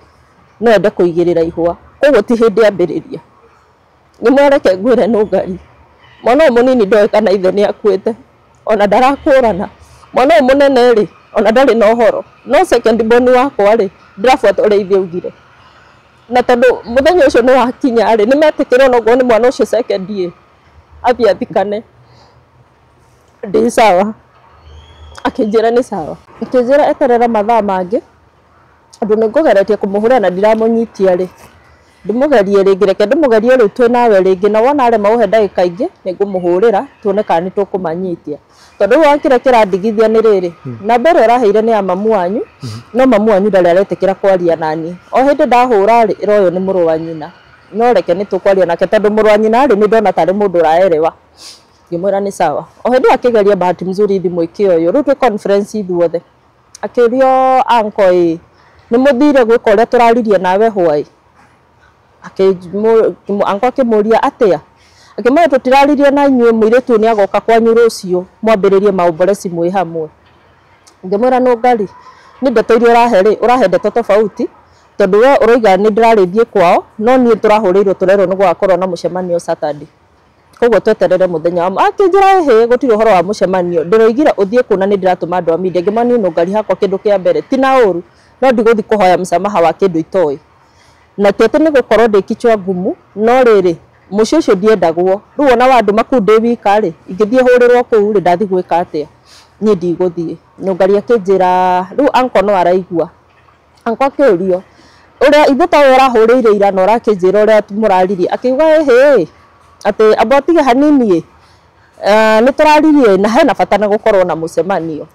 Speaker 1: no ende kũigĩrĩra ihũa. Koguo ti hĩndĩ ambĩrĩria. Ngĩmwĩra reke ngwĩre Nũngari, mwana ũyũ mũnini ndoĩ kana ithe nĩ akuĩte, ona ndarakũrana. Mwana ũyũ mũnene rĩ, ona ndarĩ na ũhoro. No second born wakwa rĩ, ndĩrabuata ũrĩa ithe augire. Na tondũ mũthenya ũcio nĩ wakinya rĩ, nĩ metĩkĩra onokorwo nĩ mwana ũcio second ĩ, athiĩ athikane. Ndĩ sawa. Akĩnjĩra nĩ sawa. Akĩnjĩra eterera mathaa mangĩ, tondũ nĩ ngũgeretie kũmũhũrĩra na ndiramũnyitia rĩ, ndĩmũgerie rĩngĩ, reke ndĩmũgerie rĩu twĩ nawe rĩngĩ, na wona arema gũhe ndagĩka ingĩ, nĩ ngũmũhũrĩra tuone kana nĩ tũkũmanyitia. Tondũ rĩu kĩrĩa kĩrandigithia nĩ rĩrĩ, namba ĩrĩa ũraheire nĩ ya mamu wanyu, no mamu wanyu ndarĩ aretĩkĩra kwaria naniĩ. O hĩndĩ ndahũra rĩ, ĩroywo nĩ mũrũ wa nyina. No reke nĩ tũkwaria nake tondũ mũrũ wa nyina rĩ, nĩ ndona tarĩ mũndũ ũraerewa. Ngĩmwĩra nĩ sawa. O hĩndĩ ĩyo akĩgeria bahati mzuri thimũ ĩkĩoywo, rĩu twĩ conference ithuothe. Akĩũrio uncle ĩ, nĩ mũthire gwĩka ũrĩa tũraririe nawe hwaĩ? Uncle akĩmũria atĩa? Akĩmwĩra tũtiraririe na inyuĩ, mũirĩtu ũyũ nĩ agoka kwanyu rũciũ mwambĩrĩrie maombolezi mwĩ hamwe. Ngĩmwĩra Nũngari, nĩ ndeto iria ũrahe rĩ, ũrahe ndeto tofauti, tondũ we ũroiga nĩ ndĩrarĩthiĩ kwao, no niĩ tũrahũrĩirwo tũrerwo nĩ gũgakorwo na mũcemanio Saturday. Koguo tweterere mũthenya wa akĩnjĩra ĩhĩ, gũtirĩ ũhoro wa mũcemanio, ndĩroigire ũthiĩ kũu na nĩ ndĩratũma andũ a media. Ngĩmwĩra niĩ Nũngari hakwa kĩndũ kĩa mbere ti na ũru, no ndigũthiĩ kũhoya msamaha wa kĩndũ itoĩ. Na ti atĩ nĩ gũkorwo ndĩ kichwa ngumu, no rĩrĩ, mũciĩ ũcio ndiendagwo. Rĩu ona wandũma kũu ndĩ wika rĩ, ingĩthiĩ hũrĩrwo kũu rĩ, ndathiĩ gwĩka atĩa? Niĩ ndigũthiĩ. Nũngari akĩnjĩra, rĩu uncle no araigua. Uncle akĩũrio, ũrĩa ithe tawe ũrahũrĩire ira na ũrakĩnjĩra ũrĩa mũraririe. Akiuga ĩhĩ, atĩ amba ũtige hanini ĩ, nĩ tũraririe na hena bata na gũkorwo na mũcemanio.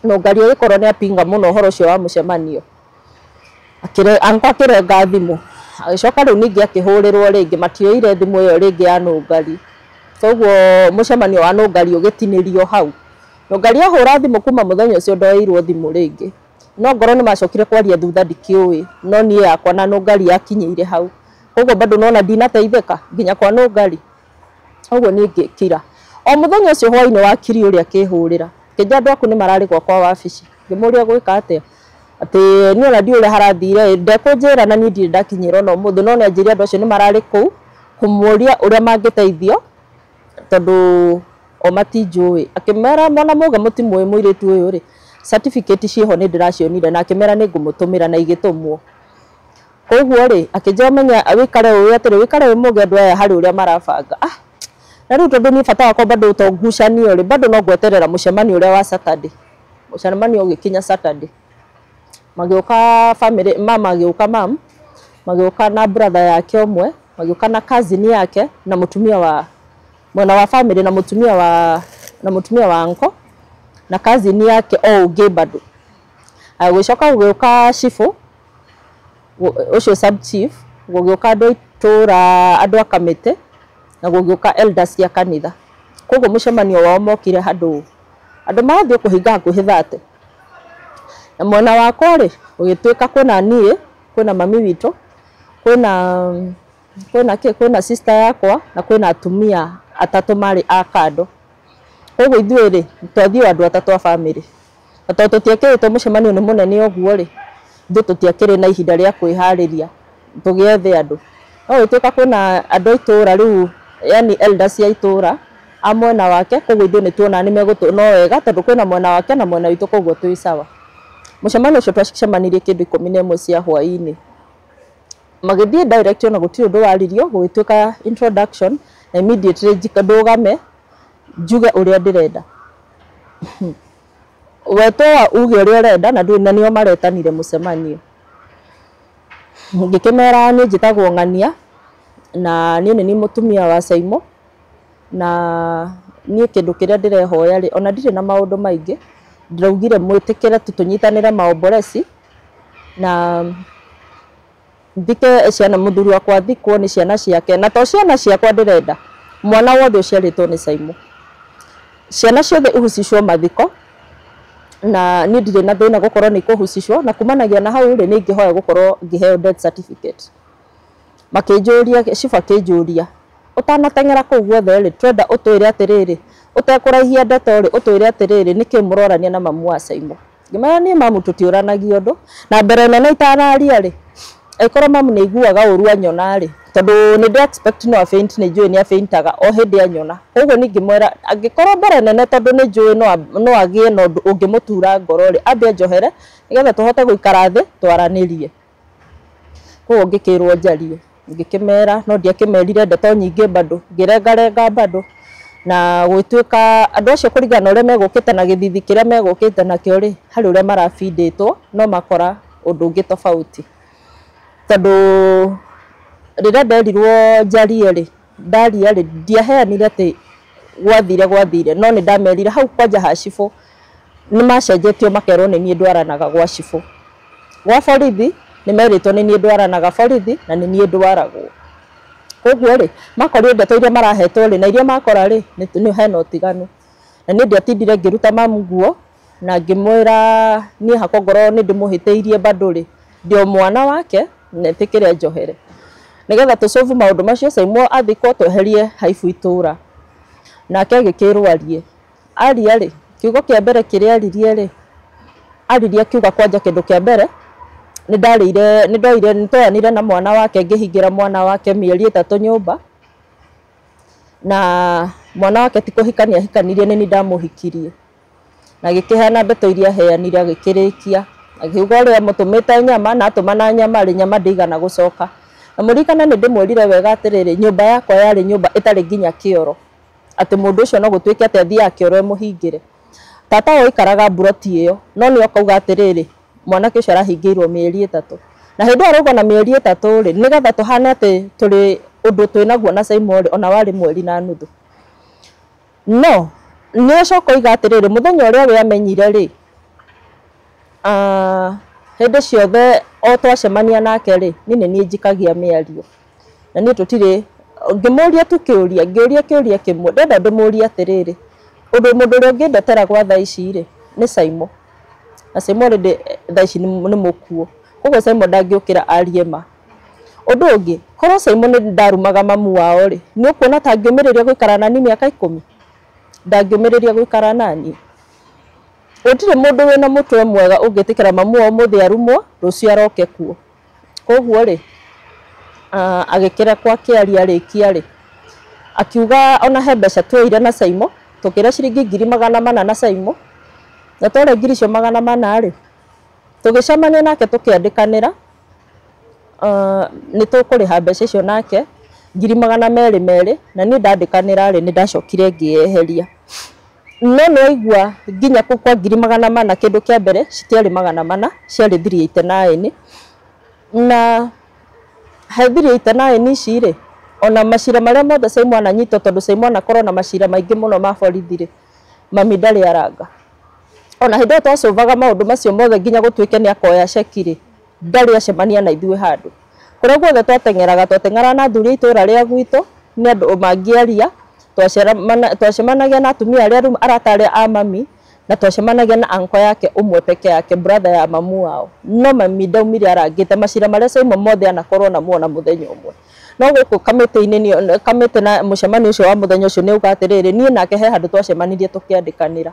Speaker 1: Nũngari agĩkorwo nĩ apinga mũno ũhoro ũcio wa mũcemanio. Uncle akĩrenga thimũ. Agĩcoka rĩu ningĩ akĩhũrĩrwo rĩngĩ, matioire thimũ ĩyo rĩngĩ ya Nũngari. Koguo mũcemanio wa Nũngari ũgĩtinĩrio hau. Nũngari ahũra thimũ kuma mũthenya ũcio ndoeirwo thimũ rĩngĩ. No ngorwo nĩ macokire kwaria thutha ndikĩũĩ, no niĩ yakwa na Nũngari yakinyĩire hau. Koguo bado nona ndinateithĩka nginya kwa Nũngari. Koguo niĩ ngĩkira. O mũthenya ũcio hwainĩ wa kiri ũrĩa akĩhũrĩra, akĩnjĩra andũ aku nĩ mararĩ gwakwa wabici. Ngĩmũria gwĩka atĩa? Atĩ niĩ ona ndiũĩ ũrĩa harathire, ndekũnjĩra na niĩ ndirĩ ndakinyĩra ona ũmũthĩ, no nĩ anjĩrire andũ acio nĩ mararĩ kũu kũmũria ũrĩa mangĩteithio tondũ o matinjũĩ. Akĩmera mona muga mũtimũĩ mũirĩtu ũyũ rĩ, certificate ciĩho nĩ ndĩracionire, na akĩmera nĩ ngũmũtũmĩra na igĩtũmwo. Koguo rĩ, akĩnjĩra menya wĩkare ũĩ atĩrĩ, wĩkare wĩ mũgĩ andũ aya harĩ ũrĩa marabanga. Na rĩu tondũ niĩ bata wakwa bado to ngucanio rĩ, bado no ngweterera mũcemanio ũrĩa wa Saturday. Mũcemanio ũgĩkinya Saturday. Magĩũka family, mama agĩũka, mam magĩũka na brother yake ũmwe, magĩũka na cousin yake na mũtumia wa Mwena wa family na mũtumia wa uncle na cousin yake o ũngĩ bado. Gũcoka gũgĩũka cibũ ũcio, sub chief, gũgĩũka andũ a itũũra, andũ a kamĩtĩ, na gũgĩũka elders cia kanitha. Koguo mũcemanio wao mokire handũ andũ marathiĩ kũhinga hakuhĩ 30. Na mwena wakwa rĩ, gũgĩtuĩka kwĩna niĩ, kwĩna mami witũ, kwĩna kĩ, kwĩna sister yakwa na kwĩna atumia atatũ marĩ a kando. Koguo ithuĩ rĩ, twathiĩ o andũ atatũ a family, na tondũ tũtiekĩrĩtwo mũcemanio nĩ mũnene ũguo rĩ, ithuĩ tũtiakĩrĩ na ihinda rĩa kwĩharĩria tũgĩethe andũ. No gũgĩtuĩka kwĩna andũ a itũũra rĩu, yani elders cia itũũra a mwena wake, koguo ithuĩ nĩ tuonaga nĩ megũtũ no wega tondũ kwĩna mwena wake na mwena witũ, koguo twĩ sawa. Mũcemanio ũcio twacemanirie kĩndũ 11 cia hwaĩ-inĩ. Magĩthiĩ direct, ona gũtirĩ ũndũ waririo, gũgĩtuĩka introduction na immediately ndũgame njuge ũrĩa ndĩrenda. Wetwo uge ũrĩa ũrenda na ndũrĩ na nĩo maretanire mũcemanio. Ngĩkĩmera niĩ njĩtagwo Ng'ania na niĩ nĩ niĩ mũtumia wa Saimo, na niĩ kĩndũ kĩrĩa ndĩrehoya rĩ, ona ndirĩ na maũndũ maingĩ, ndĩraugire mwĩtĩkĩre tu tũnyitanĩre maomboreci na thike ciana, mũthuri wakwa thikwo nĩ ciana ciake, na to ciana ciakwa ndĩrenda, mwana wothe ũciarĩtwo nĩ Saimo, ciana ciothe ihusishwo mathiko, na niĩ ndirĩ na thĩna gũkorwo nĩ ikũhusishwo, na kumanagia na hau rĩ, nĩ ingĩhoya gũkorwo ngĩheo death certificate. Makĩnjũria, cibũ akĩnjũria, ũtanateng'era kũu guothe rĩ, twenda ũtwĩre atĩrĩrĩ, ũtekũraihia ndeto rĩ, ũtwĩre atĩrĩrĩ, nĩkĩ mũrorania na mamu wa Saimo? Ngĩmera niĩ mamu tũtiũranagia ũndũ, na mbere nene itanaria rĩ, angĩkorwo mamu nĩ aiguaga ũru anyona rĩ, tondũ nĩ ndĩ expect no a-faint, nĩ njũĩ nĩ a-faintaga o hĩndĩ anyona, koguo niĩ ngĩmwĩra angĩkorwo mbere nene, tondũ nĩ njũĩ no agĩe na ũndũ ũngĩmũtura ngoro rĩ, ambe anjohere nĩgetha tũhote gũikara thĩ twaranĩrie. Koguo ngĩkĩrwo njarie, ngĩkĩmera, no ndiakĩmerire ndeto nyingĩ bado, ngĩrengarenga bado, na gũgĩtuĩka andũ acio kũringana na ũrĩa megũkĩte na gĩthithi kĩrĩa megũkĩte nakĩo rĩ, harĩ ũrĩa marabindĩtwo no makora ũndũ ũngĩ tofauti, tondũ rĩrĩa nderirwo njarie rĩ, ndaria rĩ, ndiaheanire atĩ gwathire, no nĩ ndamerire hau kwanja ha cibũ nĩ macenjetio makerwo nĩ niĩ ndwaranaga gwa cibũ, gwa borithi nĩ merĩtwo nĩ niĩ ndwaranaga borithi na nĩ niĩ ndwaragwo. Koguo rĩ, makorire ndeto iria marahetwo rĩ na iria makora rĩ, nĩ hena ũtiganu. Na niĩ ndiatindire ngĩruta mamu nguo na ngĩmwĩra niĩ hakwa ngorwo nĩ ndĩmũhĩtĩirie bado rĩ, ndĩ o mwana wake na ĩtĩkĩre njohere nĩgetha tũsolve maũndũ macio, Saimo athikwo, tweherie haibu itũra. Nake agĩkĩrwo arie. Aria rĩ, kiugo kĩa mbere kĩrĩa aririe rĩ, aririe akiuga kwanja kĩndũ kĩa mbere nĩ ndarĩire, nĩ ndoire, nĩ twoyanire na mwana wake, ngĩhingĩra mwana wake mĩeri 3 nyũmba, na mwana wake ti kũhikania ahikanirie, nĩ niĩ ndamũhikirie. Na agĩkĩheana ndeto iria aheanire, agĩkĩrĩkia akiuga ũrĩa mũtũmĩte nyama na atũmana nyama rĩ, nyama ndĩigana gũcoka. Na mũririkane nĩ ndĩmwĩrire wega atĩrĩrĩ, nyũmba yakwa yarĩ nyũmba ĩtarĩ nginya kĩoro, atĩ mũndũ ũcio no gũtuĩke atĩ athiaga kĩoro ĩmũhingĩre. Tata wao aikaraga mburoti ĩyo, no nĩ akauga atĩrĩrĩ, mwanake ũcio arahingĩirwo mĩeri 3, na hĩndĩ ĩyo arauga na mĩeri 3 rĩ, nĩgetha tũhane atĩ tũrĩ ũndũ twĩnaguo na Saimo rĩ, ona warĩ mweri na nuthu. No nĩ acoka oiga atĩrĩrĩ, mũthenya ũrĩa we amenyire rĩ, hĩndĩ ciothe o twacemania nake rĩ, niĩ nĩ niĩ njikagia mĩario na niĩ tũtirĩ. Ngĩmũria tu kĩũria, ngĩũria kĩũria kĩmwe, ndenda ndĩmũrie atĩrĩrĩ, ũndũ mũndũ ũrĩa ũngĩndetera gwa thaa ici rĩ, nĩ Saimo, na Saimo already thaa ici nĩ mũkuũ, koguo Saimo ndangĩũkĩra arie ma. Ũndũ ũngĩ, korwo Saimo nĩ ndarumaga mamu wao rĩ, nĩ ũkuona ta angĩũmĩrĩria gũikara nani mĩaka 10? Ndangĩũmĩrĩria gũikara nani. Gũtirĩ mũndũ wĩna mũtwe mwega ũngĩtĩkĩra mamu wao ũmũthĩ arumwo, rũciũ aroke kuo. Koguo rĩ, agĩkĩrekwo akĩaria. Arĩkia rĩ, akiuga ona he mbeca tuoire na Saimo, tũkĩra ciringi 400,000 na Saimo, na twarĩa ngiri icio 400 rĩ, tũgĩcemania nake tũkĩandĩkanĩra nĩ tũkũrĩha mbeca icio nake ngiri 200 merĩ, na niĩ ndandĩkanĩra rĩ, nĩ ndacokire ngĩyeheria. No nĩ waigua nginya kũu kwa 400,000, kĩndũ kĩa mbere citiarĩ 400, ciarĩ 389, na he 389 ici rĩ, Ona macira marĩa mothe Simon ananyitwo, tondũ Simon akorwo na macira maingĩ mũno ma borithi rĩ, mami ndarĩ aranga. Ona hĩndĩ ĩyo twacovaga maũndũ macio mothe nginya gũtuĩke nĩ akoya ceki rĩ, ndarĩ acemania na ithuĩ handũ. Kũrĩa guothe twateng'eraga, twateng'eraga na athuri a itũra rĩa gwitũ, nĩ andũ mangĩaria, twacemanagia na atumia arĩa rĩu arata arĩa a mami, na twacemanagia na anko yake ũmwe peke yake, brother ya mamu wao. No mami ndaumire arangĩte macira marĩa Simon mothe anakorwo namo ona mũthenya ũmwe. No gũkũ kamĩtĩ-inĩ, kamĩtĩ na mũcemanio ũcio wa mũthenya ũcio nĩ auga atĩrĩrĩ, niĩ nake he handũ twacemanirie tũkĩandĩkanĩra.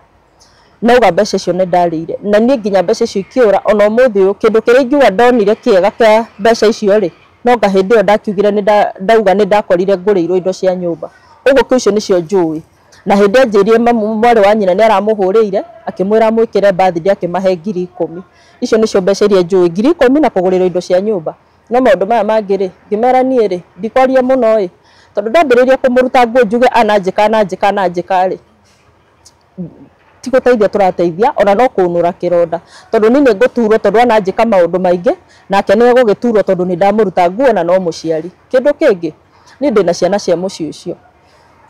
Speaker 1: Nauga mbeca icio nĩ ndarĩire, na niĩ nginya mbeca icio ikĩũra. Ona ũmũthĩ ũyũ kĩndũ kĩrĩa ingiuga ndonire kĩega kĩa mbeca icio rĩ, no nga hĩndĩ ĩyo ndakiugire nĩ ndauga nĩ ndakorire ngũrĩirwo indo cia nyũmba. Ũguo kĩu icio nĩcio njũĩ. Na hĩndĩ ĩyo njĩrire mwarĩ wa nyina nĩ aramũhũrĩire akĩmwĩra amwĩkĩre birthday akĩmahe 10,000. Icio nĩcio mbeca iria njũĩ, 10,000 na kũgũrĩrwo indo cia nyũmba. No maũndũ maya mangĩ rĩ, ngĩmera niĩ rĩ, ndikwaria mũno ĩ, tondũ ndambĩrĩirie kũmũruta nguo njuge ananjĩka ananjĩka ananjĩka rĩ, ti gũteithia tũrateithia, ona no kũnũra kĩronda, tondũ niĩ nĩ ngũturwo tondũ ananjĩka maũndũ maingĩ, nake nĩ egũgĩturwo tondũ nĩ ndamũruta nguo na no mũciari. Kĩndũ kĩngĩ, niĩ ndĩna ciana cia mũciĩ ũcio.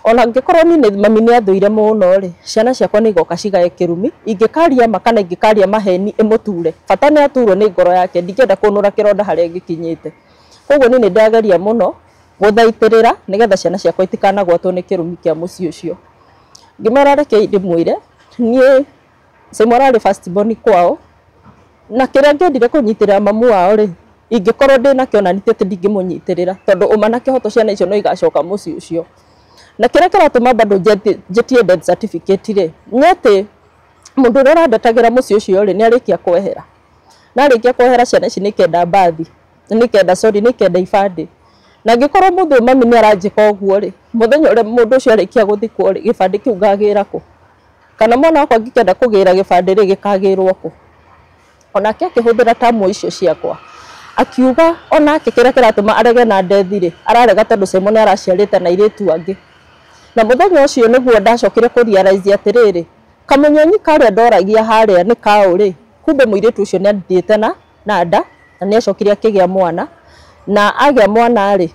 Speaker 1: Ona angĩkorwo niĩ mami nĩ athũire mũno rĩ, ciana ciakwa nĩ igoka cigae kĩrumi, ingĩkaria ma kana ingĩkaria maheni ĩmũture, bata nĩ aturwo nĩ ngoro yake, ndingĩenda kũnũra kĩronda harĩa gĩkinyĩte. Koguo niĩ nĩ ndageria mũno gũthaitĩrĩra nĩgetha ciana ciakwa itikanagwatwo nĩ kĩrumi kĩa mũciĩ ũcio. Ngĩmera reke ndĩmwĩre, niĩ Simon ararĩ first born kwao, na kĩrĩa ngĩendire kũnyitĩrĩra mamu wao rĩ, ingĩkorwo ndĩnakĩo na nĩ atĩ ndingĩmũnyitĩrĩra, tondũ ũma na kĩhoto ciana icio no igacoka mũciĩ ũcio. Na kĩrĩa kĩratũma bado njĩtie death certificate rĩ, nĩ atĩ mũndũ ũrĩa ũrandetagĩra mũciĩ ũcio rĩ, nĩ arĩkia kwehera. Na arĩkia kwehera ciana ici nĩ ikenda mbathi, nĩ ikenda sorry, nĩ ikenda ibandĩ. Na angĩkorwo mũthĩ mami nĩ aranjĩka ũguo rĩ, mũthenya ũrĩa mũndũ ũcio arĩkia gũthikwo rĩ, gĩbandĩ kĩu ngagĩra kũ? Kana mwana wakwa angĩkenda kũgĩra gĩbandĩ rĩ, gĩkagĩrwo kũ? Onake akĩhũthĩra tamu icio ciakwa, akiuga onake kĩrĩa kĩratũma arege na ndethi rĩ, ararega tondũ Simon nĩ araciarĩte na airĩtu angĩ. Na mũthenya ũcio nĩguo ndacokire kũ realize atĩrĩrĩ, kamũnyonyi karĩa ndoragia harĩa nĩ kaũ rĩ, kumbe mũirĩtu ũcio nĩ athiĩte na nda, na nĩ acokire akĩgĩa mwana. Na agĩa mwana rĩ,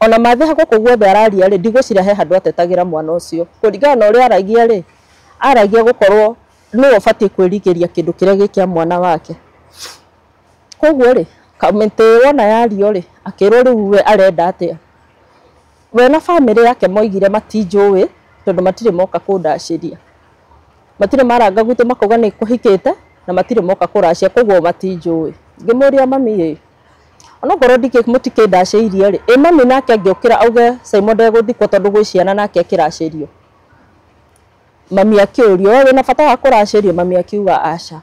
Speaker 1: ona mathĩ gũkũ guothe araria rĩ, ndigwĩciria he handũ atetagĩra mwana ũcio. Kũringana na ũrĩa aragia rĩ, aragia gũkorwo nĩwe ũbatiĩ kwĩrigĩria kĩndũ kĩrĩa gĩ kĩa mwana wake. Koguo rĩ, kamĩtĩ wona yario rĩ, akĩrwo rĩu we arenda atĩa. We na bamĩrĩ yake moigire matinjũĩ tondũ matirĩ moka kũndacĩria. Matirĩ maranga gwitũ makauga nĩ kũhikĩte na matirĩ moka kũracia, koguo matinjũĩ. Ngĩmũria mami ĩ, onokorwo mũtikĩndacĩirie rĩ, ĩ mami nake angĩũkĩra auge Simon ndegũthikwo tondũ gwĩ ciana nake akĩracĩrio. Mami akĩũrio, we wĩna bata wa kũracĩrio? Mami akiuga aca.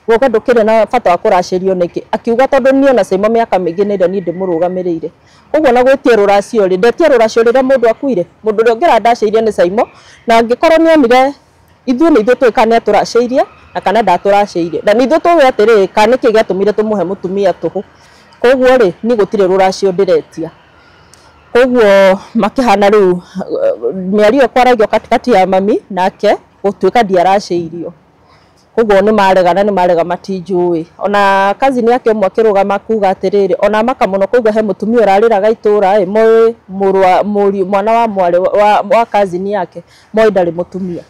Speaker 1: Guoka ndũkĩrĩ na bata wa kũracĩrio nĩkĩ? Akiuga tondũ niĩ ona Simon mĩaka mĩingĩ nĩ ĩrĩa niĩ ndĩmũrũgamĩrĩire. Koguo na gwĩtia rũracio rĩ, ndetia rũracio rĩrĩa mũndũ akuire, mũndũ ũrĩa ũngĩrandacĩirie nĩ Simon, na angĩkorwo nĩ onire ithuĩ nĩ ithuĩ tũĩ kana nĩ atũracĩirie na kana ndatũracĩirie. Na nĩ ithuĩ tũĩ atĩrĩrĩ, kana nĩkĩ gĩatũmire tũmũhe mũtumia tũhũ. Koguo rĩ, niĩ gũtirĩ rũracio ndĩretia. Koguo makĩhana rĩu mĩario kwaragio katikati ya mami nake gũtuĩka ndiaracĩirio. Koguo nĩ maregana, nĩ marega matinjũĩ. Ona cousin yake ũmwe akĩrũgama kuga atĩrĩrĩ, ona maka mũno kũigua he mũtumia ũrarĩraga itũra ĩ, moĩ mũrũ wa mũriũ mwana wa mwarĩ wa cousin yake, moĩ ndarĩ mũtumia.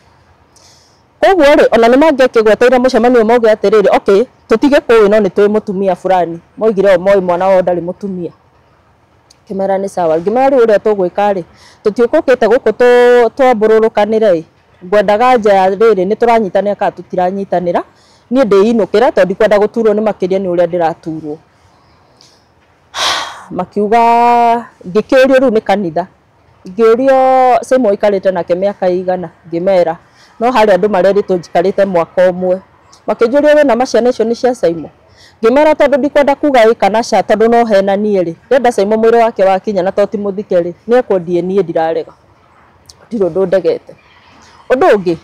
Speaker 1: Koguo rĩ, ona nĩ mangĩakĩgweteire mũcemanio mauge atĩrĩrĩ, okay, tũtige kũĩ no nĩ tũĩ mũtumia fulani. Moigire o moĩ mwana wao ndarĩ mũtumia. Ngĩmera nĩ sawa. Ngĩmera rĩu ũrĩa tũgwĩka rĩ, tũtiũkũkĩte gũkũ twambũrũrũkanĩre ĩ, ngwendaga nja ya rĩrĩ nĩ tũranyitanĩra kana tũtiranyitanĩra, niĩ ndĩinũkĩra tondũ ndikwenda gũturwo nĩ makĩria nĩ ũrĩa ndĩraturwo. Makiuga, ngĩkĩũrio rĩu nĩ kanitha, ngĩũrio Simon ũikarĩte nake mĩaka ĩigana, ngĩmera no harĩa andũ marerĩtwo njikarĩte mwaka ũmwe. Makĩnjũria wĩna ma ciana icio nĩ cia Simon? Ngĩmera tondũ ndikwenda kuga ĩ kana ca tondũ no henanie rĩ, ndĩrenda Simon mwĩrĩ wake wakinya na to ti mũthike rĩ, nĩ ekwendie niĩ ndirarega. Gũtirĩ ũndũ ndegete. Ũndũ ũngĩ,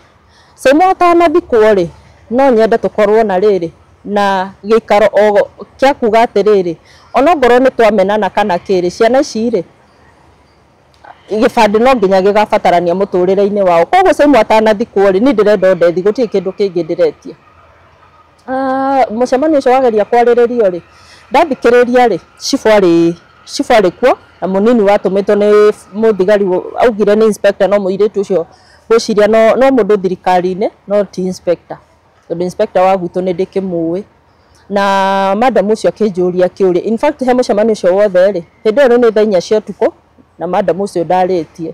Speaker 1: Simon atanathikwo rĩ, no nyende tũkorwo na rĩrĩ na gĩikaro o kĩa kuga atĩrĩrĩ, onongorwo nĩ twamenana kana kĩrĩ, ciana ici rĩ, gĩbandĩ no nginya gĩgabatarania mũtũrĩre-inĩ wao. Koguo Simon atanathikwo rĩ, niĩ ndĩrenda o ndethi, gũtirĩ kĩndũ kĩngĩ ndĩretia. Mũcemanio ũcio wageria kwarĩrĩrio rĩ, ndathikĩrĩria rĩ, cibũ arĩ kuo Na mũnini watũmĩtwo nĩ mũthigari augire nĩ inspector, no mũirĩtu ũcio gwĩciria no mũndũ thirikari-inĩ no ti inspector, tondũ inspector wa gwitũ nĩ ndĩkĩmũĩ. Na madam ũcio akĩnjũria kĩũria, in fact he mũcemanio ũcio wothe rĩ, hĩndĩ ĩyo nĩ thaa 4 cia ũtukũ na madam ũcio ndarĩtie.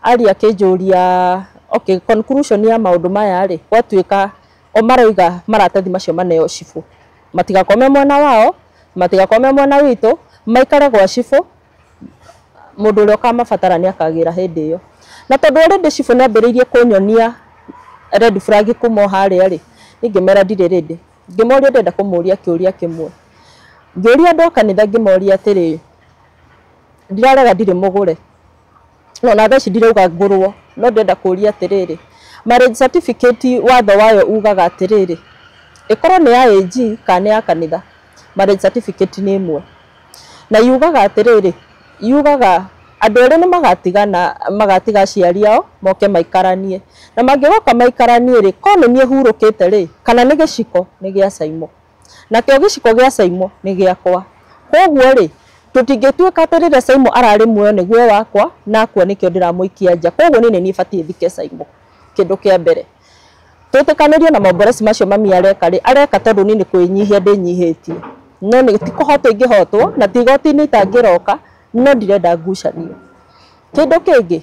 Speaker 1: Aria akĩnjũria, okay, conclusion ya maũndũ maya rĩ, gwatuĩka o maroiga maratathi macio maneo cibũ, matigakome mwena wao, matigakome mwena witũ, maikare gwa cibũ, mũndũ ũrĩa ũkamabatara nĩ akagĩra hĩndĩ ĩyo. Na tondũ already cibũ nĩ ambĩrĩirie kũnyonia red flag kuma o harĩa rĩ, niĩ ngĩmera ndirĩ ready. Ngĩmoria ndĩrenda kũmũria kĩũria kĩmwe. Ngĩũria andũ a kanitha ngĩmoria atĩrĩ, ndirarega ndirĩ mũgũre, no na thaa ici ndirauga ngũrwo, no ndĩrenda kũria atĩrĩrĩ, marriage certificate watho wayo ugaga atĩrĩrĩ, ĩkorwo nĩ ya AG kana nĩ ya kanitha, marriage certificate nĩ ĩmwe. Na yugaga atĩrĩrĩ, yugaga andũ erĩ nĩ magatigana, magatiga aciari ao moke maikaranie, na mangĩgoka maikaranie rĩ, ko nĩ niĩ hurũkĩte rĩ, kana nĩ gĩciko nĩ gĩa Saimo, nakĩo gĩciko gĩa Saimo nĩ gĩakwa. Koguo rĩ, tũtingĩtuĩka atĩ rĩrĩa Saimo ararĩ muoyo nĩguo wakwa, na akua nĩkĩo ndĩramũikia nja. Koguo niĩ nĩ niĩ batiĩ thike Saimo, kĩndũ kĩa mbere. Twĩtĩkanĩrie na maũmboreci macio mami areka rĩ, areka tondũ niĩ nĩ kwĩnyihia ndĩnyihĩtie, no nĩ ti kũhotwo ingĩhotwo, na ti igoti-inĩ itangĩroka, no ndirenda ngucanio. Kĩndũ kĩngĩ,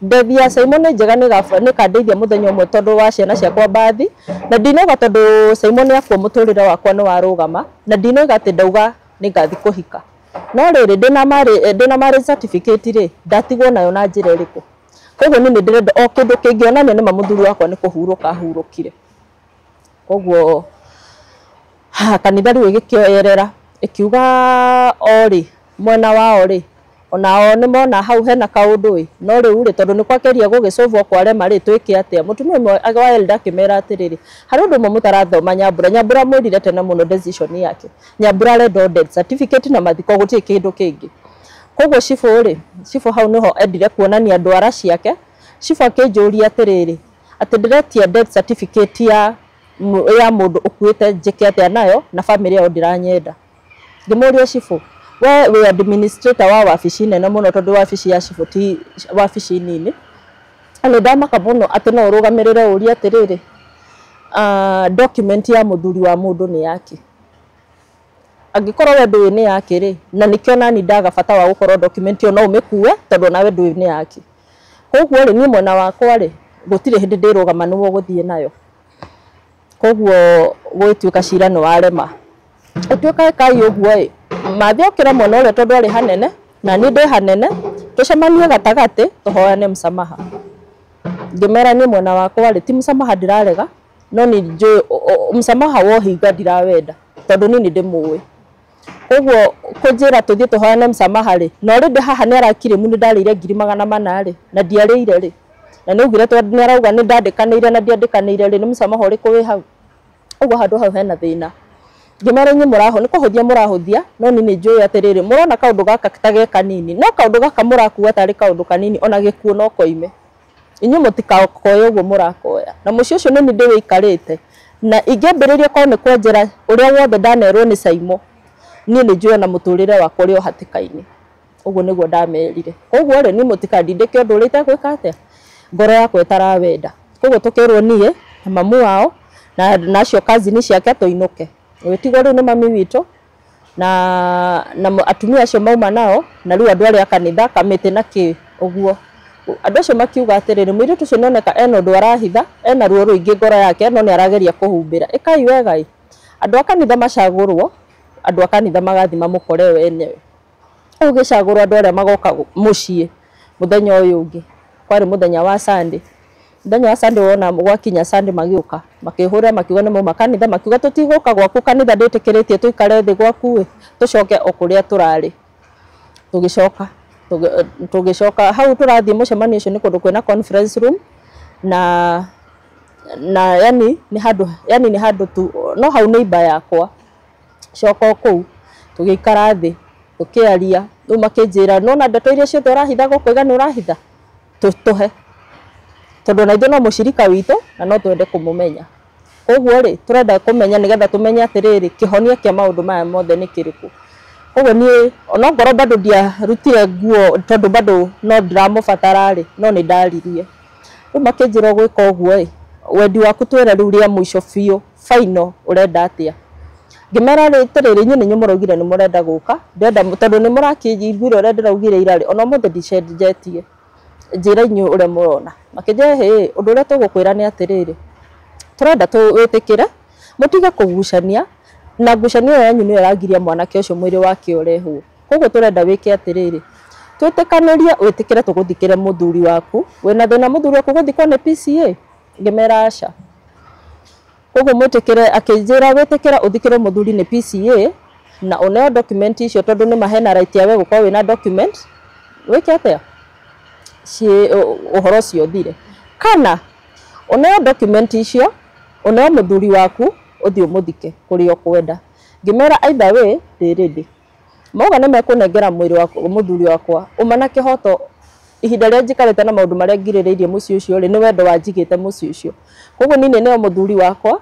Speaker 1: ndethi ya Saimo nĩ njega, nĩ kandeithia mũthenya ũmwe tondũ wa ciana ciakwa mbathi, na ndinauga tondũ Saimo nĩ akua mũtũrĩre wakwa nĩ warũgama, na ndinauga atĩ ndauga nĩ ngathi kũhika. No rĩrĩ, ndĩna marriage certificate rĩ, ndatigwo nayo na njĩra ĩrĩkũ? Koguo niĩ nĩ ndĩrenda o kĩndũ kĩngĩonania nĩma mũthuri wakwa nĩ kũhurũka ahurũkire. Koguo kanitha rĩu ĩgĩkĩoyerera, ĩkiuga o rĩ, mwena wao rĩ, onao nĩ mona hau hena kaũndũ ĩ, no rĩu rĩ, tondũ nĩ kwakeria gũgĩcũvwo kwarema rĩ, twĩke atĩa? Mũtumia ũmwe wa elder akĩmera atĩrĩrĩ, harĩ ũndũ ũmwe mũtarathoma Nyambura. Nyambura mwĩrire tene mũno decision yake. Nyambura arenda o death certificate na mathiko, gũtirĩ kĩndũ kĩngĩ. Koguo cibũ rĩ, cibũ hau nĩho endire kuonania ndwara ciake. Cibũ akĩnjũria atĩrĩrĩ, atĩ ndĩretia death certificate ya mũndũ ũkuĩte njĩke atĩa nayo, na bamĩrĩ yao ndĩranyenda. Ngĩmũria cibũ, we wĩ administrator wa wabici nene mũno, tondũ wabici ya cibũ ti wabici nini. Na nĩ ndamaka mũno atĩ no ũrũgamĩrĩre ũrie atĩrĩrĩ, document ya mũthuri wa mũndũ nĩ yake. Angĩkorwo we ndũĩ nĩ yake rĩ, na nĩkĩo nani ndaga bata wa gũkorwo document ĩyo no ũmĩkue, tondũ nawe ndũĩ nĩ yake. Koguo rĩ, niĩ mwena wakwa rĩ, gũtirĩ hĩndĩ ndĩrũgama nĩguo gũthiĩ nayo. Koguo gũgĩtuĩka cira nĩ warema. Ĩtuĩka ĩkai ũguo ĩ, mathiĩ okĩra mwena ũrĩa tondũ arĩ hanene, na niĩ ndĩ hanene, tũcemanie gatagatĩ tũhoyane msamaha. Ngĩmera niĩ mwena wakwa rĩ, ti msamaha ndĩrarega, no nĩ njũĩ msamaha wa ũhinga ndirawenda, tondũ niĩ nĩ ndĩmũĩ. Koguo kũnjĩra tũthiĩ tũhoyane msamaha rĩ, na already haha nĩ arakirĩmu nĩ ndarĩire 400,000 rĩ, na ndiarĩire rĩ, na nĩ augire tondũ nĩ arauga nĩ ndandĩkanĩire na ndiandĩkanĩire rĩ, nĩ msamaha ũrĩkũ wĩ hau? Ũguo handũ hau hena thĩna. Ngĩmera inyuĩ mũraho, nĩ kũhũthia mũrahũthia, no niĩ nĩ njũĩ atĩrĩrĩ, mũrona kaũndũ gaka ta ge kanini, no kaũndũ gaka mũrakua tarĩ kaũndũ kanini, ona gĩkuũ no koime. Inyuĩ mũtikakoya ũguo mũrakoya. Na mũciĩ ũcio nĩ niĩ ndĩwĩikarĩte, na ingĩambĩrĩria korwo nĩ kwenjera ũrĩa wothe ndanerwo nĩ Saimo, niĩ nĩ njũĩ ona mũtũrĩre wakwa ũrĩ o hatĩka-inĩ. Ũguo nĩguo ndamerire. Koguo rĩ, niĩ mũtikandindĩke ũndũ ũrĩa itegwĩka atĩa, ngoro yakwa ĩtarawenda. Koguo tũkĩrwo niĩ na mamu wao na acio cousin ciake tũinũke. Gwĩtigwo rĩu nĩ mami witũ na atumia acio mauma nao, na rĩu andũ arĩa a kanitha kamĩtĩ na kĩ ũguo. Andũ acio makiuga atĩrĩrĩ, mũirĩtu ũcio nĩoneka ena ũndũ arahitha, ena ruo rũingĩ ngoro yake, no nĩ arageria kũhumbĩra. Ĩkai wega ĩ, andũ a kanitha macagũrwo, andũ a kanitha magathiĩ mamũkore we enyewe. Rĩu gĩcagũrwo andũ arĩa magoka mũciĩ mũthenya ũyũ ũngĩ, kwarĩ mũthenya wa Sunday. Mũthenya wa Sunday wona gwakinya Sunday magĩũka, makĩhũra makiuga nĩ mauma kanitha, makiuga tũtigũka gwaku kanitha ndĩtĩkĩrĩtie tũikare thĩ gwaku ĩ, tũcoke o kũrĩa tũrarĩ. Tũgĩcoka, tũgĩcoka hau tũrathiĩ mũcemanio ũcio nĩ kũndũ kwĩna conference room, na yani nĩ handũ, yani nĩ handũ tu, no hau nĩ imba yakwa. Coka o kũu, tũgĩikara thĩ, tũkĩaria, rĩu makĩnjĩra nĩwona ndeto iria ciothe ũrahitha gũkũ iga nĩ ũrahitha, tũhe, tondũ ona ithuĩ no mũcirika witũ na no twende kũmũmenya. Koguo rĩ, tũrenda kũmenya nĩgetha tũmenye atĩrĩrĩ, kĩhonia kĩa maũndũ maya mothe nĩ kĩrĩkũ. Koguo niĩ onokorwo bado ndiarutire nguo tondũ bado no ndĩramũbatara rĩ, no nĩ ndaririe. Rĩu makĩnjĩra ũgwĩka ũguo ĩ, wendi waku twĩre rĩu rĩa mũico biũ final ũrenda atĩa. Ngĩmera atĩrĩrĩ, inyuĩ nĩ inyuĩ mũraugire nĩ mũrenda gũka, ndĩrenda tondũ nĩ mũrakĩnjiguire ũrĩa ndĩraugire ira rĩ, ona ũmũthĩ ndicenjetie, njĩra inyuĩ ũrĩa mũrona. Makĩnjĩra hĩ, ũndũ ũrĩa tũgũkwĩra nĩ atĩrĩrĩ, tũrenda wĩtĩkĩre mũtige kũgucania, na ngucanio ĩyo yanyu nĩyo ĩragiria mwanake ũcio mwĩrĩ wake ũrehwo. Koguo tũrenda wĩke atĩrĩrĩ, twĩtĩkanĩrie wĩtĩkĩre tũgũthikĩre mũthuri waku, wĩna thĩna mũthuri waku gũthikwo nĩ PCA? Ngĩmera aca. Koguo mwĩtĩkĩre, akĩnjĩra wĩtĩkĩre ũthikĩrwo mũthuri nĩ PCA na ũneo document icio tondũ nĩ ma hena right ya we gũkorwo wĩna document, wĩke atĩa ũhoro ũcio ũthire, kana ũneo document icio ũneo mũthuri waku ũthiĩ ũmũthike kũrĩa ũkwenda. Ngĩmera either way ndĩ ready. Mauga nĩ mekũnengera mwĩrĩ wa mũthuri wakwa ũma na kĩhoto. Ihinda rĩrĩa njikarĩte na maũndũ marĩa ngirĩrĩirie mũciĩ ũcio rĩ, nĩ wendo wanjigĩte mũciĩ ũcio. Koguo niĩ nĩ neo mũthuri wakwa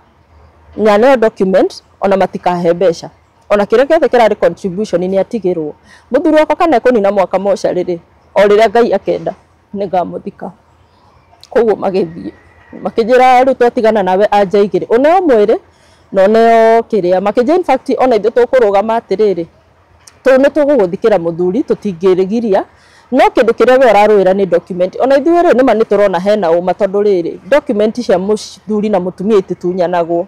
Speaker 1: na neo document, ona matikahe mbeca, ona kĩrĩa gĩothe kĩrarĩ contribution nĩ atigĩrwo mũthuri wakwa. Kana ekũnina mwaka mocarĩ rĩ, o rĩrĩa Ngai akenda nĩngamũthika. Koguo magĩthiĩ makĩnjĩra rĩu twatigana nawe anja igĩrĩ, ũneo mwĩrĩ na ũneo kĩrĩa. Makĩnjĩra in fact ona ithuĩ tũkũrũgama atĩrĩrĩ, nĩ tũgũgũthikĩra mũthuri, tũtingĩgiria, no kĩndũ kĩrĩa we ũrarũĩra nĩ document. Ona ithuĩ rĩ, nĩma nĩ tũrona hena ũma tondũ rĩrĩ, document cia mũthuri na mũtumia ititunyanagwo.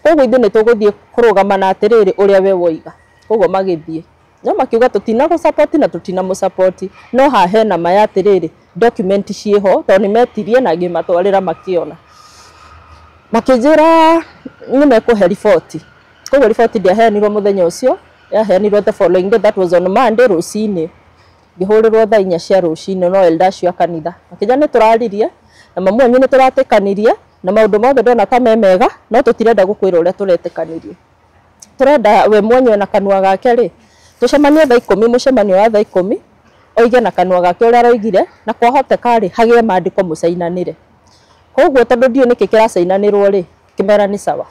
Speaker 1: Koguo ithuĩ nĩ tũgũthiĩ kũrũgama na atĩrĩrĩ ũrĩa we woiga. Koguo magĩthiĩ no makiuga tũtina gũ na tũtina mũsupport, no haha hena ma ya atĩrĩrĩ, document ciĩho tondũ nĩ metirie na ngĩmatwarĩra makĩona. Makĩnjĩra nĩ mekũhe riboti. Koguo riboti ndĩaheanirwo mũthenya ũcio, yaheanirwo the following day, that was on Monday rũcinĩ. Ngĩhũrĩrwo thaa 4 cia rũcinĩ no elder acio a kanitha makĩnjĩra nĩ tũraririe na mamu wanyu, nĩ tũratĩkanirie na maũndũ mothe ndona ta me mega, no tũtirenda gũkwĩra ũrĩa tũretĩkanirie, tũrenda we mwenyewe na kanua gake rĩ, tũcemanie thaa 10, mũcemanio wa thaa 10, oige na kanua gake ũrĩa aroigire, na kwahoteka rĩ, hagĩe maandĩko mũcainanĩre. Koguo tondũ ndiũĩ nĩkĩ kĩracainanĩrwo rĩ, kĩmera nĩ sawa,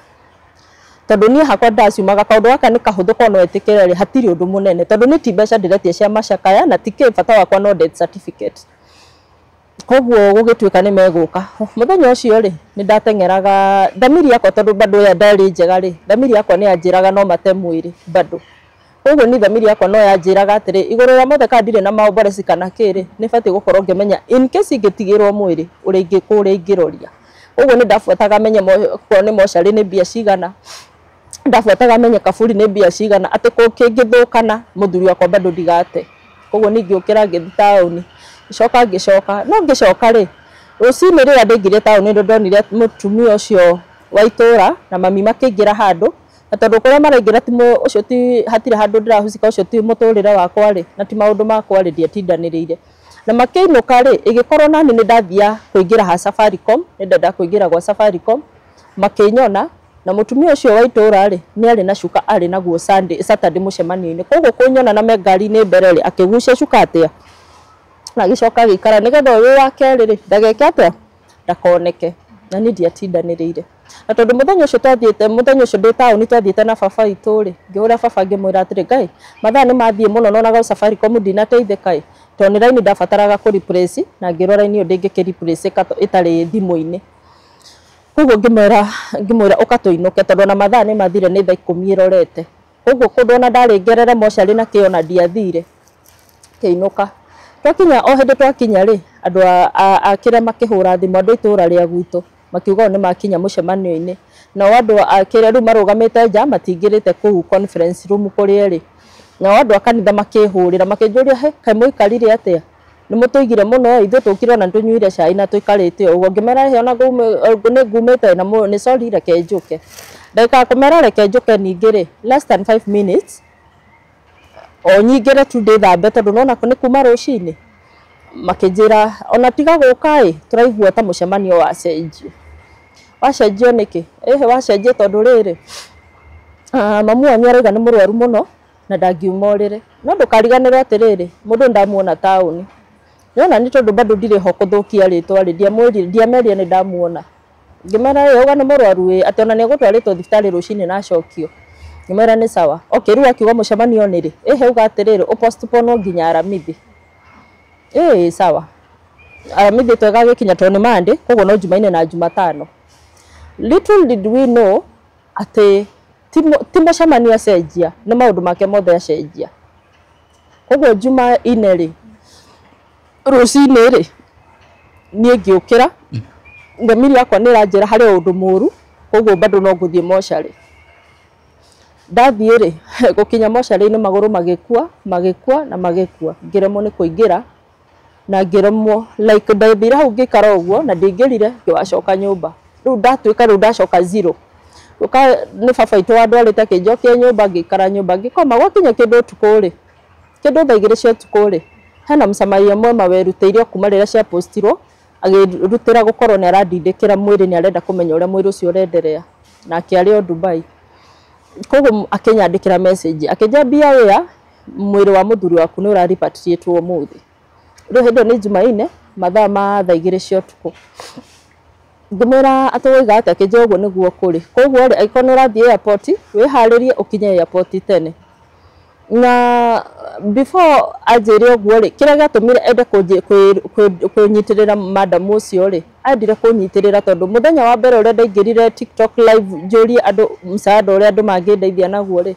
Speaker 1: tondũ niĩ hakwa ndaciumaga kaũndũ gaka nĩ kahũthũ, korwo no ĩtĩkĩre rĩ, hatirĩ ũndũ mũnene, tondũ nĩ ti mbeca ndĩretia cia macakaya na ti kĩ, bata wakwa no death certificate. Koguo gũgĩtuĩka nĩ megũka mũthenya ũcio rĩ, nĩ ndateng'eraga thamiri yakwa, tondũ bado ya ndarĩ njega rĩ, thamiri yakwa nĩ yanjĩraga no mate mwĩrĩ bado. Koguo ni thamiri yakwa no yanjĩraga atĩrĩ, igũrũ rĩa mothe kana ndirĩ na maomboreci kana kĩ rĩ, nĩ batiĩ gũkorwo ngĩmenya in case ingĩtigĩrwo mwĩrĩ ũrĩa kũrĩa ingĩroria. Koguo nĩ ndabuataga menye korwo nĩ mocarĩ nĩ mbia cigana, ndabuataga menye kaburi nĩ mbia cigana, atĩ kĩngĩthũkana mũthuri wakwa bado ndigate. Koguo niĩ ngĩũkĩra ngĩthiĩ taũni, ngĩcoka ngĩcoka, no ngĩcoka rĩ, rũcinĩ rĩrĩa ndaingĩrire taũni nĩ ndonire mũtumia ũcio wa itũra na mami makĩingĩra handũ, na tondũ kũrĩa maraingĩra ti ũcio ti hatirĩ handũ ndĩrahucika, ũcio ti mũtũrĩre wakwa rĩ, na ti maũndũ makwa rĩ, ndiatindanĩrĩire. Na makĩinũka rĩ, ĩgĩkorwo nani nĩ ndathia kũingĩra ha Safaricom, nĩ ndenda kũingĩra gwa Safaricom, makĩnyona na mũtumia ũcio wa itũra rĩ, nĩ arĩ na cuka arĩ naguo Sunday, Saturday mũcemanio-inĩ. Koguo kũnyona na me ngari-inĩ mbere rĩ, akĩgucia cuka atĩa na agĩcoka agĩikara nĩgetha ũyũ wa kerĩ rĩ, ndageke atĩa, ndakoneke. Na niĩ ndiatindanĩrĩire, na tondũ mũthenya ũcio twathiĩte, mũthenya ũcio ndĩ taũni twathiĩte na baba witũ rĩ, ngĩhũra baba ngĩmwĩra atĩrĩ, Ngai, mathaa nĩ mathiĩ mũno nonaga Safaricom ndinateithĩka ĩ, tondũ nĩ raini ndabataraga kũ replace, na ngĩrwo raini ĩyo ndĩngĩkĩ replace ĩtarĩ thimũ-inĩ. Koguo ngĩmwĩra ũka tũinũke, tondũ ona mathaa nĩ mathire, nĩ thaa 10 ĩrorete. Koguo kũndũ ona ndarĩ ngerere mocarĩ na kĩo na ndiathire, ngĩinũka. Twakinya, o hĩndĩ twakinya rĩ, andũ a kĩrĩa makĩhũra thimũ, andũ a itũra rĩa gwitũ makiuga o nĩ makinya mũcemanio-inĩ, nao andũ a kĩrĩa rĩu marũgamĩte nja, matingĩrĩte kũu conference room kũrĩa ĩrĩ. Nao andũ a kanitha makĩhũrĩra makĩnjũria, he kaĩ mũikarire atĩa, nĩ mũtũigire mũno, ithuĩ tũkire ona nĩtũnyuire cai na tũikarĩte o ũguo. Ngĩmera he ona nĩ ngumĩte na nĩ sorry, reke njũke. Ndagĩka ya kũmera reke njũke ningĩ rĩ, less than 5 minutes o nyingĩre tu ndĩthambe, tondũ nona nĩ kuma rũcinĩ, makĩnjĩra ona tiga gũka ĩ, tũraigua ta mũcemanio wacenjio. Wacenjio nĩkĩ? Ĩhĩ, wacenjio tondũ rĩrĩ, mamu wanyu arauga nĩ mũrwaru mũno na ndangiuma ũrĩrĩ, no ndũkariganĩrwo atĩrĩrĩ, mũndũ ndamuona taũni nĩona nĩ tondũ bado ndirĩ ho kũthũkia rĩtwa rĩ, ndiamwĩrire, ndiamerire nĩ ndamuona. Ngĩmera ĩ, auga nĩ mũrwaru ĩ, atĩ ona nĩ egũtwarĩtwo thibitarĩ rũcinĩ na acokio. Ngĩmwĩra nĩ sawa. Okay, rĩu akiuga mũcemanio nĩ rĩ? Ĩhĩ uga atĩrĩrĩ, ũpostpone nginya Aramithi. Ĩĩ sawa. Aramithi twegagĩkinya tondũ nĩ Monday, koguo no Jumanne na Jumatano. Little did we know atĩ ti mũcemanio acenjia, nĩ maũndũ make mothe acenjia. Koguo Jumanne rĩ, rũcinĩ rĩ, niĩ ngĩũkĩra, thamiri yakwa nĩ ĩranjĩra harĩ ũndũ mũru, koguo bado no ngũthiĩ mocarĩ. Ndathiĩ rĩ, gũkinya mocarĩ-inĩ magũrũ magĩkua, magĩkua na magĩkua. Ngĩremwo nĩ kũingĩra na ngĩremwo like ndathire hau ngĩikara ũguo na ndingĩrire ngĩwacoka nyũmba. Rĩu ndatuĩka rĩu ndacoka zero. Gũka nĩ baba witũ wandwarĩte akĩnjokia nyũmba ngĩikara nyũmba ngĩkoma. Gwakinya kĩndũ ũtukũ rĩ, kĩndũ thaa 2 cia ũtukũ rĩ, hena mũcamaria mwema werutĩire kuma rĩrĩa ciapostirwo, agĩrutĩra gũkorwo nĩ arandindĩkĩra mwĩrĩ, nĩ arenda kũmenya ũrĩa mwĩrĩ ũcio ũrenderea, nake arĩ o Dubai. Koguo akĩnyandĩkĩra message akĩnjambia wĩra, mwĩrĩ wa mũthuri waku nĩ ũrarepatriatwo ũmũthĩ. Rĩu hĩndĩ ĩyo nĩ Jumanne mathaa ma thaa 2 cia ũtukũ. Ngĩmwĩra atĩ woiga atĩa, akĩnjĩra ũguo nĩguo kũrĩ. Koguo rĩ, angĩkorwo nĩ ũrathiĩ airport, wĩharĩrie ũkinye airport tene. Na before anjĩre ũguo rĩ, kĩrĩa gĩatũmire ende kũnyitĩrĩra madam ũcio rĩ, endire kũnyitĩrĩra tondũ mũthenya wa mbere ũrĩa ndaingĩrire TikTok live njũrie andũ msaada ũrĩa andũ mangĩndeithia naguo rĩ,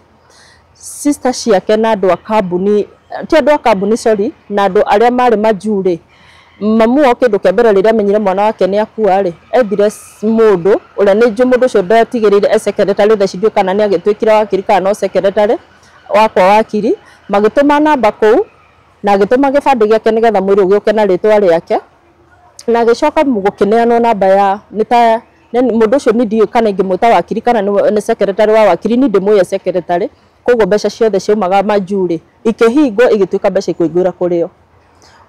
Speaker 1: sister ciake na andũ a kambuni, ti andũ a kambuni sorry, na andũ arĩa marĩ majuu rĩ, mamu wao kĩndũ kĩa mbere rĩrĩa amenyire mwana wake nĩ akua rĩ, ethire mũndũ ũrĩa nĩ njũĩ mũndũ ũcio ndatigĩrĩire e secretary, thaa ici ndiũĩ kana nĩ agĩtuĩkire wakiri kana no secretary wakwa wakiri, magĩtũma namba kũu na agĩtũma gĩbandĩ gĩake nĩgetha mwĩrĩ ũgĩũke na rĩtwa rĩake, na agĩcoka gũkĩneanwo namba ya nĩ ta mũndũ ũcio niĩ ndiũĩ kana ingĩmwĩta wakiri kana nĩ secretary wa wakiri, niĩ ndĩmũĩ e secretary. Koguo mbeca ciothe ciaumaga majuu rĩ, ikĩhingwo igĩtuĩka mbeca ikũingĩra kũrĩ o.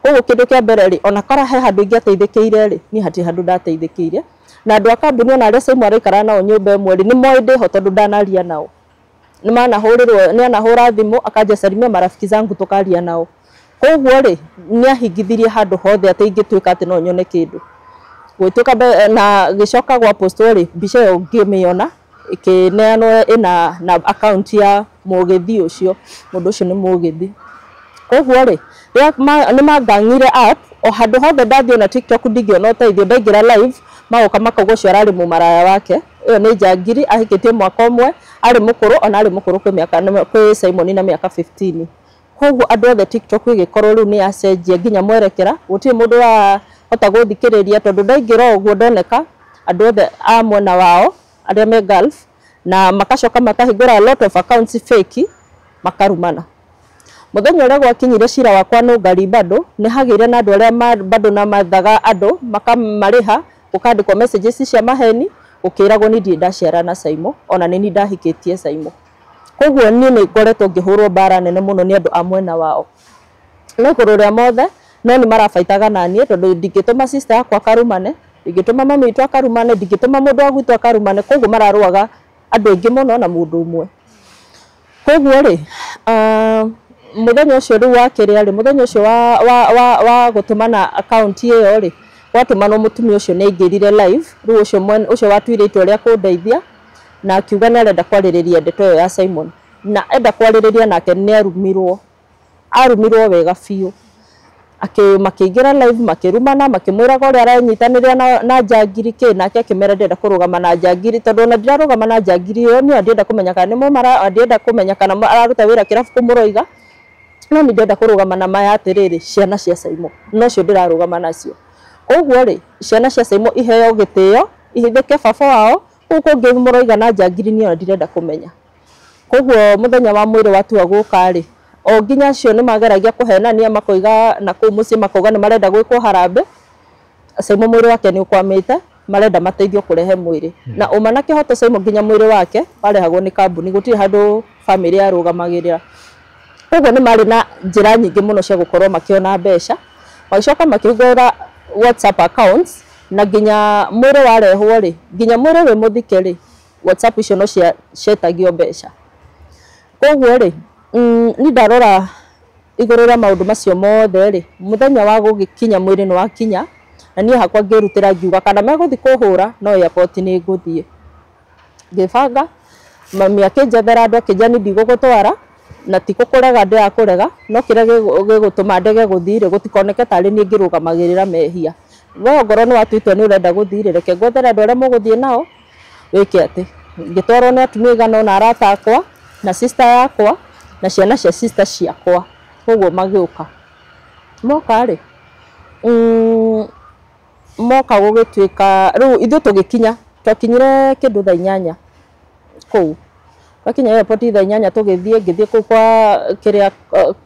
Speaker 1: Koguo kĩndũ kĩa mbere rĩ, ona korwo he handũ ingĩateithĩkĩire rĩ, niĩ hatirĩ handũ ndateithĩkĩire. Na andũ a kambuni ona arĩa Simon araikara nao nyũmba ĩmwe rĩ, nĩ moĩ ndĩho tondũ ndanaria nao. Nĩ manahũrĩrwo, nĩ anahũra thimũ akanja salimia marafiki zangu tukaria nao. Koguo rĩ, nĩ ahingithirie handũ hothe atĩ ingĩtuĩka atĩ no nyone kĩndũ. Gũgĩtuĩka na gĩcoka gwa postwo rĩ, mbica ĩyo ngĩmĩona ĩkĩneanwo ĩna na account ya mũgĩthi ũcio, mũndũ ũcio nĩ mũgĩthi. Koguo rĩ, nĩ mangang'ire app o handũ hothe ndathiĩ ona TikTok ndingĩona ũteithio, ndaingĩra live magoka makauga ũcio ararĩ mũmaraya wake, ĩyo nĩ njangiri, ahikĩtie mwaka ũmwe, arĩ mũkũrũ, ona arĩ mũkũrũ kwĩ mĩaka kwĩ Simon na mĩaka 15. Koguo andũ othe TikTok ĩgĩkorwo rĩu nĩ yacenjia nginya mwerekera, gũtirĩ mũndũ ũrahota gũthikĩrĩria tondũ ndaingĩra ũguo ndoneka andũ othe a mwena wao arĩa me Gulf, na makacoka makahingũra a lot of accounts fake makarumana. Mũthenya ũrĩa gwakinyire cira wakwa nũngari bado, nĩ hagĩire na andũ arĩa bado na mathaga andũ makamarĩha, gũkandĩkwo messages cia maheni, gũkĩragwo niĩ ndirĩ ndaciara na Simon, ona nĩ niĩ ndahikĩtie Simon. Koguo niĩ nĩ ngoretwo ngĩhũrwo mbara nene mũno nĩ andũ a mwena wao. No igũrũ rĩa mothe, no nĩ marabaitaga na niĩ tondũ ndingĩtũma sister yakwa akarumane, ndingĩtũma mami witũ akarumane, ndingĩtũma mũndũ wa gwitũ akarumane, koguo mararũaga andũ aingĩ mũno na mũndũ ũmwe. Koguo rĩ, mũthenya ũcio rĩu wa kĩrĩa rĩ, mũthenya ũcio wa gũtũmana account ĩyo rĩ, gwatũmanwo mũtumia ũcio nĩ aingĩrire live, rĩu ũcio ũcio watuire itua rĩa kũndeithia na akiuga nĩ arenda kwarĩrĩria ndeto ĩyo ya Simon, na enda kwarĩrĩria nake nĩ arumirwo, arumirwo wega biũ. Makĩingĩra live makĩrumana, makĩmwĩraga ũrĩa aranyitanĩra na njangiri kĩ, nake akĩmera ndĩrenda kũrũgama na njangiri tondũ ona ndirarũgama na njangiri ĩyo, niĩ ndĩrenda kũmenya kana nĩ mũmara, ndĩrenda kũmenya kana araruta wĩra kĩrabu kũmũroiga, no nĩ ndĩrenda kũrũgama na maya atĩrĩrĩ, ciana cia Simon nocio ndĩrarũgama nacio. Koguo rĩ, ciana cia Simon iheo gĩtĩo, ihithĩke baba wao, kũu kũngĩ mũroiga na njangiri niĩ ona ndirenda kũmenya. Koguo mũthenya wa mwĩrĩ watua gũka rĩ, o nginya acio nĩ mageragia kũhenania makoiga na kũu mũciĩ makauga nĩ marenda gwĩkwo harambee, Simon mwĩrĩ wake nĩ ũkwamĩte, marenda mateithio kũrehe mwĩrĩ. Na ũma na kĩhoto Simon nginya mwĩrĩ wake warehagwo nĩ kambuni, gũtirĩ handũ famĩlĩ yarũgamagĩrĩra. Koguo nĩ marĩ na njĩra nyingĩ mũno cia gũkorwo makĩona mbeca, magĩcoka makĩhingũra WhatsApp accounts, na nginya mwĩrĩ warehwo rĩ, nginya mwĩrĩ wĩ mũthike rĩ, WhatsApp icio no cietagio mbeca. Koguo rĩ, niĩ ndarora igũrũ rĩa maũndũ macio mothe rĩ, mũthenya wa gũgĩkinya mwĩrĩ nĩ wakinya, na niĩ hakwa ngĩrutĩra ngiuga kana megũthiĩ kũhũra no airport nĩ ngũthiĩ. Ngĩbanga Mami akĩnjethera andũ akĩnjĩra niĩ ndigũgũtwara na ti gũkũrega ndĩrakũrega, no kĩrĩa gĩgũtũma ndege gũthiĩ rĩ, gũtikoneke tarĩ niĩ ngĩrũgamagĩrĩra mehia. We ongorwo nĩ watua itua nĩ ũrenda gũthiĩ rĩ, reke ngwethere andũ arĩa mũgũthiĩ nao wĩke atĩ. Ngĩtwarwo nĩ atumia aigana ũna arata akwa na sister yakwa na ciana cia sister ciakwa, koguo magĩũka. Moka rĩ, moka gũgĩtuĩka rĩu ithuĩ tũgĩkinya, twakinyire kĩndũ thaa 8 kũu. Twakinya airport thaa 8 tũgĩthiĩ, ngĩthiĩ kũu kwa kĩrĩa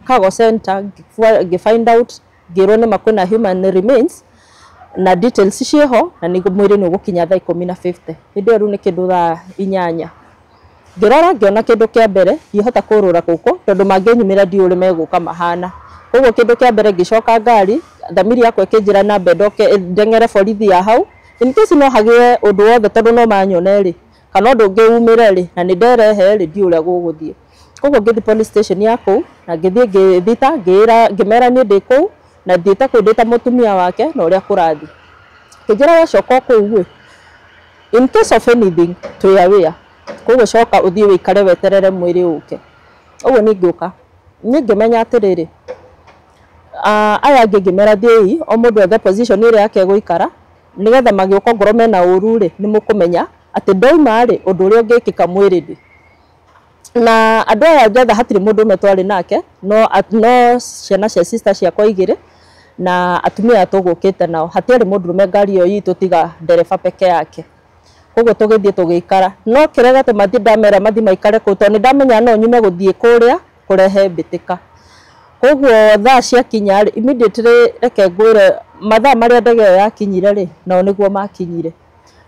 Speaker 1: cargo center, ngĩ find out, ngĩrwo nĩma kwĩna human remains na details ciĩho na nĩ mwĩrĩ nĩ ũgũkinya thaa 10:50. Hĩndĩ ĩyo rĩu nĩ kĩndũ thaa 8. Ngĩrora ngĩona kĩndũ kĩa mbere ndiahota kũrũra gũkũ tondũ mangĩnyumĩra ndiũĩ ũrĩa megũka mahana. Koguo kĩndũ kĩa mbere ngĩcoka ngari, thamiri yakwa ĩkĩnjĩra nambe ndoke ndeng'ere borithi ya hau in case no hagĩe ũndũ wothe tondũ no manyone rĩ, kana ũndũ ũngĩ umĩre rĩ, na nĩ nderehe rĩ, ndiũĩ ũrĩa gũgũthiĩ. Koguo ngĩthiĩ police station ya kũu na ngĩthiĩ ngĩthita, ngĩĩra ngĩmera niĩ ndĩ kũu na thiĩte kũu ndĩ ta mũtumia wake na ũrĩa kũrathiĩ. Kĩnjĩra wacoka kũu ĩ, in case of anything twĩ aware, koguo coka ũthiĩ wĩikare weterere mwĩrĩ ũke. Ũguo niĩ ngĩũka, niĩ ngĩmenya atĩrĩrĩ, aya angĩ ngĩmera thiĩi o mũndũ ethe position ĩrĩa yake egũikara nĩgetha magĩũka ongorwo mena ũru rĩ, nĩ mũkũmenya atĩ ndauma rĩ, ũndũ ũrĩa ũngĩkĩka mwĩrĩ ndĩ. Na andũ aya njetha hatirĩ mũndũ ũmwe twarĩ nake, no ciana cia sister ciakwa igĩrĩ na atumia aya tũgũkĩte nao, hatiarĩ mũndũrũme ngari ĩyo itũ tiga ndereba peke yake. Koguo tũgĩthiĩ tũgĩikara, no kĩrĩa gĩatũma thiĩ ndamera mathiĩ maikare kũu tondũ nĩ ndamenya no nyume gũthiĩ kũrĩa kũrehe mbĩtĩka. Koguo thaa ciakinya rĩ, immediately reke ngwĩre mathaa marĩa ndege ĩyo yakinyire rĩ, nao nĩguo makinyire.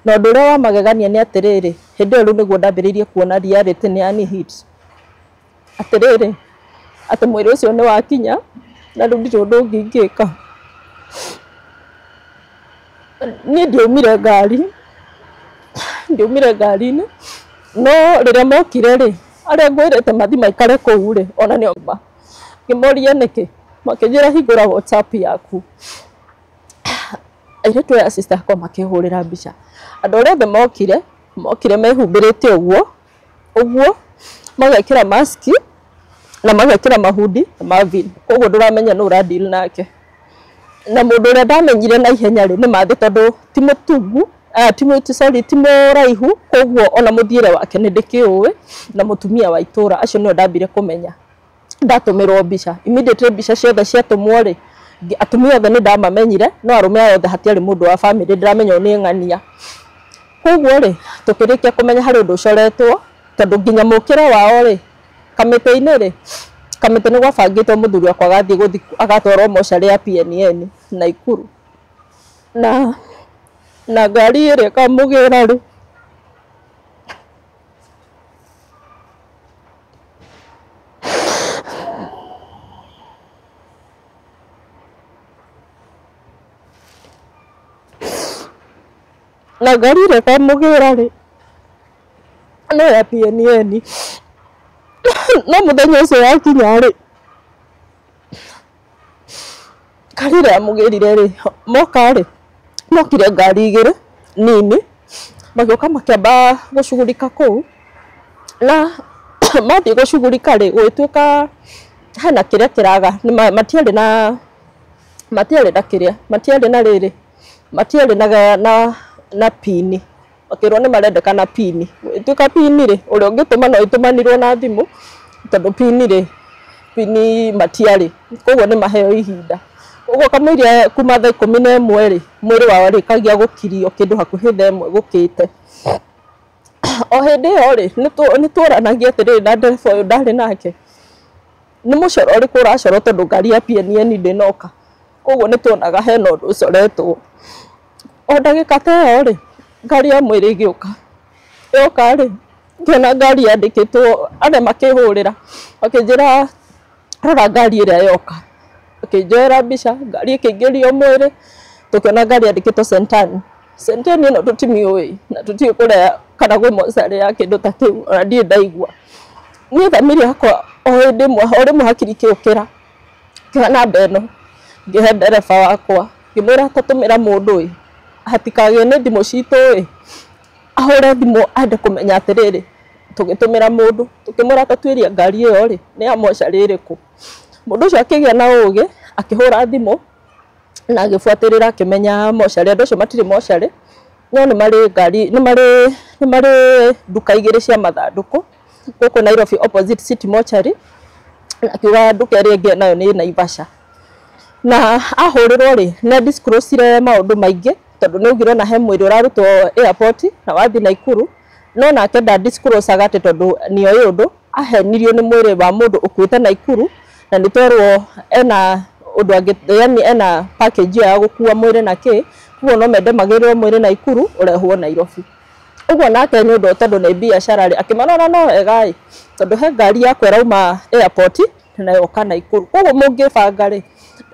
Speaker 1: Na ũndũ ũrĩa wa magegania nĩ atĩrĩrĩ, hĩndĩ ĩyo rĩu nĩguo ndambĩrĩirie kuona reality nĩ yani hit. Atĩrĩrĩ, atĩ mwĩrĩ ũcio nĩ wakinya na rĩu ndirĩ ũndũ ũngĩ ingĩka. Niĩ ndiaumire ngari, ndiaumire ngari-inĩ, no rĩrĩa mokire rĩ, arĩa ngwĩrĩte mathiĩ maikare kũu rĩ, ona nĩo ngĩmoria nĩkĩ, makĩnjĩra hingũra WhatsApp yaku. Airĩtu aya sister akwa makĩhũrĩra mbica. Andũ arĩa othe mokire, mokire mehumbĩrĩte ũguo, ũguo, magekĩra maski na magekĩra mahudi na Marvin. Koguo ndũramenya nũ ũra deal nake. Na mũndũ ũrĩa ndamenyire na ihenya rĩ, nĩ Mathĩ tondũ ti mũtungu, ti mũraihu, koguo ona mũthiĩre wake nĩ ndĩkĩũĩ, na mũtumia wa itũra, acio nĩo ndambire kũmenya. Ndatũmĩrwo mbica, immediately mbica ciothe ciatũmwo rĩ, atumia othe nĩ ndamamenyire, no arũme aya othe hatiarĩ mũndũ wa family ndĩramenya nĩ ng'ania. Koguo rĩ, tũkĩrĩkia kũmenya harĩ ũndũ ũcoretwo, tondũ nginya mũkĩre wao rĩ, kamĩtĩ-inĩ rĩ, kamĩtĩ nĩ gwabangĩtwo mũthuri wakwa agathiĩ gũthi agatwarwo mocarĩ ya PNN Naikuru. Na ngari ĩrĩa ĩkamũgĩra rĩ, na ngari ĩrĩa ĩkamũgĩra rĩ, no ya PNN. No mũthenya ũcio wakinya rĩ, ngari ĩrĩa yamũgĩrire rĩ, moka rĩ, mokire ngari igĩrĩ nini, magĩũka makĩamba gũcugurika kũu, na mathiĩ gũcugurika rĩ, gũgĩtuĩka hena kĩrĩa kĩraga, matiarĩ na, matiarĩ na kĩrĩa, matiarĩ na rĩrĩ, matiarĩ na pini. Makĩrwo nĩ marendekana pini. Gũgĩtuĩka pini rĩ, ũrĩa ũngĩtũma no ĩtũmanirwo na thimũ, tondũ pini rĩ, pini matiarĩ. Koguo nĩ maheo ihinda. Koguo kamũiria kuma thaa 11 rĩ, mwĩrĩ wao rĩkagia gũkirio kĩndũ hakuhĩ thaa 1 gũkĩte. O hĩndĩ ĩyo rĩ, nĩ tworanagia atĩrĩrĩ na ndereba ũyũ ndarĩ nake, nĩ mũcoro ũrĩkũ ũracorwo tondũ ngari ya PNN ndĩnoka. Koguo nĩ tuonaga hena ũndũ ũcoretwo. O ndagĩka ta ĩyo rĩ, ngari ya mwĩrĩ ĩgĩũka. Yoka rĩ, ngĩona ngari yandĩkĩtwo, arĩa makĩhũrĩra, makĩnjĩra rora ngari ĩrĩa yoka. Makĩnjoera mbica, ngari ĩkĩingĩrio mwĩrĩ, tũkĩona ngari yandĩkĩtwo Sentani. Sentani ĩno tũtimĩũĩ na tũtiũĩ kũrĩa kana gwĩ mocarĩ ya kĩndũ ta kĩu, ona ndirĩ ndaigua. Niĩ thamiri yakwa o hĩndĩ ĩmwe, o rĩmwe hakiri ikĩũkĩra, ngĩoya namba ĩno, ngĩhe ndereba wakwa, ngĩmwĩra tatũmĩra mũndũ ĩ, hatikagĩe nĩ thimũ citũ ĩ, ahũre thimũ ende kũmenya atĩrĩrĩ, Tũgĩtũmĩra mũndũ, tũkĩmwĩra tatuĩria ngari ĩyo rĩ nĩ ya mocarĩ ĩrĩkũ. Mũndũ ũcio akĩgĩa na ũgĩ, akĩhũra thimũ na agĩbuatĩrĩra akĩmenya mocarĩ. Andũ acio matirĩ mocarĩ, no nĩ marĩ ngari, nĩ marĩ nduka igĩrĩ cia mathandũkũ gũkũ Nairobi, opposite City Mortuary. Akiuga nduka ĩrĩa ĩngĩ nayo nĩ Naivasha. Na ahũrĩrwo rĩ, nĩ disclosire maũndũ maingĩ, tondũ nĩ augire ona he mwĩrĩ ũrarutwo airport na wathiĩ Naikuru, no nake nda disclosaga atĩ tondũ nĩoĩ ũndũ ahenirio nĩ mwĩrĩ wa mũndũ ũkuĩte Naikuru, na nĩ twerwo ena ũndũ angĩ, yani ena package ĩyo ya gũkua mwĩrĩ na kĩ, koguo no mende magĩrĩrwo mwĩrĩ Naikuru ũrehwo Nairobi. Ũguo nake nĩ ũndũ tondũ nĩ biacara rĩ, akĩmera no wega ĩ, tondũ he ngari yakwa ĩrauma airport na yoka Naikuru, koguo mũngĩbanga rĩ,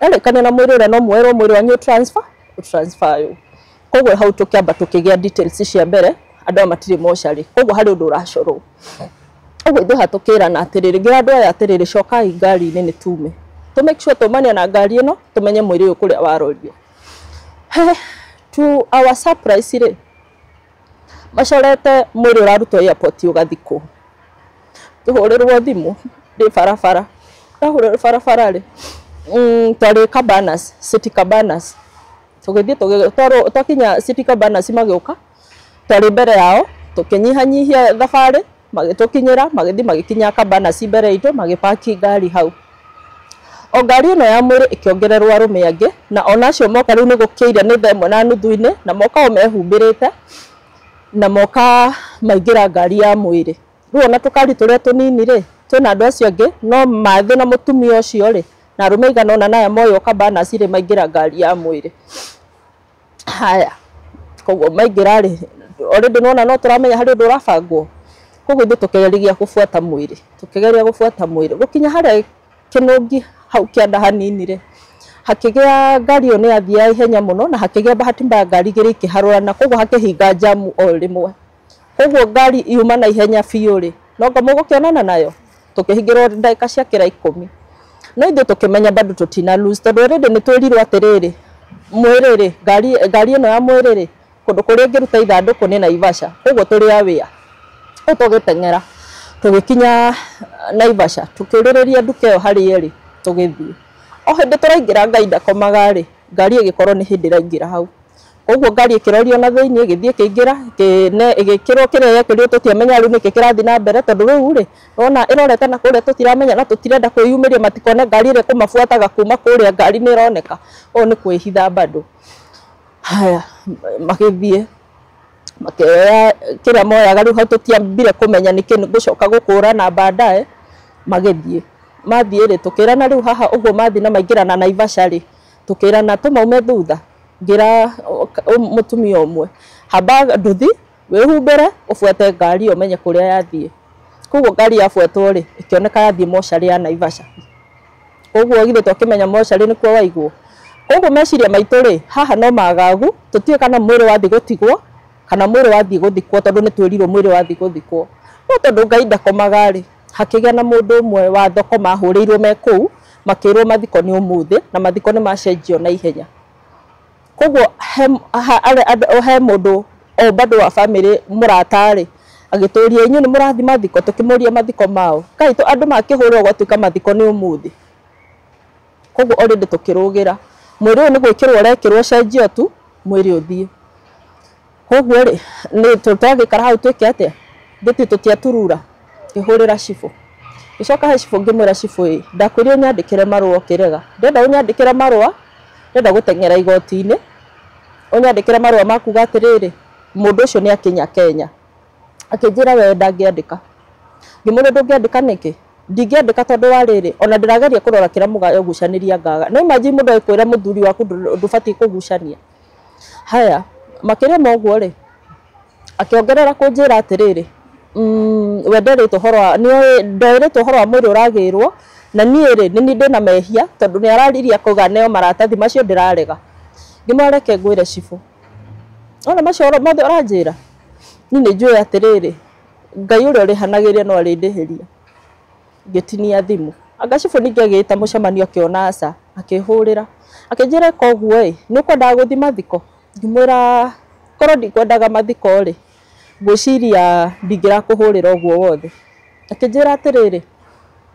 Speaker 1: arĩkania na mwĩrĩ ũrĩa no mwerwo mwĩrĩ wanyu transfer transfer yo. Koguo hau tũkĩamba tũkĩgĩa details cia mbere, andũ aya matirĩ mocarĩ, koguo harĩ ũndũ ũracorwo. Ũguo ithuĩ hatũkĩrana atĩrĩrĩ, ngĩra andũ aya atĩrĩrĩ, cokai ngari-inĩ nĩ tume tũ make sure tumania na ngari ĩno, tũmenye mwĩrĩ ũyũ kũrĩa warorio. He, to our surprise rĩ, macorete mwĩrĩ ũrarutwo airport ũgathikwo. Ngĩhũrĩrwo thimũ ndĩ barabara, ndahũrĩrwo barabara rĩ, twarĩ Cabanas, City Cabanas, tũgĩthiĩ twakinya City Cabanas, magĩũka, twarĩ mbere yao, tũkĩnyihanyihia thabarĩ, magĩtũkinyĩra, magĩthiĩ magĩkinya Cabanas mbere itũ, magĩpaki ngari hau. O ngari ĩno ya mwĩrĩ ĩkĩongererwo arũme angĩ, na ona acio moka rĩu nĩ gũkĩire, nĩ thaa 1:30-inĩ, na moka o mehumbĩrĩte, na moka maingĩra ngari ya mwĩrĩ. Rĩu ona tũkari tũrĩa tũnini rĩ, twĩna andũ acio angĩ, no mathĩ na mũtumia ũcio rĩ, na arũme aigana ũna naya moywo Cabanas rĩ, maingĩra ngari ya mwĩrĩ. Haya, koguo maingĩra rĩ, already nĩwona no tũramenya harĩ ũndũ ũrabangwo. Koguo ithuĩ tũkĩgeria kũbuata mwĩrĩ, tũkĩgeria gũbuata mwĩrĩ, gũkinya harĩa kĩnũngi hau kĩanda hanini rĩ, hakĩgĩa ngari ĩyo nĩ yathiaga ihenya mũno, na hakĩgĩa bahati mbaya ngari igĩrĩ ikĩharũrana, koguo hakĩhinga jamu o rĩmwe. Koguo ngari yuma na ihenya biũ rĩ, no nga mũgũkĩonana nayo, tũkĩhingĩrwo ndagĩka ciakĩra 10. No ithuĩ tũkĩmenya bado tũtina lose, tondũ already nĩ twĩrirwo atĩrĩrĩ, mwĩrĩ rĩ, ngari ĩno ya mwĩrĩ rĩ, kũndũ kũrĩa ĩngĩruta ithandũkũ nĩ Naivasha, koguo tũrĩ aware. Rĩu tũgĩteng'era tũgĩkinya Naivasha, tũkĩũrĩrĩria nduka ĩyo harĩa ĩrĩ, tũgĩthiĩ. O hĩndĩ tũraingĩra, Ngai ndakomaga rĩ, ngari ĩgĩkorwo nĩ hĩndĩ ĩraingĩra hau. Koguo ngari ĩkĩrorio na thĩinĩ, ĩgĩthiĩ ĩkĩingĩra, ĩgĩkĩrwo kĩrĩa yekĩrirwo, tũtiamenya rĩu nĩkĩ kĩrathiĩ na mbere, tondũ rĩu rĩ, wona ĩrorete na kũrĩa, tũtiramenya na tũtirenda kwĩyumĩria matikone ngari ĩrĩa ĩkũmabuataga kuma kũrĩa, ngari nĩ ĩroneka. Ũũ nĩ kwĩhitha bado. Haya, magĩthiĩ makĩoya kĩrĩa moyaga, rĩu hau tũtiambire kũmenya nĩkĩ gũcoka gũkũrana baadaye. Magĩthiĩ, mathiĩ rĩ, tũkĩrana rĩu haha ũguo mathiĩ na maingĩra na Naivasha rĩ, tũkĩrana tũmaume thutha. Ngĩra mũtumia ũmwe, hamba nduthi wĩhumbĩre ũbuate ngari ĩyo ũmenye kũrĩa yathiĩ. Koguo ngari yabuatwo rĩ, ĩkĩoneka yathiĩ mocarĩ ya Naivasha. Koguo githĩ twakĩmenya mocarĩ nĩkuo waigwo. Koguo meciria maitũ rĩ, haha no magagu, tũtiũĩ kana mwĩrĩ wathiĩ gũtigwo kana mwĩrĩ wathiĩ gũthikwo, tondũ nĩ twĩrirwo mwĩrĩ wathiĩ gũthikwo. No tondũ Ngai ndakomaga rĩ, hakĩgĩa na mũndũ ũmwe wa thoko mahũrĩirwo me kũu, makĩrwo mathiko nĩ ũmũthĩ, na mathiko nĩ macenjio na ihenya. Koguo he mũndũ o bado wa family mũrata rĩ, agĩtũria, inyuĩ nĩ mũrathiĩ mathiko? Tũkĩmũria mathiko mao kaĩ andũ makĩhũrwo gwatuĩka mathiko nĩ ũmũthĩ. Koguo already tũkĩrũgĩra mwĩrĩ ũyũ nĩ gwĩkĩrwo ũrekĩrwo cenjio tu mwĩrĩ ũthiĩ. Koguo rĩ, nĩ twagĩikara hau twĩke atĩa? Ndĩti tũtiaturura, ngĩhũrĩra cibũ, ngĩcoka he cibũ, ngĩmwĩra, cibũ ĩ, ndakwĩrire ũnyandĩkĩre marũa ũkĩrega, ndĩrenda ũnyandĩkĩre marũa, ndĩrenda gũteng'era igoti-inĩ, ũnyandĩkĩre marũa ma kuga atĩrĩrĩ, mũndũ ũcio nĩ akinya Kenya. Akĩnjĩra we ndangĩandĩka. Ngĩmũria, ndũngĩandĩka nĩkĩ? Ndingĩandĩka tondũ wa rĩrĩ, ona ndĩrageria kũrora kĩrĩa mũgagucanĩria ngaga no imagine mũndũ agĩkwĩra mũthuri waku ndũbatiĩ kũgucania. Haya, makĩria ma ũguo rĩ, akĩongerera kũnjĩra atĩrĩrĩ, we nderĩtwo ũhoro wa nĩoĩ nderĩtwo ũhoro wa mwĩrĩ ũragĩrwo, na niĩ rĩ, nĩ niĩ ndĩna mehia, tondũ nĩ araririe akauga neo maratathi macio ndĩrarega. Ngĩmwĩra, reke ngwĩre cibũ, ona macio mothe ũranjĩra, niĩ nĩ njũĩ atĩrĩrĩ, Ngai ũrĩa ũrĩhanagĩria no arĩndĩhĩria. Ngĩtinia thimũ. Anga cibũ ningĩ agĩĩta mũcemanio, akĩona aca, akĩhũrĩra, akĩnjĩra, koguo ĩ, nĩ ũkwendaga gũthiĩ mathiko? Ngĩmwĩra, korwo ndikwendaga mathiko rĩ, Ngwĩciria ndingĩrakũhũrĩra ũguo wothe. Akĩnjĩra atĩrĩrĩ,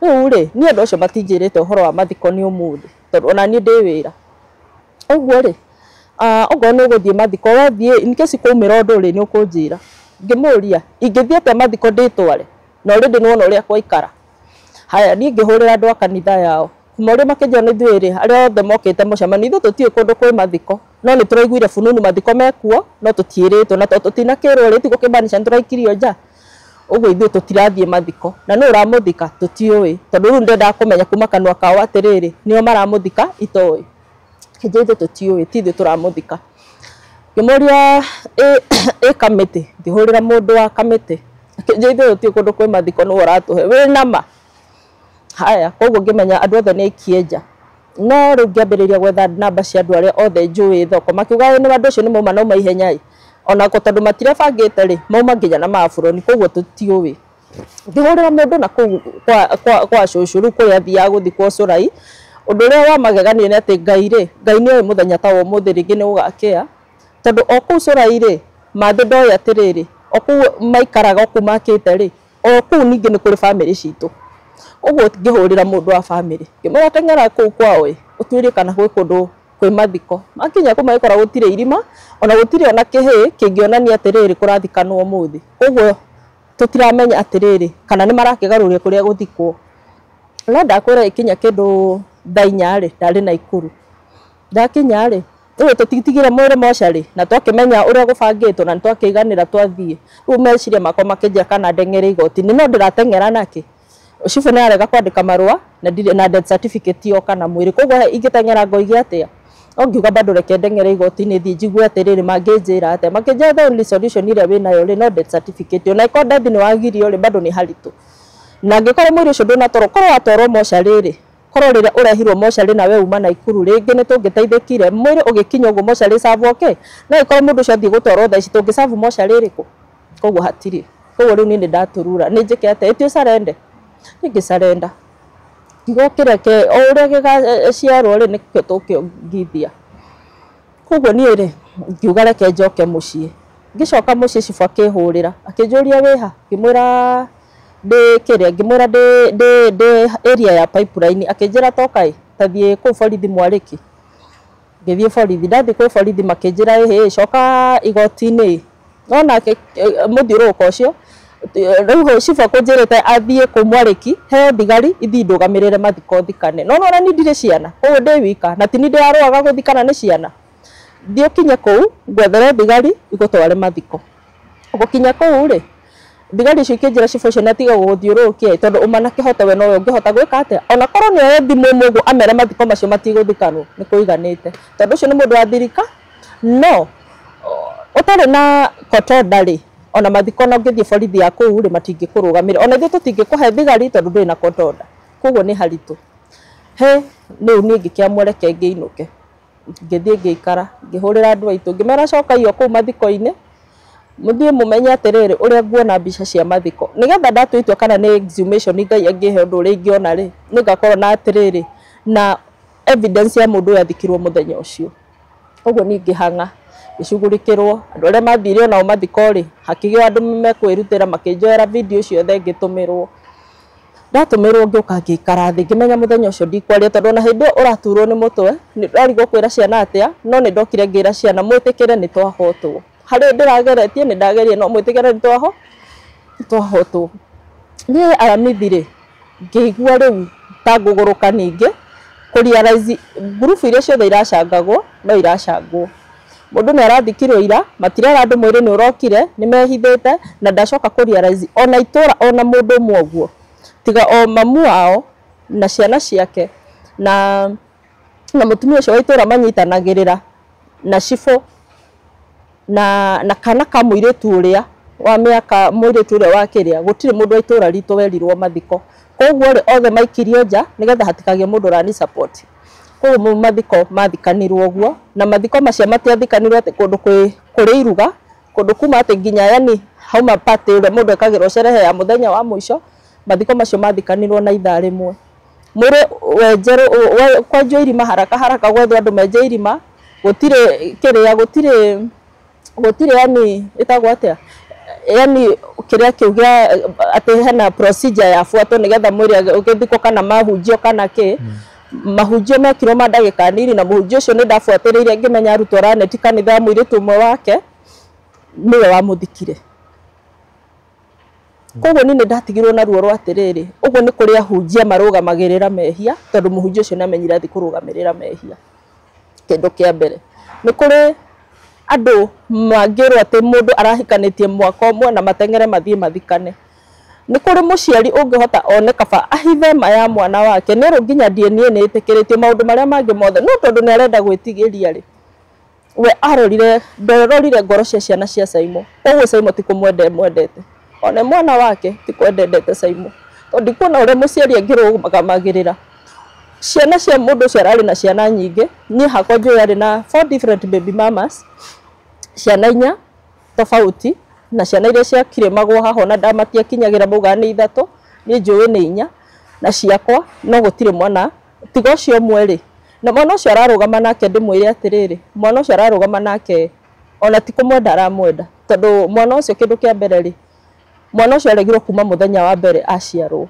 Speaker 1: rĩu rĩ, niĩ andũ acio matinjĩrĩte ũhoro wa mathiko nĩ ũmũthĩ, tondũ ona niĩ ndĩ wĩra. Ũguo rĩ, okorwo nĩ ũgũthiĩ mathiko, wathiĩ in case kwaumĩra ũndũ rĩ, nĩ ũkũnjĩra. Ngĩmũria, ingĩthiĩ atĩa mathiko ndĩtware? Na already nĩ wona ũrĩa kwaikara. Haya, niĩ ngĩhũrĩra andũ a kanitha yao. Kũmoria makĩnjĩra nĩ ithuĩ rĩ, arĩa othe mokĩte mũcemanio, ithuĩ tũtiũĩ kũndũ kwĩ mathiko. No nĩ tũraiguire fununu mathiko mekuo, no tũtiĩrĩtwo. Na tondũ tũtinakĩrwo rĩ, tigũkĩmaanisha nĩ tũraikirio nja. Ũguo ithuĩ tũtirathiĩ mathiko. Na nũ ũramũthika? Tũtiũĩ. Tondũ rĩu ndendaga kũmenya kuma kanua kao atĩrĩrĩ, nĩo maramũthika itoĩ. Kĩnjĩra ithuĩ tũtiũĩ, ti ithuĩ tũramũthika. Ngĩmũria ĩ kamĩtĩ, ngĩhũrĩra mũndũ wa kamĩtĩ. Akĩnjĩra ithuĩ tũtiũĩ kũndũ kwĩ mathiko nĩwe ũratũhe. Wĩna ma? Haya, koguo ngĩmenya andũ othe nĩ aikie nja. No rĩu ngĩambĩrĩria gwetha namba cia andũ arĩa othe njũĩ thoko. Makiuga nĩ andũ acio nĩ mauma nauma ihenya ĩ. Ona ko tondũ matirebangĩte rĩ, mauma nginya na maburoni, koguo tũtiũĩ. Ngĩhũrĩra mũndũ na kũu kwa cũcũ rĩu kũrĩa athiaga gũthikwo Cũrai. Ũndũ ũrĩa wa magegania nĩ atĩ Ngai rĩ, Ngai nĩoĩ mũthenya ta wa ũmũthĩ rĩngĩ nĩ gũgakĩa. Tondũ o kũu Cũrai rĩ, mathĩ ndoĩ atĩrĩrĩ, o kũu maikaraga o kũu makĩte rĩ, o kũu ningĩ nĩ kũrĩ bamĩrĩ citũ. Ũguo ngĩhũrĩra mũndũ wa bamĩrĩ, ngĩmwĩra teng'era kũu kwao ĩ, ũtuĩrie kana gwĩ kũndũ kwĩ mathiko. Makinya kũu magĩkora gũtirĩ irima, ona gũtirĩ ona kĩhĩ kĩngĩonania atĩrĩrĩ kũrathikanwo ũmũthĩ. Koguo tũtiramenya atĩrĩrĩ kana nĩ marakĩgarũria kũrĩa gũthikwo. No ndakwĩra ĩkinya kĩndũ thaa inya rĩ, ndarĩ Naikuru. Ndakinya rĩ, rĩu tũtitigire mwĩrĩ mocarĩ na twakĩmenya ũrĩa gũbangĩtwo na nĩtwakĩiganĩra twathiĩ. Rĩu meciria makwa makĩnjĩra kana ndeng'ere igoti-inĩ, no ndĩrateng'era nakĩ? Cibũ nĩ arega kwandĩka marũa na ndirĩ na death certificate yoka na mwĩrĩ. Koguo ingĩteng'era ngoige atĩa? No ngiuga bado reke ndeng'ere igoti-inĩ thiĩ njigue atĩrĩrĩ mangĩnjĩra atĩa. Makĩnjĩra the only solution ĩrĩa wĩnayo rĩ no death certificate. Ona ĩkorwo death nĩ wagirio rĩ, bado nĩ haritũ. Na angĩkorwo mwĩrĩ ũcio ndũnatwarwo, korwo watwarwo mocarĩ rĩ, korwo rĩrĩa ũrehirwo mocarĩ na we uma Naikuru rĩngĩ nĩ tũngĩteithĩkire. Mwĩrĩ ũgĩkinya ũguo mocarĩ serve okay. No ĩkorwo mũndũ ũcio athiĩ gũtwarwo thaa ici tũngĩcabu mocarĩ ĩrĩkũ? Koguo hatirĩ. Koguo rĩu niĩ nĩ ndaturura. Nĩ njĩke atĩa? Ĩti ũcarende? Niĩ ngĩcarenda. Ngiuga kĩreke o ũrĩa gĩgaciarwo rĩ nĩkĩo tũkĩongithia. Koguo niĩ rĩ, ngiuga reke njoke mũciĩ. Ngĩcoka mũciĩ cibũ akĩhũrĩra, akĩnjũria wĩha? Ngĩmwĩra ndĩ kĩrĩa, ngĩmwĩra ndĩ area ya Pipeline. Akĩnjĩra toka ĩ, ta thiĩ kũu borithi Mwarĩki. Ngĩthiĩ borithi, ndathiĩ kwĩ borithi makĩnjĩra ĩhĩ, coka igoti-inĩ. No nake mũthiũrũrũko ũcio, rĩu cibũ akũnjĩrĩte athiĩ kũu Mwarĩki, heo thigari ithiĩ ndũgamĩrĩre mathiko thikane. No nona niĩ ndirĩ ciana, koguo ndĩ wika, na ti niĩ ndĩrarũaga gũthikana nĩ ciana. Thiĩ ũkinye kũu, ngwethere thigari igũtware mathiko. Gũkinya kũu rĩ, thigari icio ikĩnjĩra cibũ ũcio nĩ atiga gũgũthiũrũrũkia tondũ uma na kĩhoto we nowe ũngĩhota gwĩka atĩa. Ona korwo nĩ oe thimũ ĩmwe ũguo amere mathiko macio matigũthikanwo, nĩ kũiganĩte. Tondũ ũcio nĩ mũndũ wa thirika, no ũtarĩ na court order rĩ, ona mathiko ona ũngĩthiĩ borithi ya kũu rĩ, matingĩkũrũgamĩrĩra. Ona ithuĩ tũtingĩkũhe thigari tondũ ndũrĩ na court order. Koguo nĩ haritũ. He, rĩu niĩ ngĩkĩamua reke ngĩinũke. Ngĩthiĩ ngĩikara, ngĩhũrĩra andũ aitũ, ngĩmera cokai o kũu mathiko-inĩ, mũthiĩ mũmenye atĩrĩrĩ ũrĩa nguona mbica cia mathiko. Nĩgetha ndatua itua kana nĩ exhumation Ngai angĩhe ũndũ ũrĩa ingĩona rĩ, nĩngakorwo na atĩrĩrĩ na evidence ya mũndũ ũyũ athikirwo mũthenya ũcio. Ũguo niĩ ngĩhang'a, ngĩcugurikĩrwo, andũ arĩa mathire onao mathiko rĩ, hakĩgĩa andũ mekwĩrutĩra makĩnjoera video ciothe ngĩtũmĩrwo. Ndatũmĩrwo ngĩũka ngĩikara thĩ, ngĩmenya mũthenya ũcio ndikwaria tondũ ona hĩndĩ ĩyo ũraturwo nĩ mũtwe, nĩ ndarigwo kwĩra ciana atĩa, no nĩ ndokire ngĩra ciana mwĩtĩkĩre nĩ twahotwo. Harĩa ndĩrageretie nĩ ndageria no mwĩtĩkĩre nĩ twahotwo. Niĩ aramithi rĩ, ngĩigua rĩu ta ngũgũrũka ningĩ, kũ realize ngurubu iria ciothe iracangagwo no iracangwo. Mũndũ nĩ arathikirwo ira, matirera andũ mwĩrĩ nĩ ũrokire, nĩ mehithĩte na ndacoka kũ realize ona itũra ona mũndũ ũmwe ũguo, tiga o mamu wao na ciana ciake na mũtumia ũcio wa itũra manyitanagĩrĩra na cibũ na kana ka mũirĩtu ũrĩa wa mĩaka mũirĩtu ũrĩa wa kĩrĩa, gũtirĩ mũndũ wa itũra ritũ werirwo mathiko. Koguo rĩ, othe maikirio nja nĩgetha hatikagĩe mũndũ ũrani support. Koguo mathiko mathikanirwo ũguo, na mathiko macio matiathikanirwo atĩ kũndũ kũrĩ iruga, kũndũ kuma atĩ nginya yani hauma party ũrĩa mũndũ ekagĩrwo sherehe ya mũthenya wa mũico, mathiko macio mathikanirwo na ithaa rĩmwe. Mwĩrĩ wenjerwo, kwenjwo irima haraka haraka gwethwo andũ menje irima, gũtirĩ kĩrĩa, gũtirĩ yani ĩtagwo atĩa, yani kĩrĩa kĩu gĩa atĩ hena procedure yabuatwo nĩgetha mwĩrĩ ũgĩthikwo kana mahunjio kana kĩ. Mahunjio mekirwo ma ndagĩka nini, na mũhunjio ũcio nĩ ndabuatĩrĩire ngĩmenya arutwo raneti kanitha ya mũirĩtu ũmwe wake nĩwe wamũthikire. Koguo niĩ nĩ ndatigirwo na ruo rwa atĩrĩrĩ, ũguo nĩ kũrĩ ahunjia marũgamagĩrĩra mehia, tondũ mũhunjia ũcio nĩ amenyire athiĩ kũrũgamĩrĩra mehia. Kĩndũ kĩa mbere nĩ kũrĩ andũ mangĩrwo atĩ mũndũ arahikanĩtie mwaka ũmwe na mateng'ere mathiĩ mathikane. Nĩ kũrĩ mũciari ũngĩhota one kaba ahithe ma ya mwana wake, nĩ nginya DNA nĩ ĩtĩkĩrĩtio maũndũ marĩa mangĩ mothe, no tondũ nĩ arenda gwĩtigĩria rĩ, we arorire ndarorire ngoro cia ciana cia Saimo. Koguo Saimo ti kũmwenda mwendete, one mwana wake ti kwendendete Saimo, tondũ ndikuona ũrĩa mũciari angĩrũgamagĩrĩra ciana cia mũndũ ũcio ararĩ na ciana nyingĩ. Niĩ hakwa njũĩ arĩ na 4 different baby mamas, ciana 4 tofauti, na ciana iria ciakirĩmagwo haha ona ndamatiakinyagĩra maugaga nĩ 3, niĩ njũĩ nĩ 4, na ciakwa no gũtirĩ mwana tiga ũcio ũmwe rĩ. Na mwana ũcio ararũgama nake, ndĩmwĩre atĩrĩrĩ, mwana ũcio ararũgama nake ona ti kũmwenda aramwenda, tondũ mwana ũcio kĩndũ kĩa mbere rĩ, mwana ũcio aregirwo kuma mũthenya wa mbere aciarwo.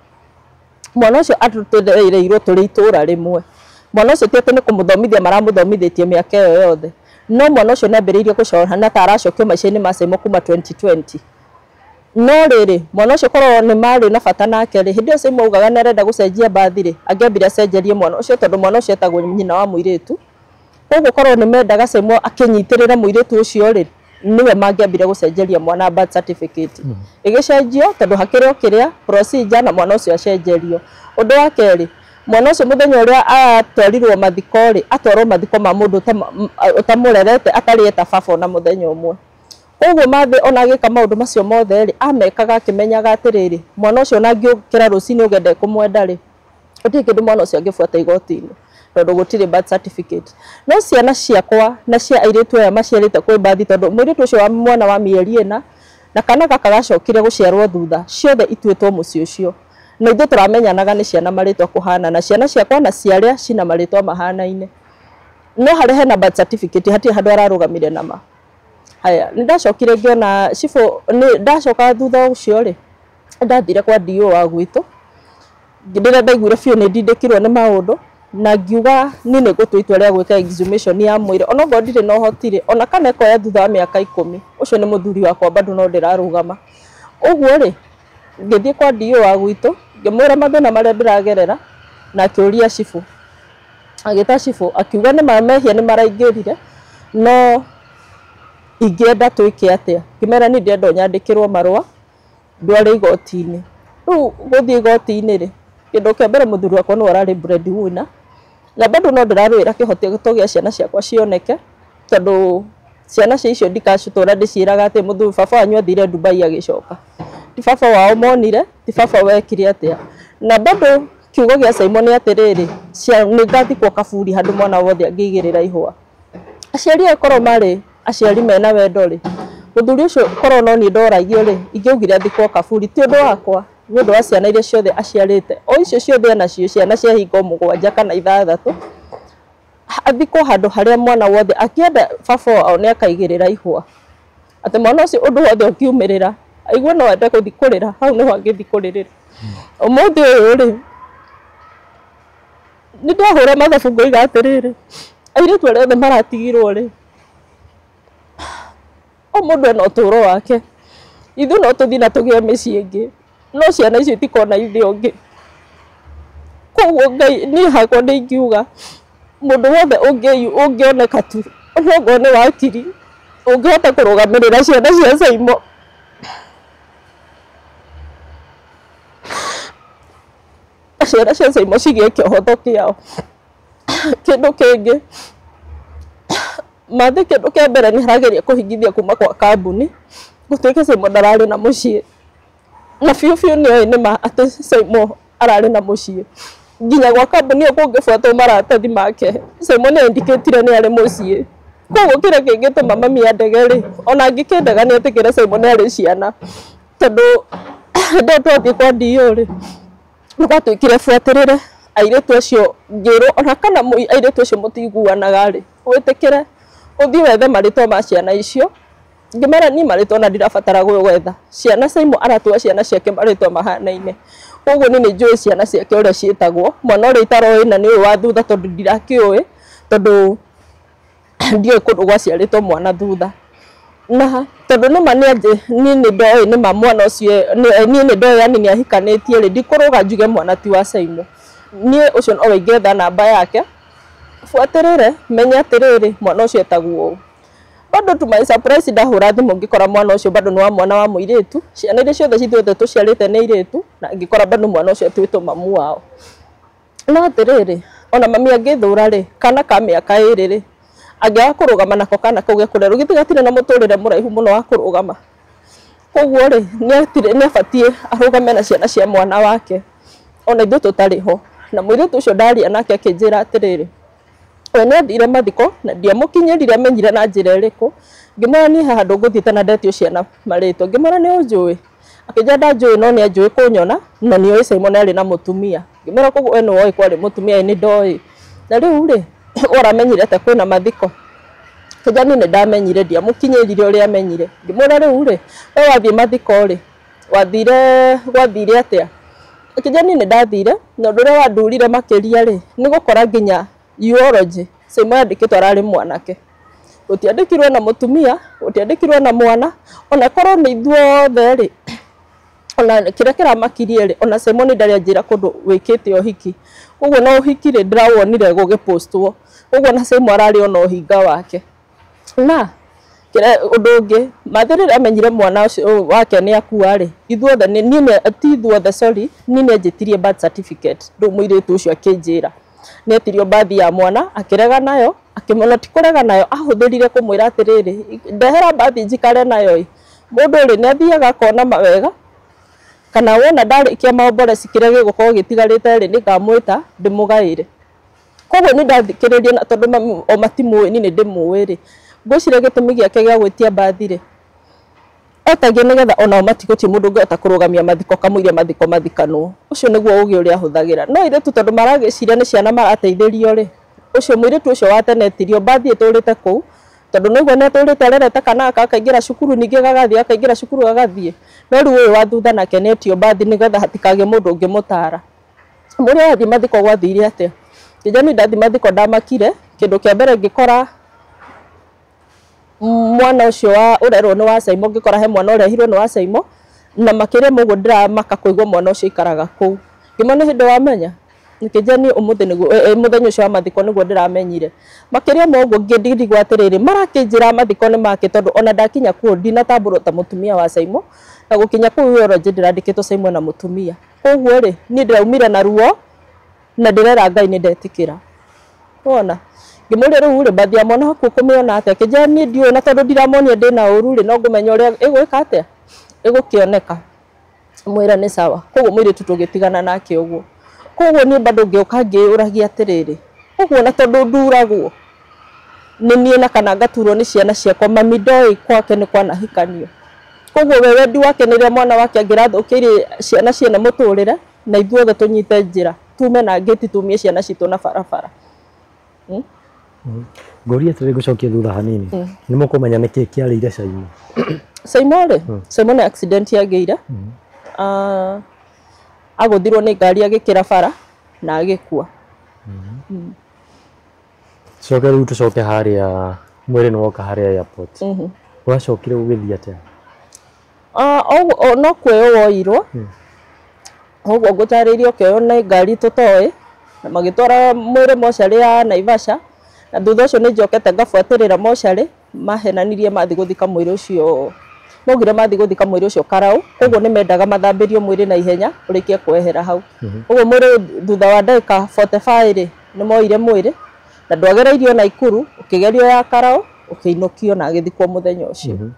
Speaker 1: Mwana ũcio atũtereirwo tũrĩ itũra rĩmwe. Mwana ũcio ti atĩ nĩ kũmũthomithia maramũthomithĩtie mĩaka ĩyo yothe, no mwana ũcio nĩ ambĩrĩirie gũcoha na ta aracokio maica-inĩ ma Saimo kuma 2020. No rĩrĩ, mwana ũcio korwo nĩ marĩ na bata nake rĩ, hĩndĩ ĩyo Saimo augaga nĩ arenda gũcenjia mbathi rĩ, angĩambire acenjerie mwana ũcio, tondũ mwana ũcio etagwo nyina wa mũirĩtu. Koguo korwo nĩ mendaga Saimo akĩnyitĩrĩra mũirĩtu ũcio rĩ, nĩwe mangĩambire gũcenjeria mwana birth certificate. Ĩgĩcenjio tondũ hakĩrĩ o kĩrĩa procedure na mwana ũcio acenjerio. Ũndũ wa kerĩ, mwana ũcio mũthenya ũrĩa atwarirwo mathiko rĩ, atwarwo mathiko ma mũndũ ũtamũrerete atarĩ eta baba ona mũthenya ũmwe. Koguo mathĩ ona agĩka maũndũ macio mothe rĩ, amekaga akĩmenyaga atĩrĩrĩ, mwana ũcio ona angĩũkĩra rũcinĩ ũgende kũmwenda rĩ, gũtirĩ kĩndũ mwana ũcio angĩbuata igoti-inĩ, tondũ gũtirĩ birth certificate. No ciana ciakwa na cia airĩtu aya maciarĩte kwĩ mbathi, tondũ mũirĩtu ũcio wa mwana wa mĩeri 4 na kana gaka gacokire gũciarwo thutha, ciothe ituĩtwo mũciĩ ũcio. Na ithuĩ tũramenyanaga nĩ ciana marĩtwa kũhana, na ciana ciakwa na ciarĩa cina marĩtwa mahanaine. No harĩa hena birth certificate hatirĩ handũ ararũgamire nama. Haya, nĩ ndacokire ngĩona cibũ, nĩ ndacoka thutha ũcio rĩ, ndathire kwa DO wa gwitũ, rĩrĩa ndaiguire biũ nĩ ndindĩkirwo nĩ maũndũ, na ngiuga niĩ nĩ ngũtua itua rĩa gwĩka exhumation ya mwĩrĩ, ona okorwo ndirĩ na ũhoti rĩ, ona kana ĩkoya thutha wa mĩaka 10, ũcio nĩ mũthuri wakwa bado no ndĩrarũgama. Ũguo rĩ, ngĩthiĩ kwa DO wa gwitũ, ngĩmwĩra mathĩna marĩa ndĩragerera, na akĩũria cibũ. Agĩta cibũ, akiuga nĩ ma mehia nĩ maraingĩrire, no ingĩenda twĩke atĩa. Ngĩmera niĩ ndĩrenda nyandĩkĩrwo marũa ndware igoti-inĩ. Rĩu gũthiĩ igoti-inĩ rĩ, kĩndũ kĩa mbere mũthuri wakwa nĩwe ũrarĩ breadwinner, na bado no ndĩrarũĩra kĩhoto gĩa ciana ciakwa cioneke, tondũ ciana cia icio ndikacitũra ndĩciĩraga atĩ mũthuri baba wanyu athire Dubai agĩcoka, ti baba wao monire, ti baba wekire atĩa. Na bado kiugo gĩa Saimo nĩ atĩrĩrĩ, nĩ ngathikwo kaburi handũ mwana wothe angĩigĩrĩra ihũa. Aciari aya korwo marĩ aciari mena wendo rĩ, mũthuri ũcio korwo no niĩ ndoragio rĩ, ingĩaugire athikwo kaburi, ti ũndũ wakwa, nĩ ũndũ wa ciana iria ciothe aciarĩte, o icio ciothe enacio ciana cia hingo 7 kana 6, athikwo handũ harĩa mwana wothe akĩenda baba wao nĩ akaigĩrĩra ihũa, atĩ mwana ũcio ũndũ wothe ũngiumĩrĩra aigue no ende gũthiĩ kũrĩra, hau nĩho angĩthiĩ kũrĩrĩra. Ũmũthĩ ũyũ rĩ, nĩ ndahũra mathabu ngoiga atĩrĩrĩ, airĩtu arĩa othe maratigirwo rĩ, o mũndũ ena ũtũũro wake, ithuĩ no tũthiĩ na tũgĩe mĩciĩ ĩngĩ, no ciana icio itikona ithe ũngĩ. Koguo Ngai niĩ hakwa nĩ ingiuga mũndũ wothe ũngĩoneka tu onokorwo nĩ wakiri ũngĩhota kũrũgamĩrĩra ciana cia Saimo, ciana cia Saimo cigĩe kĩhoto kĩao. Kĩndũ kĩngĩ mathĩ, kĩndũ kĩa mbere nĩ arageria kũhingithia kuma kwa kambuni gũtuĩke Saimo ndararĩ na mũciĩ, na biũ biũ nĩ oĩ nĩma atĩ Saimo ararĩ na mũciĩ. Nginya gwa kambuni ĩyo kũngĩbuatwo maratathi make, Saimo nĩ indicatire nĩ arĩ mũciĩ. Koguo kĩrĩa kĩngĩtũma mami andege rĩ, ona angĩkĩndega nĩ etĩkĩre Saimo nĩ arĩ ciana, tondũ hĩndĩ ĩyo twathiĩ kwa DO rĩ, nĩ gwatuĩkire buatĩrĩre airĩtu acio, ngĩrwo ona kana airĩtu acio mũtiguanaga rĩ, wĩtĩkĩre ũthiĩ wethe marĩtwa ma ciana icio, Ngĩmera niĩ marĩtwa ona ndirabatara gwetha ciana. Simon aratua ciana ciake marĩtwa mahanaine, koguo niĩ nĩ njũĩ ciana ciake ũrĩa ciĩtagwo. Mwana ũrĩa itaroĩ na nĩ ũyũ wa thutha, tondũ ndirakĩũĩ, tondũ ndiũĩ kũndũ gwaciarĩtwo mwana thutha. Na tondũ nĩma niĩ nĩ ndoĩ nĩma mwana ũcio, niĩ nĩ ndoĩ, yani nĩ ahikanĩtie rĩ, ndikũrũga njuge mwana ti wa Simon. Niĩ ũcio nowe ingĩetha namba yake buatĩrĩre menye atĩrĩrĩ, mwana ũcio etagwo ũũ. Bado to my surprise, ndahũra thimũ ngĩkora mwana ũcio bado nĩ wa mwana wa mũirĩtu. Ciana iria ciothe cithuothe tũciarĩte nĩ airĩtu, na ngĩkora bado mwana ũcio atuĩtwo mamu wao. No atĩrĩrĩ, ona mami angĩthũra rĩ, kana ka mĩaka 2 rĩ, angĩaga kũrũgama nako kana kau gekũrerwo githĩ gatirĩ na mũtũrĩre mũraihu mũno wa kũrũgama. Koguo rĩ, nĩ abatiĩ arũgame na ciana cia mwana wake ona ithuĩ tũtarĩ ho. Na mũirĩtu ũcio ndaria nake akĩnjĩra atĩrĩrĩ, we nĩ athire mathiko na ndiamũkinyĩrire, amenyire na njĩra ĩrĩkũ. Ngĩmwĩra niĩ haha ndũngũthiĩte na ndetio ciana marĩtwa. Ngĩmwĩra nĩ ũnjũĩ? Akĩnjĩra ndanjũĩ, no nĩ anjũĩ kũnyona na nĩ oĩ Simon arĩ na mũtumia. Ngĩmwĩra koguo we nĩ woĩ kwarĩ mũtumia? Ĩ, nĩ ndoĩ. Na rĩu rĩ, ũramenyire atĩa kwĩna mathiko? Akĩnjĩra niĩ nĩ ndamenyire, ndiamũkinyĩrire ũrĩa amenyire. Ngĩmwĩra rĩu rĩ, we wathiĩ mathiko rĩ, wathire gwathire atĩa? Akĩnjĩra niĩ nĩ ndathire, na ũndũ ũrĩa wandurire makĩria rĩ, nĩ gũkora nginya eulogy Simon yandĩkĩtwo ararĩ mwanake, gũtiandĩkirwo na mũtumia, gũtiandĩkirwo na mwana. Ona korwo nĩ ithuothe rĩ, ona kĩrĩa kĩramakirie rĩ, ona Simon ndarĩ anjĩra kũndũ wĩkĩte ũhiki. Koguo na ũhiki rĩ, ndĩrawonire gũgĩpostwo. Koguo na Simon ararĩ ona ũhinga wake. Na kĩrĩa ũndũ ũngĩ, mathĩ rĩrĩa amenyire mwana ũcio wake nĩ akua rĩ, ithuothe niĩ ti ithuothe, sorry, niĩ nĩ anjĩtirie birth certificate. Rĩu mũirĩtu ũcio akĩnjĩra nĩ etirio bathi ya mwana, akĩrega nayo, akĩmona ti kũrega nayo, ahũthĩrire kũmwĩra atĩrĩrĩ, ndehera bathi njikare nayo. Ĩ, mũndũ rĩ, nĩ athiaga akona mawega, kana wona ndarĩkia maomboreci, kĩrĩa gĩgũkorwo gĩtigarĩte rĩ, nĩngamwĩta ndĩmũgaĩre. Koguo nĩ ndathikĩrĩria, na tondũ o matimũĩ, niĩ nĩ ndĩmũĩ rĩ, ngwĩciria gĩtũmi gĩake gĩa gwĩtia bathi rĩ, etagia nĩgetha onao matigũtie mũndũ ũngĩhota kũrũgamia mathiko kamũiria mathiko mathikanwo. Ũcio nĩguo ũgĩ ũrĩa ahũthagĩra. No airĩtu, tondũ maragĩciria nĩ ciana marateithĩrio rĩ, ũcio mũirĩtu ũcio wa tene etirio bathi ĩtũrĩte kũu, tondũ nĩguo nĩ atũrĩte arerete kana gaka gakaingĩra cukuru, ningĩ gagathiĩ, gakaingĩra cukuru gagathiĩ. No rĩu ũyũ wa thutha nake nĩ etio bathi nĩgetha hatikagĩe mũndũ ũngĩmũtara. Mũrĩa wathiĩ mathiko gwathire atĩa? Kĩnja niĩ ndathiĩ mathiko ndamakire. Kĩndũ kĩa mbere, ngĩkora mwana ũcio wa ũrerwo nĩ wa Simon, ngĩkora he mwana ũrehirwo nĩ wa Simon. Na makĩria ma ũguo, ndĩramaka kũigua mwana ũcio aikaraga kũu. Ngĩmona nĩ hĩndĩ wamenya nikĩnjia niĩ ũmũthĩ nĩguo mũthenya ũcio wa mathiko nĩguo ndĩramenyire. Makĩria ma ũguo, ngĩndirigwo atĩrĩrĩ, marakĩnjĩra mathiko nĩ make, tondũ ona ndakinya kuo ndinatambũrwo ta mũtumia wa Simon, na gũkinya kũu eulogy ndĩrandĩkĩtwo Simon na mũtumia. Koguo rĩ, niĩ ndĩraumire na ruo na ndĩrera Ngai nĩ ndetĩkĩra. Wona ngĩmũria rĩu rĩ, bathi ya mwana waku ũkũmĩona atĩa? Akĩnjĩra niĩ ndiũĩ, na tondũ ndiramonia ndĩna ũru rĩ, no ngũmenya ũrĩa ĩgwĩka atĩa, ĩgũkĩoneka. Mwĩra nĩ sawa. Koguo mũirĩtu tũgĩtigana nake ũguo. Koguo niĩ bado ngĩũka ngĩyũragia atĩrĩrĩ, ũguo na tondũ nduragwo nĩ niĩ na kana ngaturwo nĩ ciana ciakwa, mami ndoĩ kwake nĩ kwanahikanio. Koguo we wendi wake nĩ rĩrĩa mwana wake angĩrathũkĩirie ciana ciene mũtũrĩre, na ithuothe tũnyite njĩra tume na ngĩti, tumie ciana citũ na barabara.
Speaker 2: Ngũria atĩrĩ, ngũcokie thutha hanini, nĩ mũkũmenya nĩkĩ kĩarĩire Simon?
Speaker 1: Simon rĩ, Simon nĩ accident yagĩire. Ah, agũthirwo nĩ ngari agĩkĩra bara na agĩkua.
Speaker 2: Coke rĩu, tũcoke harĩa mwĩrĩ nĩ woka harĩa airport. Gwacokire gũgĩthiĩ atĩa?
Speaker 1: Ah, no kuoywo woirwo ũguo ngũtarĩirie, ũkĩoywo nĩ ngari tũtoĩ na magĩtwara mwĩrĩ mocarĩ ya Naivasha. Na thutha ũcio nĩ njokete ngabuatĩrĩra mocarĩ, mahenanirie mathiĩ gũthika mwĩrĩ ũcio, maugire mathiĩ gũthika mwĩrĩ ũcio Karau. Koguo nĩ mendaga mathambĩrio mwĩrĩ na ihenya ũrĩkie kwehera hau. Koguo mwĩrĩ thutha wa ndagĩka 45 rĩ, nĩ moire mwĩrĩ na ndwagereirio Naikuru, ũkĩgerio ya Karau, ũkĩinũkio na agĩthikwo mũthenya ũcio.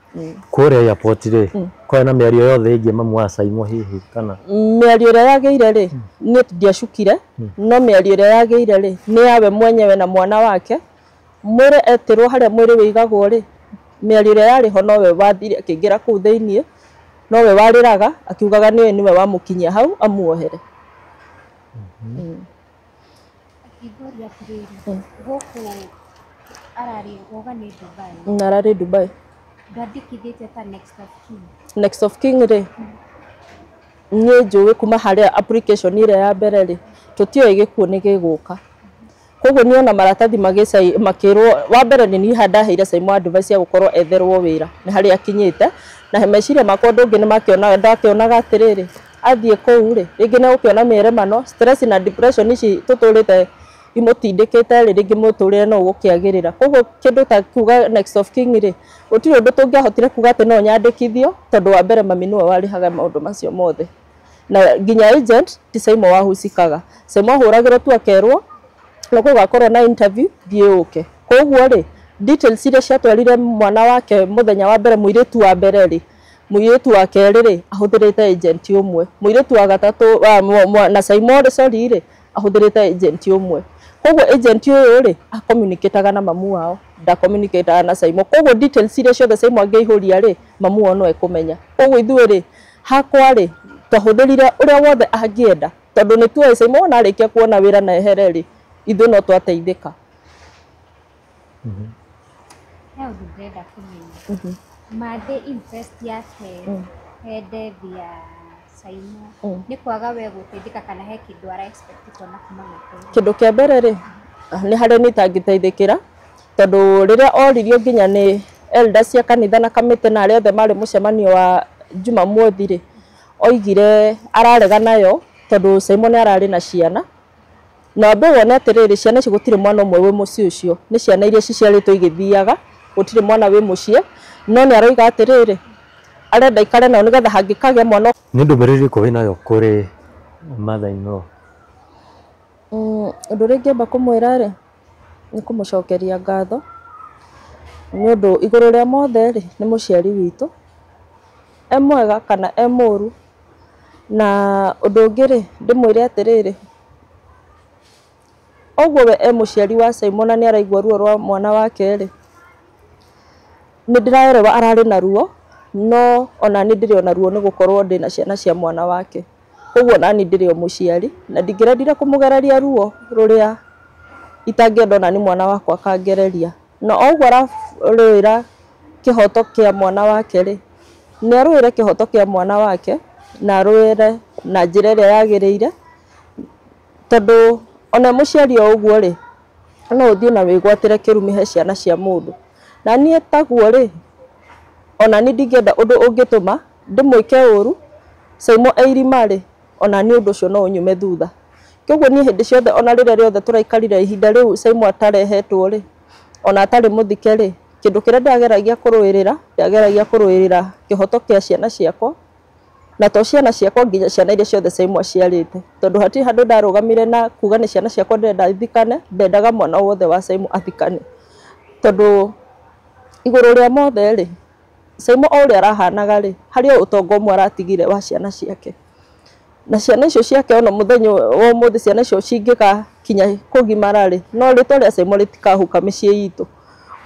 Speaker 2: Kũrĩa airport rĩ, kwarĩ na mĩario yothe ĩgiĩ mamu wa Simon hihi kana?
Speaker 1: Mĩario ĩrĩa yagĩire rĩ, niĩ ndiacukire, no mĩario ĩrĩa yagĩire rĩ, nĩ yawe mwenyewe na mwana wake. Mwĩrĩ etirwo harĩa mwĩrĩ wĩigagwo rĩ, mĩario ĩrĩa yarĩ ho, nowe wathire akĩingĩra kũu thĩiniĩ, nowe warĩraga akiugaga nĩwe nĩwe wamũkinyia hau, amuohere.
Speaker 3: Akĩngũria atĩrĩrĩ, gũkũ ararĩ woga nĩ Dubai?
Speaker 1: Na ararĩ Dubai.
Speaker 3: Ndwandĩkithĩtie ta next of kin?
Speaker 1: Next of kin rĩ, niĩ njũĩ kuma harĩa application ĩrĩa ya mbere rĩ, tũtiũĩ gĩkuũ nĩ gĩgũka. Koguo niĩ ona maratathi makĩrwo, wa mbere nĩ niĩ ndaheire Saimo advice ya gũkorwo etherwo wĩra nĩ harĩa akinyĩte, na meciria makwa ũndũ ũngĩ nĩ makĩonaga, ndakĩonaga atĩrĩrĩ, athiĩ kũu rĩ, rĩngĩ nĩ egũkĩona mĩeremano, stress na depression ici tũtũrĩte imũtindĩkĩte rĩ, rĩngĩ mũtũrĩre no ũgũkĩagĩrĩra. Koguo kĩndũ ta kuga next of kin rĩ, gũtirĩ ũndũ tũngĩahotire kuga atĩ no nyandĩkithio, tondũ wa mbere mami nĩwe warĩhaga maũndũ macio mothe. Na nginya agent ti Saimo wahusikaga. Saimo ahũragĩrwo tu akerwo nĩ gũgakorwo na interview, thiĩ ũke. Koguo rĩ, details iria ciatwarire mwana wake mũthenya wa mbere, mũirĩtu wa mbere rĩ, mũirĩtu wa kerĩ rĩ, ahũthĩrĩte agent ũmwe, mũirĩtu wa gatatũ na Saimo rĩ, sorry rĩ, ahũthĩrĩte agent ũmwe. Koguo agent ũyũ rĩ, acommunicataga na mamu wao, ndacommunicataga na Saimo. Koguo details iria ciothe Saimo angĩihũria rĩ, mamu wao no ekũmenya. Koguo ithuĩ rĩ, hakwa rĩ, twahũthĩrire ũrĩa wothe angĩenda, tondũ nĩ tuoĩ Saimo ona arĩkia kuona wĩra na ehere rĩ, ithuĩ no twateithĩka.
Speaker 3: He ũndũ ndĩrenda kũmenya. Mathe interest yake he death ya Saimo nĩ kwaga we gũteithĩka kana he kĩndũ ara expect kuona kuma gwake?
Speaker 1: Kĩndũ kĩa mbere rĩ, nĩ harĩa niĩ itangĩteithĩkĩra, tondũ rĩrĩa oririo nginya nĩ elders cia kanitha na kamĩtĩ na arĩa othe marĩ mũcemanio wa Jumamothi rĩ, oigire ararega nayo tondũ Saimo nĩ ararĩ na ciana. Na wambe wone atĩrĩrĩ, ciana ici gũtirĩ mwana ũmwe wĩ mũciĩ ũcio, nĩ ciana iria ciciarĩtwo igĩthiaga, gũtirĩ mwana wĩ mũciĩ, no nĩ aroiga atĩrĩrĩ, arenda ikare nao nĩgetha hangĩkagĩa mwana.
Speaker 2: Nĩ ndũmĩrĩri ĩrĩkũ wĩnayo kũrĩ mother in law?
Speaker 1: Ũndũ ũrĩa ingĩamba kũmwĩra rĩ, nĩ kũmũcokeria ngatho nĩ ũndũ igũrũ rĩa mothe rĩ, nĩ mũciari witũ, e mwega kana e mũru. Na ũndũ ũngĩ rĩ, ndĩmwĩre atĩrĩrĩ, ũguo we e mũciari wa Saimo na nĩ araigua ruo rwa mwana wake rĩ, nĩ ndĩraerewa ararĩ na ruo, no ona niĩ ndĩrĩ ona ruo nĩ gũkorwo ndĩna ciana cia mwana wake. Koguo ona niĩ ndĩrĩ o mũciari na ndingĩrendire kũmũgereria ruo rũrĩa itangĩenda ona nĩ mwana wakwa akangereria. Na o ũguo ararũĩra kĩhoto kĩa mwana wake rĩ, nĩ arũĩre kĩhoto kĩa mwana wake na arũĩre na njĩra ĩrĩa yagĩrĩire, tondũ ona mũciari o ũguo rĩ, no ũthiĩ na wĩgwatĩre kĩrumi he ciana cia mũndũ. Na niĩ taguo rĩ, ona niĩ ndingĩenda ũndũ ũngĩtũma ndĩmwĩke ũru Saimo e irima rĩ, ona niĩ ũndũ ũcio no ũnyume thutha. Koguo niĩ hĩndĩ ciothe ona rĩrĩa rĩothe tũraikarire ihinda rĩu Saimo atarehetwo rĩ, ona atarĩ mũthike rĩ, kĩndũ kĩrĩa ndageragia kũrũĩrĩra, ndageragia kũrũĩrĩra kĩhoto kĩa ciana ciakwa, na to ciana ciakwa nginya ciana iria ciothe Saimo aciarĩte, tondũ hatirĩ handũ ndarũgamire na kuga nĩ ciana ciakwa ndĩrenda ithikane, ndendaga mwana wothe wa Saimo athikane, tondũ igũrũ rĩa mothe rĩ, Saimo o ũrĩa arahanaga rĩ, harĩ o ũtonga ũmwe aratigire wa ciana ciake. Na ciana icio ciake ona mũthenya wa ũmũthĩ ciana icio cingĩgakinya kũgimara rĩ, no rĩtwa rĩa Saimo rĩtikahuka mĩciĩ itũ.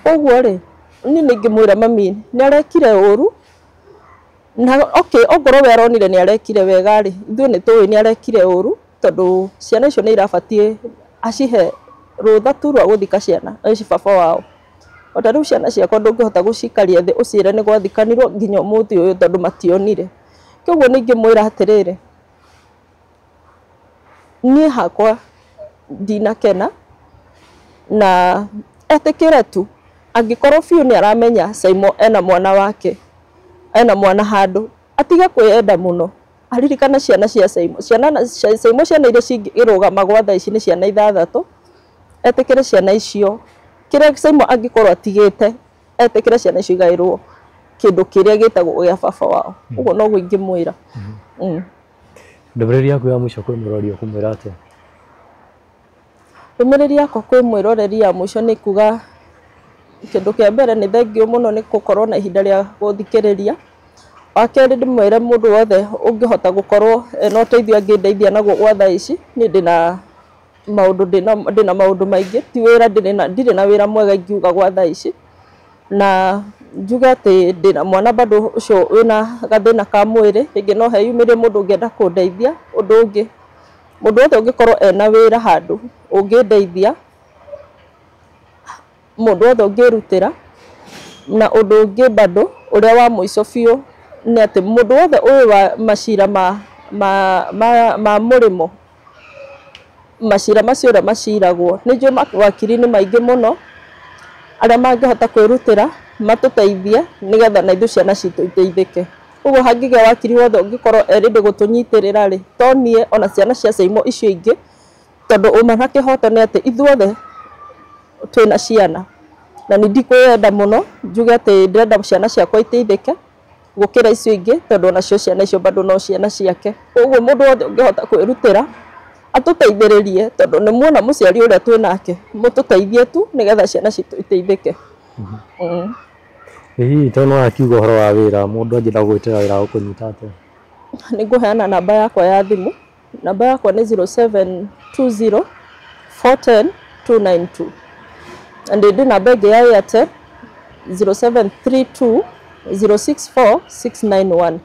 Speaker 1: Koguo rĩ, niĩ nĩ ingĩmwĩra mami nĩ arekire ũru, na okay, ongorwo we aronire nĩ arekire wega rĩ, ithuĩ nĩ tũĩ nĩ arekire ũru, tondũ ciana icio nĩ irabatiĩ acihe rũtha tu rwa gũthika ciana ici baba wao. Ota rĩu ciana ciakwa ndũngĩhota gũcikaria thĩ ũciĩre nĩ gwathikanirwo nginya ũmũthĩ ũyũ tondũ mationire. Koguo nĩ ingĩmwĩra atĩrĩrĩ, niĩ hakwa ndinakena na etĩkĩre tu, angĩkorwo biũ nĩ aramenya Saimo ena mwana wake, ena mwana handũ, atige kwĩyenda mũno, aririkane ciana cia Saimo. Ciana cia Saimo, ciana iria cingĩrũgama gwa thaa ici nĩ ciana ithathatũ, etĩkĩre ciana icio, kĩrĩa Saimo angĩkorwo atigĩte, etĩkĩre ciana icio igaĩrwo kĩndũ kĩrĩa gĩtagwo gĩa baba wao. Ũguo noguo ingĩmwĩra.
Speaker 2: Ndũmĩrĩri yaku ya mũico kwĩ mũrori ũkũmwĩra atĩa?
Speaker 1: Ndũmĩrĩri yakwa kwĩ mwĩroreri ya mũico nĩ kuga kĩndũ kĩa mbere nĩ thengiũ mũno nĩ gũkorwo na ihinda rĩa gũthikĩrĩria. Wa kerĩ ndĩmwĩre mũndũ wothe ũngĩhota gũkorwo ena ũteithio angĩndeithia naguo gwa thaa ici, niĩ ndĩna maũndũ, ndĩna maũndũ maingĩ, ti wĩra, ndirĩ na wĩra mwega ingiuga gwa thaa ici. Na njuge atĩ ndĩna mwana bado ũcio wĩna gathĩna ka mwĩrĩ, rĩngĩ no heyumĩrie mũndũ ũngĩenda kũndeithia. Ũndũ ũngĩ, mũndũ wothe ũngĩkorwo ena wĩra handũ ũngĩndeithia, mũndũ wothe ũngĩrutĩra, Na ũndũ ũngĩ bado ũrĩa wa mũico biũ nĩ atĩ mũndũ wothe ũyũ wa macira ma mũrĩmo, macira macio ũrĩa maciragwo, nĩ njũĩ mawakiri nĩ maingĩ mũno arĩa mangĩhota kwĩrutĩra matũteithie nĩgetha na ithuĩ ciana citũ iteithĩke. Ũguo hangĩgĩa wakiri wothe ũngĩkorwo e ready gũtũnyitĩrĩra rĩ, to niĩ ona ciana cia Saimo icio ingĩ, tondũ ũma na kĩhoto nĩ atĩ ithuothe twĩna ciana, na nĩ ndikwĩyenda mũno njuge atĩ ndĩrenda ciana ciakwa iteithĩke gũkĩra icio ingĩ, tondũ onacio ciana icio bado no ciana ciake. Koguo mũndũ wothe ũngĩhota kwĩrutĩra atũteithĩrĩrie, tondũ nĩ muona mũciari ũrĩa twĩnake, mũtũteithie tu nĩgetha ciana citũ iteithĩke.
Speaker 2: Hihi tondũ no akiuga ũhoro wa wĩra, mũndũ angĩenda gũgwĩtĩra wĩra ũkũnyita atĩa?
Speaker 1: Nĩ ngũheana namba yakwa ya thimũ. Namba yakwa nĩ 0720 410 292. Na ndĩ namba ĩngĩ ya Airtel 0732 064 691.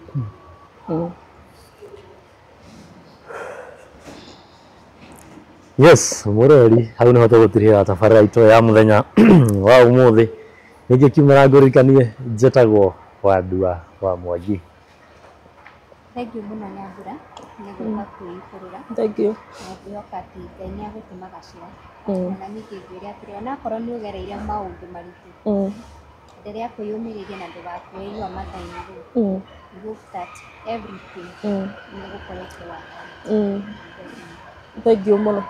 Speaker 2: Yes, mũrori hau nĩho tũgũtirihĩra tabarĩra itũ ya mũthenya wa ũmũthĩ. Ningĩ kiumĩra ngũririkanie njĩtagwo Wandua wa Mwangi.
Speaker 3: Thank you mũno Nyambura nĩ gũka kwĩitũrũra.
Speaker 1: Thank you.
Speaker 3: Na ngwĩhoka atĩ Ngai nĩ agũtũma gacĩra. Na ningĩ ngwĩre atĩrĩ, onakorwo nĩ ũgereire maũndũ maritũ, endelea kwĩyũmĩrĩria na ndũgakue you are mother in law. We hope that everything nĩ gũkorwo ĩkĩwaka.
Speaker 1: Thank you mũno.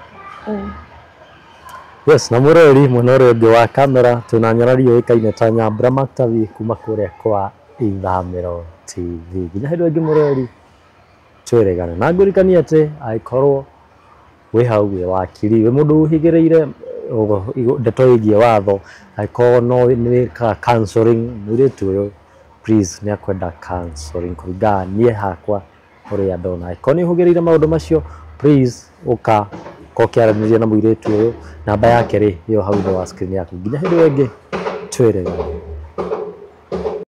Speaker 2: Yes, na mũrori mwena ũrĩa ũngĩ wa kamera twĩna nyarari yũĩkaine ta Nyambura Maktavi kuma kũrĩa kwa Ithamĩro TV. Nginya hĩndĩ ĩngĩ mũrori twĩrĩgane. Na ngũririkanie atĩ angĩkorwo wĩ hau wĩ wakiri, wĩ mũndũ ũhĩgĩrĩire ndeto ĩgiĩ watho, angĩkorwo no nĩ wĩkaga counseling, mũirĩtu ũyũ please nĩ akwenda counseling kũringana niĩ hakwa ũrĩa ndona. Angĩkorwo nĩ ũhũgĩrĩire maũndũ macio, please ũka ũkĩaranĩria na mũirĩtu ũyũ, namba yake rĩ ĩyo hau thĩ wa screen yaku. Nginya hĩndĩ ĩyo ĩngĩ twĩrĩgane.